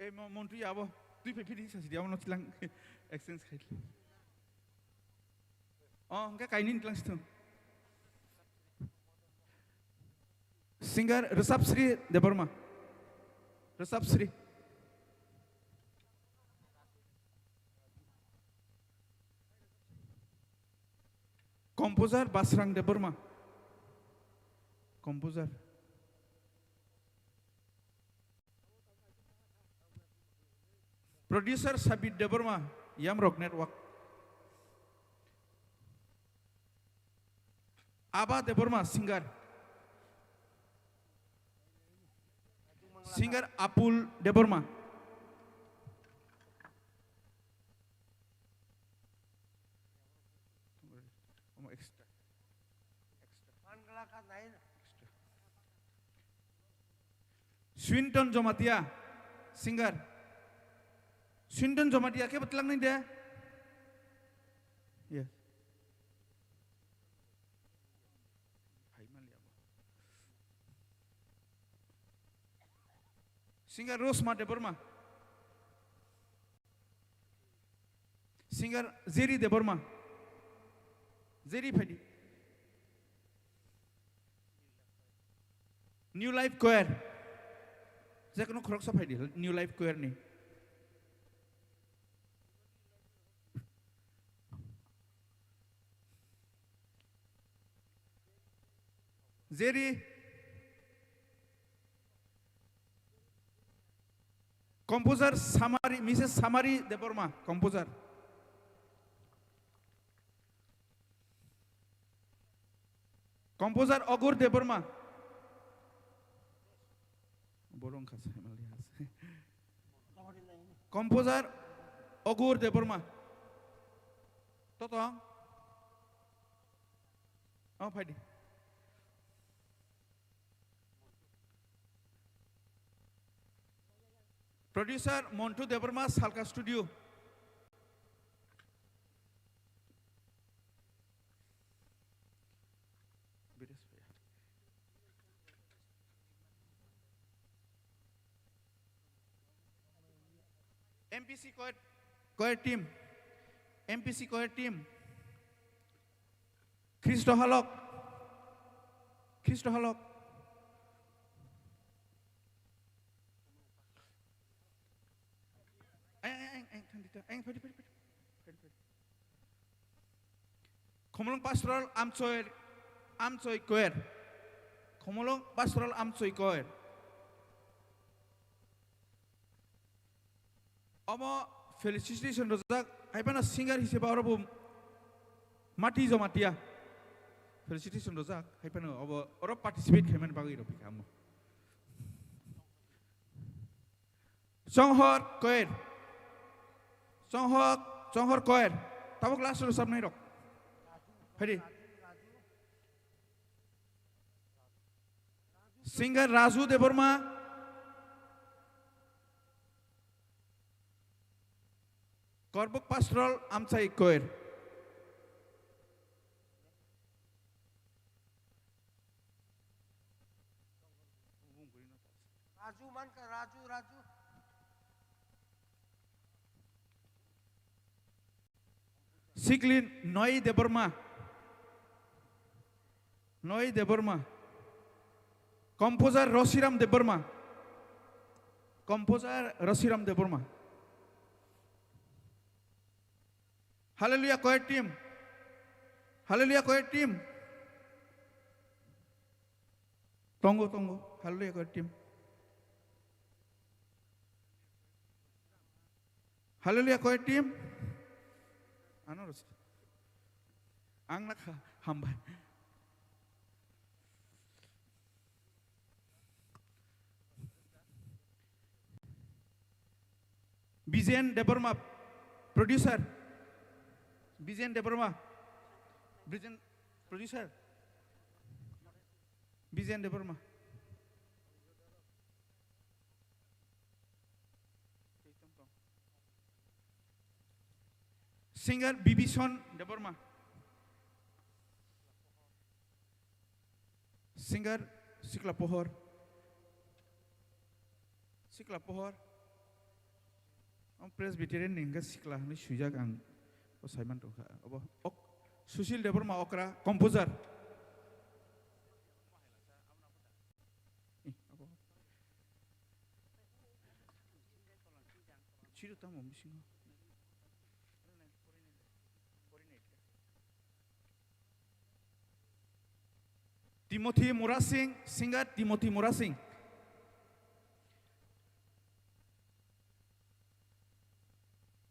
Ei mo-, Montu ya abo, twi phai phidi sa sidi abo no tilang exchange khai. Oh, hwnkhe kainwi ni tilang sithung. Singer Rishabh Sri Debbarma. Rishabh Sri. Composer Basrang Debbarma. Composer. Producer Sabit Debbarma, Yamrok Network. Aba Debbarma, singer. Singer Apul Debbarma. Omo extra. Extra. Swinton Jomatia. Singer Swindon Jamatia khe bwtwlangni de? Yes. Singer Rosma Debbarma. Singer Jerry Debbarma. Jerry phaidi. New Life Choir. Jekono khoroksa phaidi New Life Choir ni. Jerry. Composer Samari, Missus Samari Debbarma, composer. Composer Ogur Debbarma. Borong kha sai mali has. Composer Ogur Debbarma. Totong. Oh, phaidi. Producer Montu Debbarma, Salka Studio. M P C choir, choir team, M P C choir team. Khristo halok. Khristo halok. Ayang, ayang, ayang, ayang, thang di, thang. Ayang, phaidi, phaidi, phaidi. Phaidi, phaidi. Khumulwng Pastoral Amchoi, Amchoi Choir. Khumulwng Pastoral Amchoi Choir. Omo felicitation rojak, hai phano singer hiseba oro bo Mati Jamatia. Felicitation rojak, hai phano obo oro participate khaimani bagwi rw phikha omo. Chonghor Choir. Chonghor, Chonghor Choir. Tabuk last rwchapnai rok. Phaidi. Singer Raju Debbarma, Korbuk Pastoral Amchai Choir. Raju manka, Raju, Raju. Siklin Noi Debbarma. Noi Debbarma. Composer Rosiram Debbarma. Composer Rosiram Debbarma. Hallelujah Choir Team. Hallelujah Choir Team. Tongo, tongo. Hallelujah Choir Team. Hallelujah Choir Team. Ano rwchap. Ang nakha hambai. Bijen Debbarma, producer. Bijen Debbarma, Bijen, producer. Bijen Debbarma. Singer Bibison Debbarma. Singer Sikla Pohor. Sikla Pohor. Ang Presbyterian ni hingke sikla hinui swijak ang o saiman tongkha. Obo ok, Sushil Debbarma okra, composer. Eh, abo. Chiro tamo bisingo. Timothy Murasing, singer Timothy Murasing.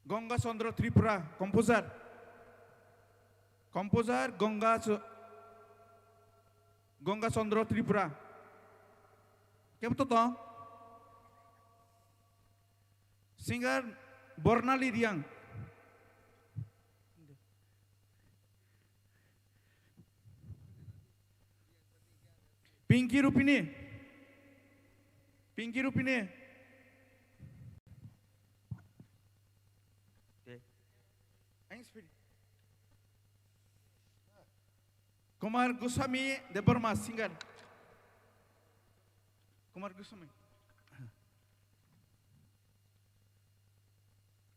Ganga Chandra Tripura, composer. Composer Ganga Ch-, Ganga Chandra Tripura. Kebo to tong? Singer Bornali Riang. Pinky Rupini. Pinky Rupini. Ang speed. Kumar Goswami Debbarma, singer. Kumar Goswami.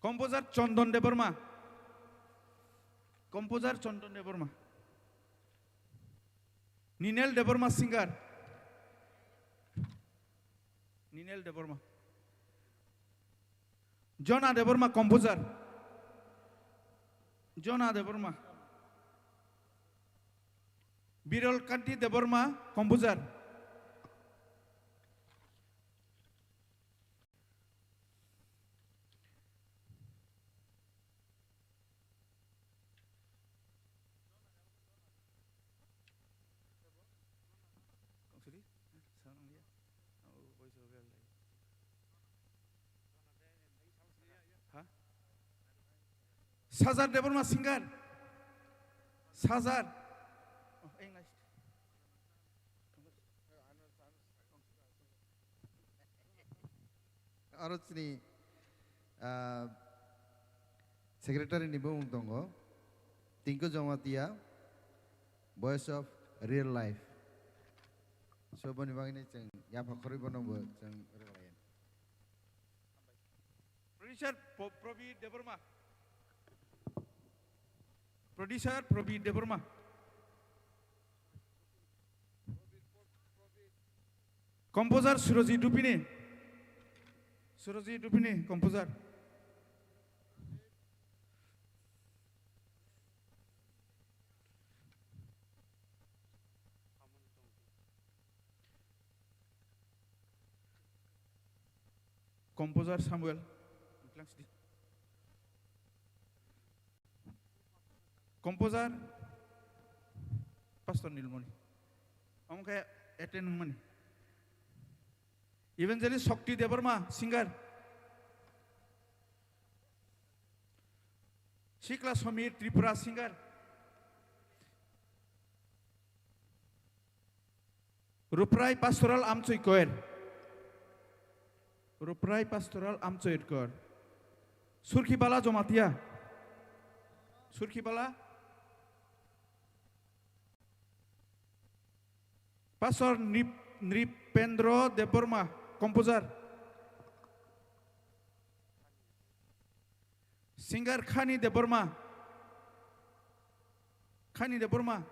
Composer Chandan Debbarma. Composer Chandan Debbarma. Ninel Debbarma, singer. Ninel Debbarma. Jona Debbarma, composer. Jona Debbarma. Biral Kanti Debbarma, composer. Sajar Debbarma, singer. Sajar. Oh, English. Aro chini, ah, secretary ni bumung tongo, Tinku Jamatia, Voice of Real Life. So, boni bagwi chwng yapha khorwi bono bo chwng rwlayan. Producer Pro-, Probit Debbarma. Producer Probit Debbarma. Composer Surajit Dupini. Surajit Dupini, composer. Composer Samuel. Composer Pastor Nilmoni. Omo khe attend wngmani. Evangelist Shakti Debbarma, singer. Sikla Samir Tripura, singer. Ruprai Pastoral Amchoi Choir. Ruprai Pastoral Amchoi Choir. Surkhibala Jamatia. Surkhibala. Pastor Nrip-, Nripendro Debbarma, composer. Singer Khani Debbarma. Khani Debbarma.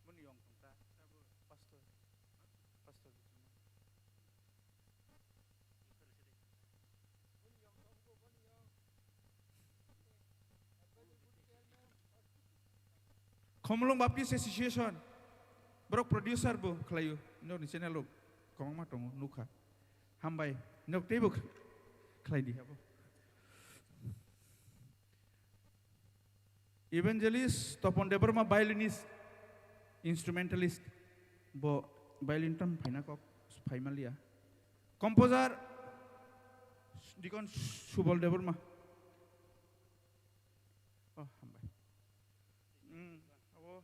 Boni yong tong ta, pastor, pastor. Khumulwng Baptist Association, borok producer bo khlaio, norokni channel rok kwbangma tongo, nukha. Hambai, norok teibo khlai di abo. Evangelist Topon Debbarma, violinist, instrumentalist, bo violin tam phaina kok, phai manliya. Composer, Deacon Subal Debbarma. Oh, hambai. Hmm, abo.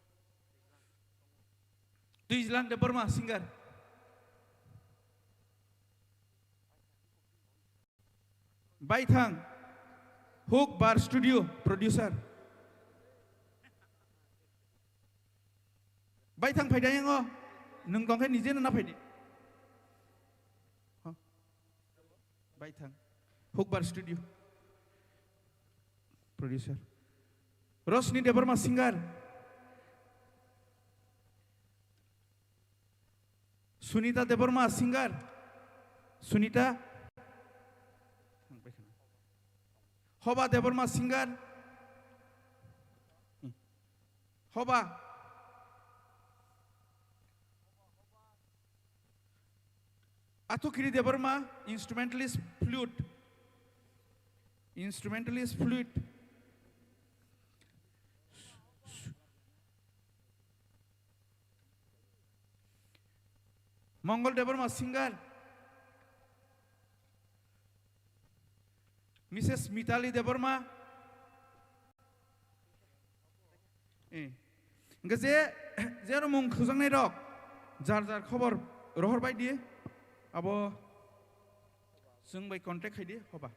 Twijlang Debbarma, singer. Baithang, Hook Bar Studio, producer. Baithang phaida yango, nwng tongkhe nijeno na phaidi. Ho. Baithang, Hook Bar Studio, producer. Roshni Debbarma, singer. Sunita Debbarma, singer. Sunita. Hoba Debbarma, singer. Hoba. Atukiri Debbarma, instrumentalist, flute. Instrumentalist, flute. Mongol Debbarma, singer. Missus Mitali Debbarma. Eh. Hingke je, je aro mung khwjaknai rok, jar jar khobor rohor bai di, abo chwng bai contact khai di, hoba.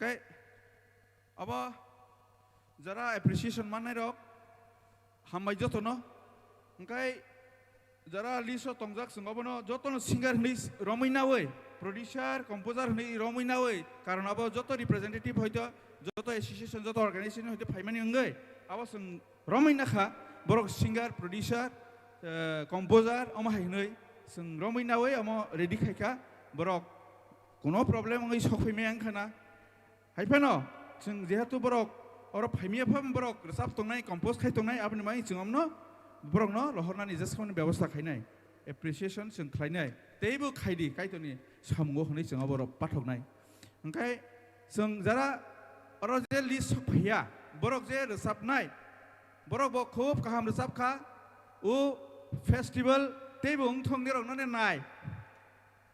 Kai abo jara appreciation mannai rok hambai jotono. Hwnkhe jara list o tongjak, chwng obono jotono singer hwnwi romwi nawi, producer, composer hwnwi romwi nawi, karon abo joto representative hoito, joto association, joto organization hoito phaimani wngwi abo chwng romwi nakha. Borok singer, producer, eh, composer omo hai hwnwi chwng romwi nawi omo ready khaikha. Borok kuno problem wngwi sok phaimaya wngkha na. Hai phano chwng jehetu borok oro phaimya pha borok rwchap tongnai, compose khai tongnai, aboni bagwi chwng omno borokno rohornani jeskhani bebosta khainai, appreciation chwng khlainai, teibo khaidi Kaitorni samungo hwnwi chwng oborok pathoknai. Hwnkhe chwng jara oro je list sok phaiya, borok je rwchapnai, borok bo khub kaham rwchap kha. O festival teibo wngthok nirokno nai.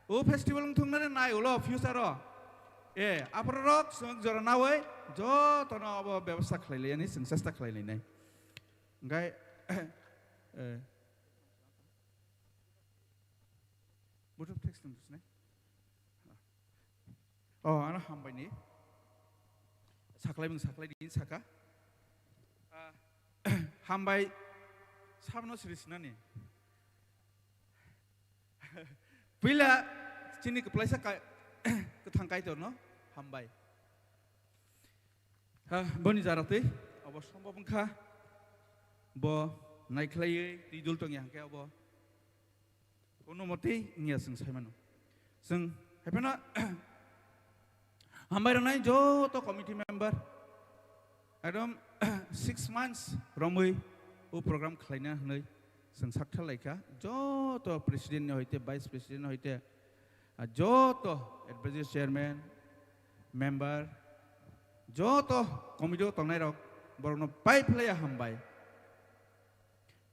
O festival wngthoknani nai ulo future o. E, aphuru rok chwng jora nawi jotono abo bebosta khlai laiyani chwng chesta khlai lainai. Hwnkhe, e, vote of thanks tong sinai. O, ano hambai ni. Saklai bwng saklai di saka. Ah, hambai sabno siri sinani. Puila chini kwplaisa kai-, kwthang Kaitorno hambai. Ha, boni jara twi obo sombab wngkha, bo naikhlaiwi twi dul tongya hwnkhe obo kono motwi wngya chwng sai mano. Chwng hai phano hambai rwnai joto committee member, ekdom six months romwi o program khlaina hwnwi chwng sakthar laikha, joto president ni hoite, vice president ni hoite, ah, joto advisory chairman, member, joto committee o tongnai rok, borokno pai phlaiya hambai.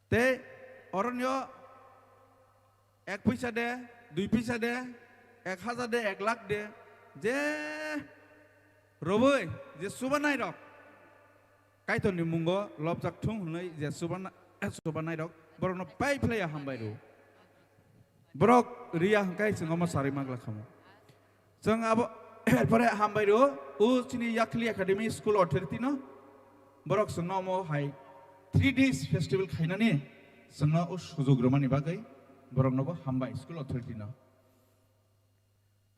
Tei oronio ek puisa de, dui puisa de, ek hajar de, ek lakh de, je roboi, je chubanai rok, Kaitorni mungo lobjak thung hwnwi je chubana-, chubanai rok, borokno pai phlaiya hambai rw. Borok riya hwnkhe chwng omo sarwi manglak khamu. Chwng abo, erpore hambai rw, o chini Yakhli Academy School Authority no, borok chwngno omo hai three days festival khainani chwngno o sujog rwmani bagwi boroknobo hambai School Authority no.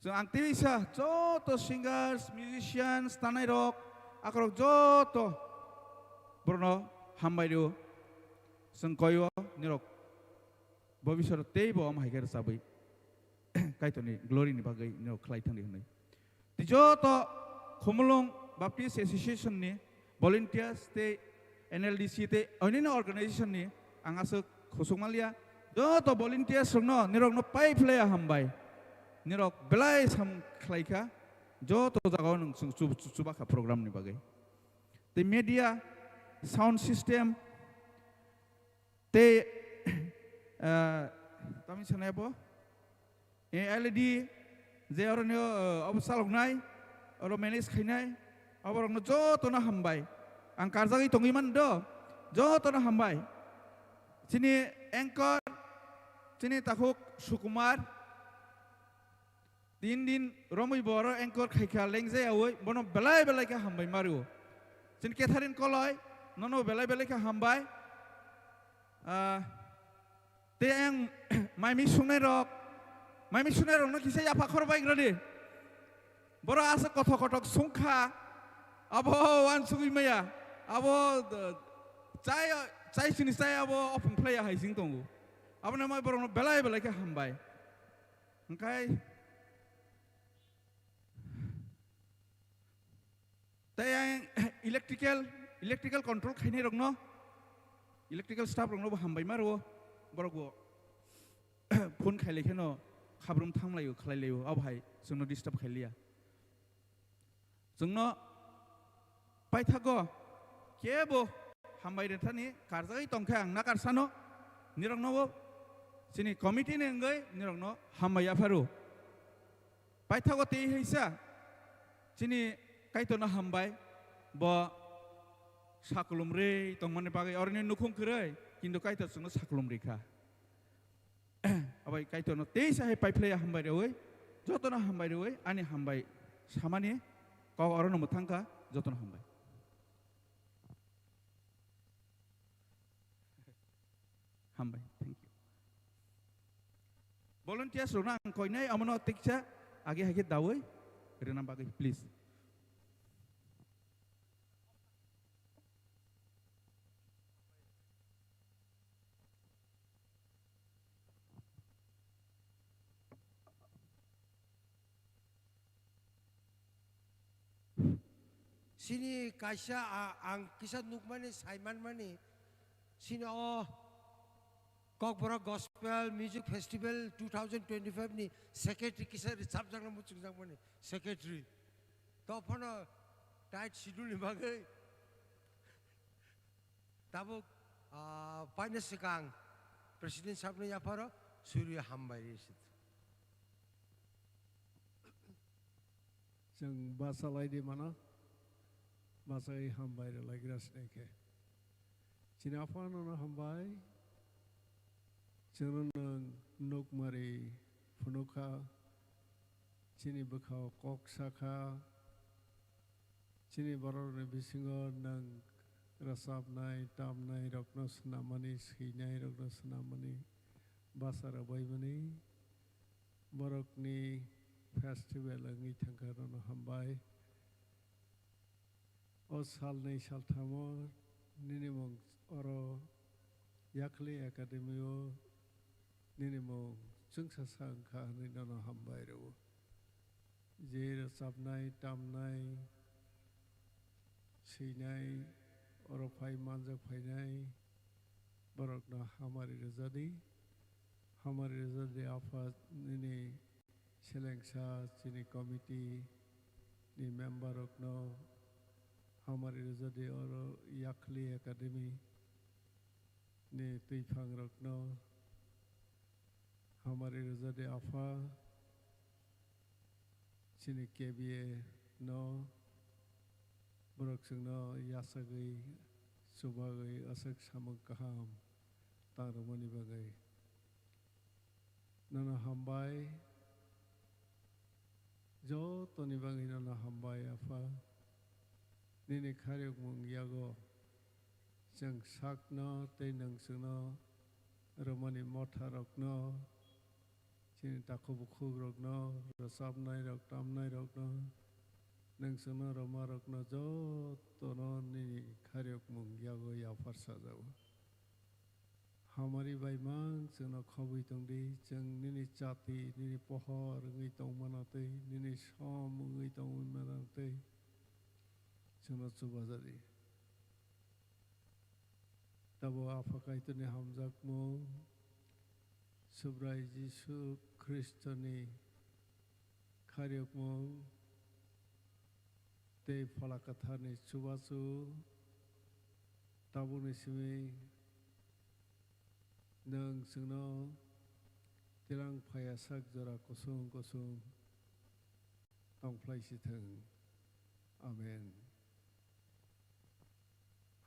Chwng ang tei sa joto singers, musicians, tanai rok, akorok joto borokno hambai rw. Chwng koi o nirok bobiswaro teibo omo hai khe rwchabwi Kaitorni glory ni bagwi nirok khlai thangdi hwnwi. Tei joto Khumulwng Baptist Association ni volunteers tei N L D C tei onyaino organization ni ang aswk khusuk manliya. Joto volunteers rokno nirokno pai phlaiya hambai. Nirok belai sam khlai kha. Joto jagao nwng chwng chu-, chu-, chuba kha program ni bagwi. Tei media, sound system, tei, ah, tamni sanai bo? Eh, L E D, je oro nio, eh, obo chaloknai, oro manage khainai, oborokno jotono hambai. Ang karjagwi tongwi mano do, jotono hambai. Chini anchor, chini takhuk Sukumar, tin din romwi bo oro anchor khaikha lengjayawi, bono belai belai khe hambai mario. Chini Catherine Koloi, nono belai belai khe hambai. Ah, Tei ang maimi sungnai rok, maimi sungnai rokno kisa yapha khor bai rodi. Boro asa kothok kothok sungkha, abo wansugwi maya, abo, uh, chai, chai sini chai abo ophung phlaiya hai sing tongo. Abono mai borokno belai belai khe hambai. Hwnkhe Tei ang electrical, electrical control khainai rokno, electrical staff rokno bo hambai ma rwo, borok bo phone khailai kheno khabrum thanglaio, khlailaio, abo hai chwngno disturb khailiya. Chwngno paithago kebo hambai rethani karjagwi tongkhe ang nakarsano, nirokno bo chini committee ni wngwi nirokno hambai yapharu. Paithago tei haisa chini Kaitorno hambai, bo sakulum rwi tongmani bagwi oroni nukhung kwrwi, kintu Kaitor chwngno sakulum rikha. Abai Kaitorno teisa hai paiphlaiya hambai rwi, jotono hambai rwi, ani hambai samani Kok orono mwthangkha, jotono hambai. Hambai, thank you. Volunteers rokno ang koinai, omono tiksa age hage dawi rina bagwi, please. Chini kaisa, a-, ang kisa nukmani, saimanmani, chini o Kokborok Gospel Music Festival two thousand twenty-five ni secretary kisa rwchapjakna muchungjakmani secretary. To phano tight schedule ni bagwi tabuk, ah, paina swkang President sabni yapharo suriya hambai risi. Chwng basa lai di mano, basa wi hambai rwlai gra sini khe. Chini aphano no hambai, chwngno nwng nukmari phunukha, chini bwkhao kok sakha, chini borokni bisingo nwng rwchapnai, tamnai rokno swnamani, swinai rokno swnamani, basa rwbaimani, borokni festival wngwi thangkha, nono hambai. O salnwi salthamo nini mung oro Yakli Academy o nini mung chwngsa sa wngkha hwnwi nono hambai rwo. Je rwchapnai, tamnai, swinai, oro phai manjak phainai borokno hamari rwjadi. Hamari rwjadi apha nini selengsa chini committee ni member rokno hamari rwjadi oro Yakli Academy ni twiphang rokno hamari rwjadi apha chini K B A no borok chwngno yachagwi chubagwi aswk samung kaham tang rwmani bagwi. Nono hambai, jotoni bagwi nono hambai, Apha. Nini khairokmung yago chwng sakno tei nwng chwngno rwmani motharokno, chini takhuk bukhukrokno, rwchapnairok, tamnairokno, nwng chwngno rwmarokno jotono nini khairokmung yago yaphar sajago. Hamari bai mang chwngno khobwi tongdi, chwng nini chati, nini pohor wngwi tongmano tei nini som wngwi tongwi mano tei chwngno chubajadi. Tabo Apha Kaitorni hamjakmung, Subrai Jisu Khristoni khairokmung tei Phola Kwtharni chubachu tabukni simi nwng chwngno tilang phaiya sak jora kusung kusung tongphlai si thung. Amen.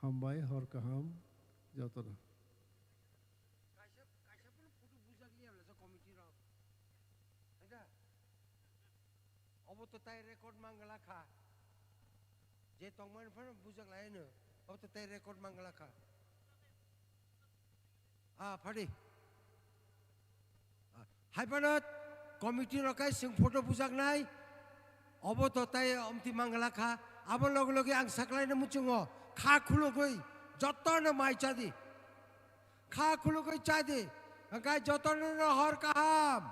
Hambai, hor kaham jotono. Kaisa, kaisa phano photo bujak liya bwla sa committee rok. Hai da? Obo to tai record mangala kha. Je tongmani phano bujak lai no. Obo to tai record mangala kha. Ah, phadi. Ah, hai phano committee rok kai sing photo bujaknai. Obo to tai omti mangala kha. Abo loge loge ang saklaina muchungo. Kha khulugwi jotono mai chadi. Kha khulugwi chadi. Angkai jotono no hor kaham.